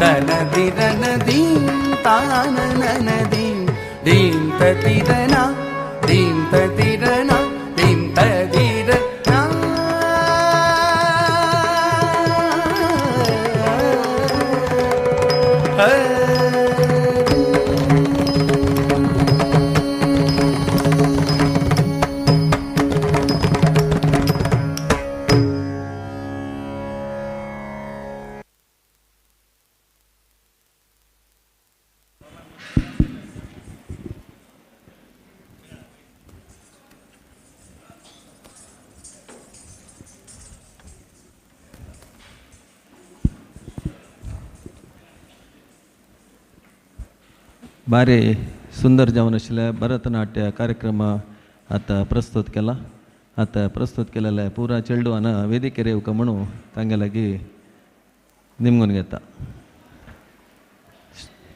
S12: ತನ ದಿರನ ದೀಂ ತಾನ ದೀಂ ದೀಂ ತದಿರನ ದೀಂ ತದಿರನ ದೀಂ ತದಿರ.
S13: ಬಾರಿ ಸುಂದರ ಜವನಶಿಲೆ ಭರತನಾಟ್ಯ ಕಾರ್ಯಕ್ರಮ ಆತ ಪ್ರಸ್ತುತ ಕೆಲ ಆತ ಪ್ರಸ್ತುತ ಕೆಲಲ್ಲ ಪೂರಾ ಚೆಲ್ಡುವನ ವೇದಿಕೆ ರೇವು ಕಮಣು ತಂಗಲಾಗಿ ನಿಮ್ಗೊನ್ಗೆತ್ತ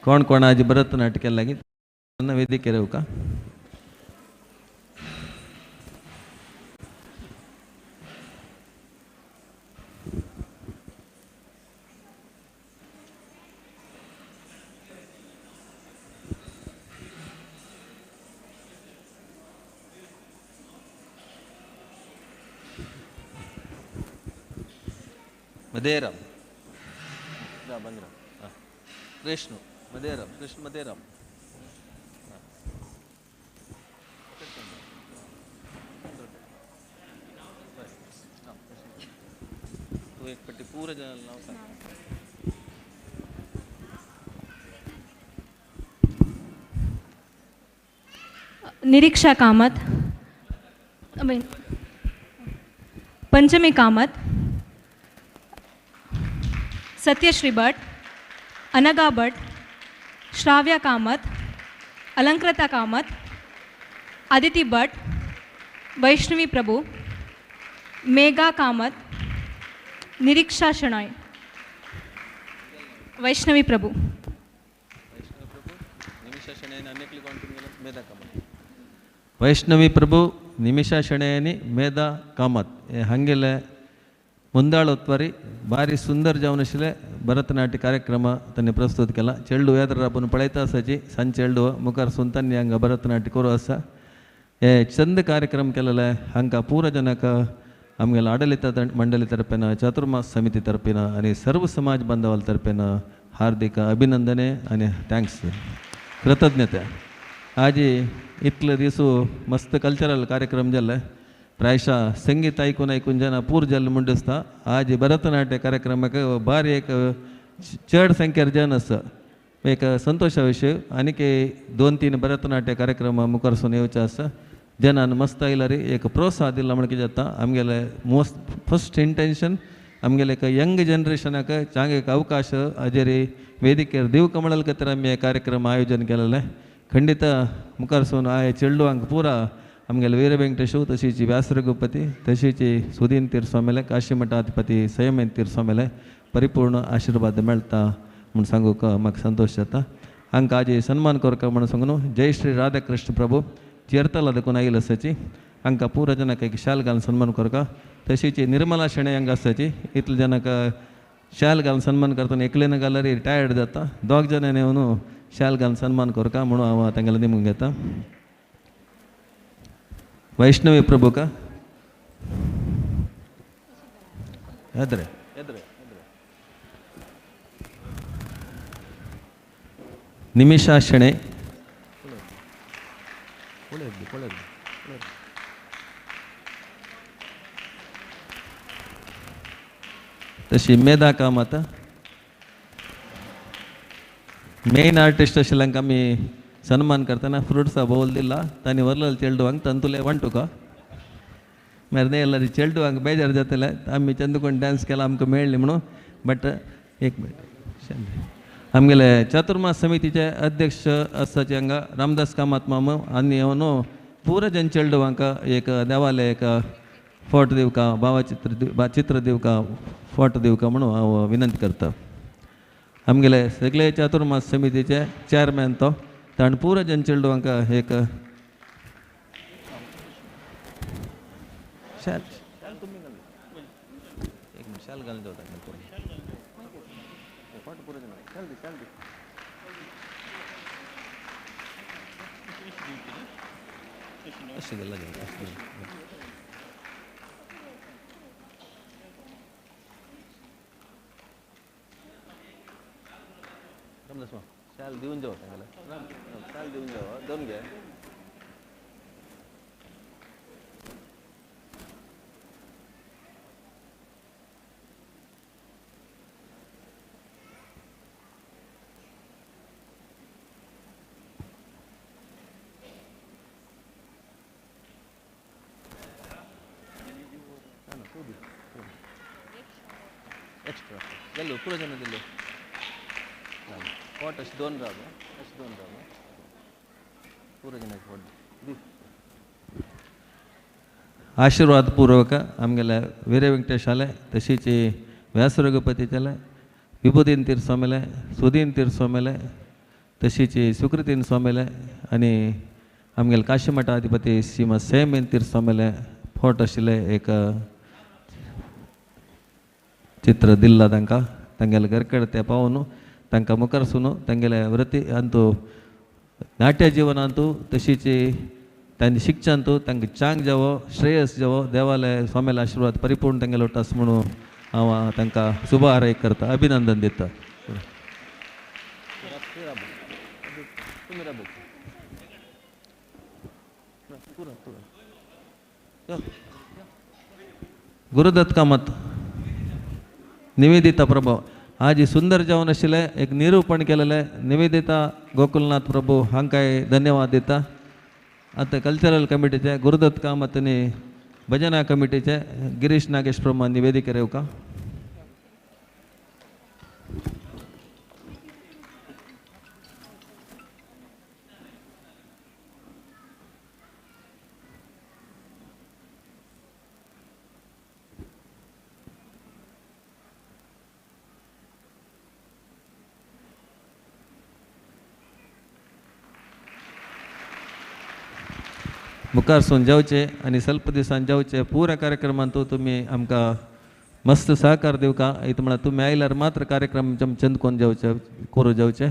S13: ಕೋಣ ಕೋಣ ಆಜಿ ಭರತನಾಟ್ಯಕ್ಕೆಲ್ಲಾಗಿ ನನ್ನ ವೇದಿಕೆ ರೇವುಕ ಮದೇರಾಮ್ ಬಂದ್ರ ಕೃಷ್ಣ ಮದೇರಾಮ್ ಕೃಷ್ಣ ಮದೇರಾಮ್ ಪಟ್ಟಿ ಪೂರ ಜನ ನಾವು
S3: ನಿರೀಕ್ಷಾ ಕಾಮತ್, पंचमी कामत, सत्यश्री भट, अनघा भट, श्राव्या कामत, अलंकृता कामत, अदिति भट, वैष्णवी प्रभु, मेघा कामत, निरीक्षा शणॉय, वैष्णवी प्रभु.
S13: वैष्णवी प्रभु, निमिषा शणैनी, मेधा कामत ಹಂಗೆಲ್ಲ ಮುಂದಾಳೋತ್ವರಿ ಭಾರಿ ಸುಂದರ ಜವನಶಿಲೆ ಭರತನಾಟ್ಯ ಕಾರ್ಯಕ್ರಮ ತನ್ನೆ ಪ್ರಸ್ತುತಕ್ಕೆಲ್ಲ ಚೆಲ್ಡು ಯಾದರಬ್ಬನು ಪಳೈತಾ ಸಜಿ ಸಣ್ಣ ಚೆಲ್ಡು ಮುಖರ್ ಸುಂತನ್ಯ ಹಂಗ ಭರತನಾಟ್ಯ ಕೊರೋಸ ಏ ಚಂದ ಕಾರ್ಯಕ್ರಮಕ್ಕೆಲ್ಲ ಹಂಗ ಪೂರ ಜನಕ ಆಮೇಲೆ ಆಡಳಿತ ಮಂಡಳಿ ತರಪಿನ ಚಾತುರ್ಮಾಸ ಸಮಿತಿ ತರಪಿನ અને ಸರ್ವ ಸಮಾಜ ಬಾಂಧವರ ತರಪಿನ ಹಾರ್ದಿಕ ಅಭಿನಂದನೆ અને thanks ಕೃತಜ್ಞತೆ. ಆಜಿ ಇತ್ಲೆ ದಿವಸ ಮಸ್ತ್ ಕಲ್ಚರಲ್ ಕಾರ್ಯಕ್ರಮ ಜಲ್ಲ ಪ್ರಾಯಶಃ ಸಂಗೀತ ಐಕುನ್ ಐಕುನ್ ಜನ ಪೂರ್ ಜಲ್ ಮುಂಡಿಸ್ತಾ ಆಜಿ ಭರತನಾಟ್ಯ ಕಾರ್ಯಕ್ರಮಕ್ಕೆ ಭಾರಿ एक चड संख्येर जन आसा एक संतोषा विशय. आनीक 2-3 भरतनाट्य कार्यक्रम मुखारसून येवचे आसा जनान मस्त आयला रे एक प्रोत्साह दिला म्हण कितें जाता आमगेले मोस्ट फस्ट इंटेन्शन आमगेले एक यंग जनरेशनाक चांग एक अवकाश हाजेर ವೇದಿಕೆर दिवकमळल खातीर आमी हे कार्यक्रम आयोजन केलेलें. खंडित मुखारसून आय चेडवांक पुरा आमगेले वीर वेंकटेशू तशीच व्यास रघुपती तशीच सुदीन तीर्स्वामेले काशीमठाधिपती संयमेन तीर्स्वामेले परिपूर्ण आशीर्वाद मेळटा म्हूण सांगूंक म्हाका संतोश जाता. हांकां आजी सन्मान करका म्हूण सांगून जय श्री राधाकृष्ण प्रभू चेरतला देखून आयिल्लो आसाची हांकां पुरा जनाक एक शाल घालून सन्मान करका. तशीच निर्मला शेणै हांगा आसाची इतले जनाक शाल घालून सन्मान करतना एकलेन घाल्यार टायर्ड जाता दोग जाणांनी येवन शाल घालून सन्मान करका म्हणून हांव तांगेले निमून घेता. वैष्णवी प्रभु का एद्रे निमिषा शेणै तशी श्री मेधा कामत मेन आर्टिस्ट आशिल्ल्यांक आमी सन्मान करतना फ्रुट्सा बोल दिला तांणी व्हरलेले चेडवांक तंतुले वांटुका मेरे ಎಲ್ಲರೂ चेडवांक बेजार जातले आमी चंदकोण डान्स केला आमकां मेळ्ळी म्हणून बट एक मिनिट आमगेले चातुर्मास समितीचे अध्यक्ष आसाचे हांगा रामदास कामत मामा आनी हांव पुरा जन चेडवांक एक देवालय एक फोटो दिवका भावाचित्र चित्र दिवका फोटो दिवका म्हणून हांव विनंती करता. आमगेले सगळे चातुर्मास समितीचे चेअरमॅन तो ताणें पुरा जन चेडवांक एक शाल एक मिनिट शाल घालून जावता फोटो पुरो शाल दी शाल दी अशें गेल्ला रामदास शाल दिवन जावं तांगेले शाल दिवन जावं दोन घे. एक्स्ट्रा गेलो पुरो जण दिलो फोट अशें दोन राव अशें दोन राव पुरो जण फोट दी. आशीर्वाद पूर्वक आमगेले वीर वेंकटेशाले तशीच व्यास रघुपतीचेले विभुदीन तीर्थ स्वामीले सुदीन तीर्थ स्वामीले तशीच सुकृतीन स्वामीले आनी आमगेले काशी मठाधिपती श्रीमद सेमेन तीर्थ स्वामीले फोट आशिल्ले एक चित्र दिल्ला तांकां तांगेले घरकडे ते पावून तांकां मुखार तांगेले व्रती अंतू नाट्य जिवनांतू तशीच तांणी शिक्षांतू तांकां चांग जावो श्रेयस जावो देवाले स्वामीले आशीर्वाद परिपूर्ण तांगेले उरता म्हणून हांव तांकां शुभ आरय करता अभिनंदन दिता. गुरुदत्त कामत निवेदिता प्रभू आज सुंदर जावन आशिल्लें एक निरूपण केलेलें निवेदिता गोकुलनाथ प्रभू हांकांय धन्यवाद दिता. आतां कल्चरल कमिटीचे गुरुदत्त कामत आनी भजना कमिटीचे गिरीश नागेश प्रभू निवेदिका रेवका. मुखारसून जावचे आनी स्वल्प दिसान जावचे पुरा कार्यक्रमांत तुमी आमकां मस्त सहकार दिवका इत म्हळ्यार तुमी आयल्यार मात्र कार्यक्रम चंदकोन जावचे करूं जावचे.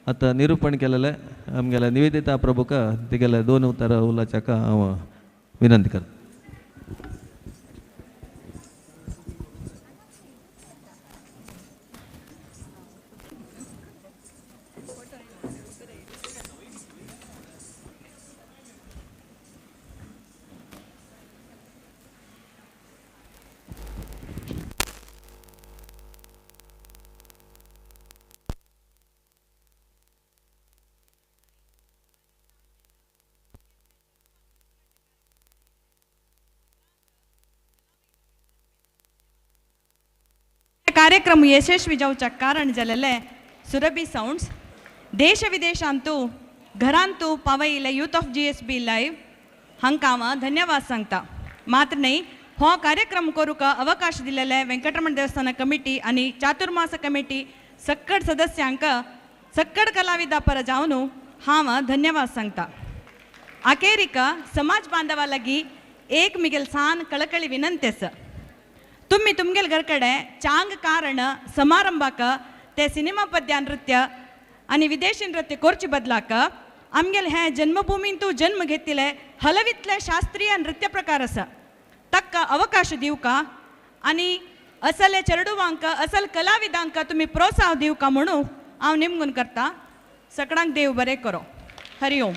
S13: आतां निरूपण केलेलें आमगेले निवेदिता प्रभूका तिगेले दोन उतरां उलोवच्याक हांव विनंती करता.
S3: कार्यक्रम यशस्वी जावच्या कारण जालेले सुरभी साउंड्स देश विदेशांतू घरांतू पावयिल्ले youth of GSB live हांकां हांव धन्यवाद सांगता. मात्र न्हय हो कार्यक्रम करूंक अवकाश दिलेले वेंकटरमण देवस्थान कमिटी आनी चातुर्मास कमिटी सक्कड सदस्यांक सक्कड कलाविदा पर जावन हांव धन्यवाद सांगता. अखेरीक समाज बांधवा लागीं एक मिगेल सान कळकळी विनंती आसा. तुम्ही तुमगेल घरकडे चांग कारण समारंभाक ते सिनेमा पद्या नृत्य आनी विदेशी नृत्य करचे बदलाक आमगेल हे जन्मभूमींतू जन्म घेतिले हलवितले शास्त्रीय नृत्य प्रकार आसा ताका अवकाश दिवका आनी असले चेडवांक असल कलाविदांक तुमी प्रोत्साह दिवका म्हणून हांव निमगून करता. सगळ्यांक देव बरें करो. हरि ओम.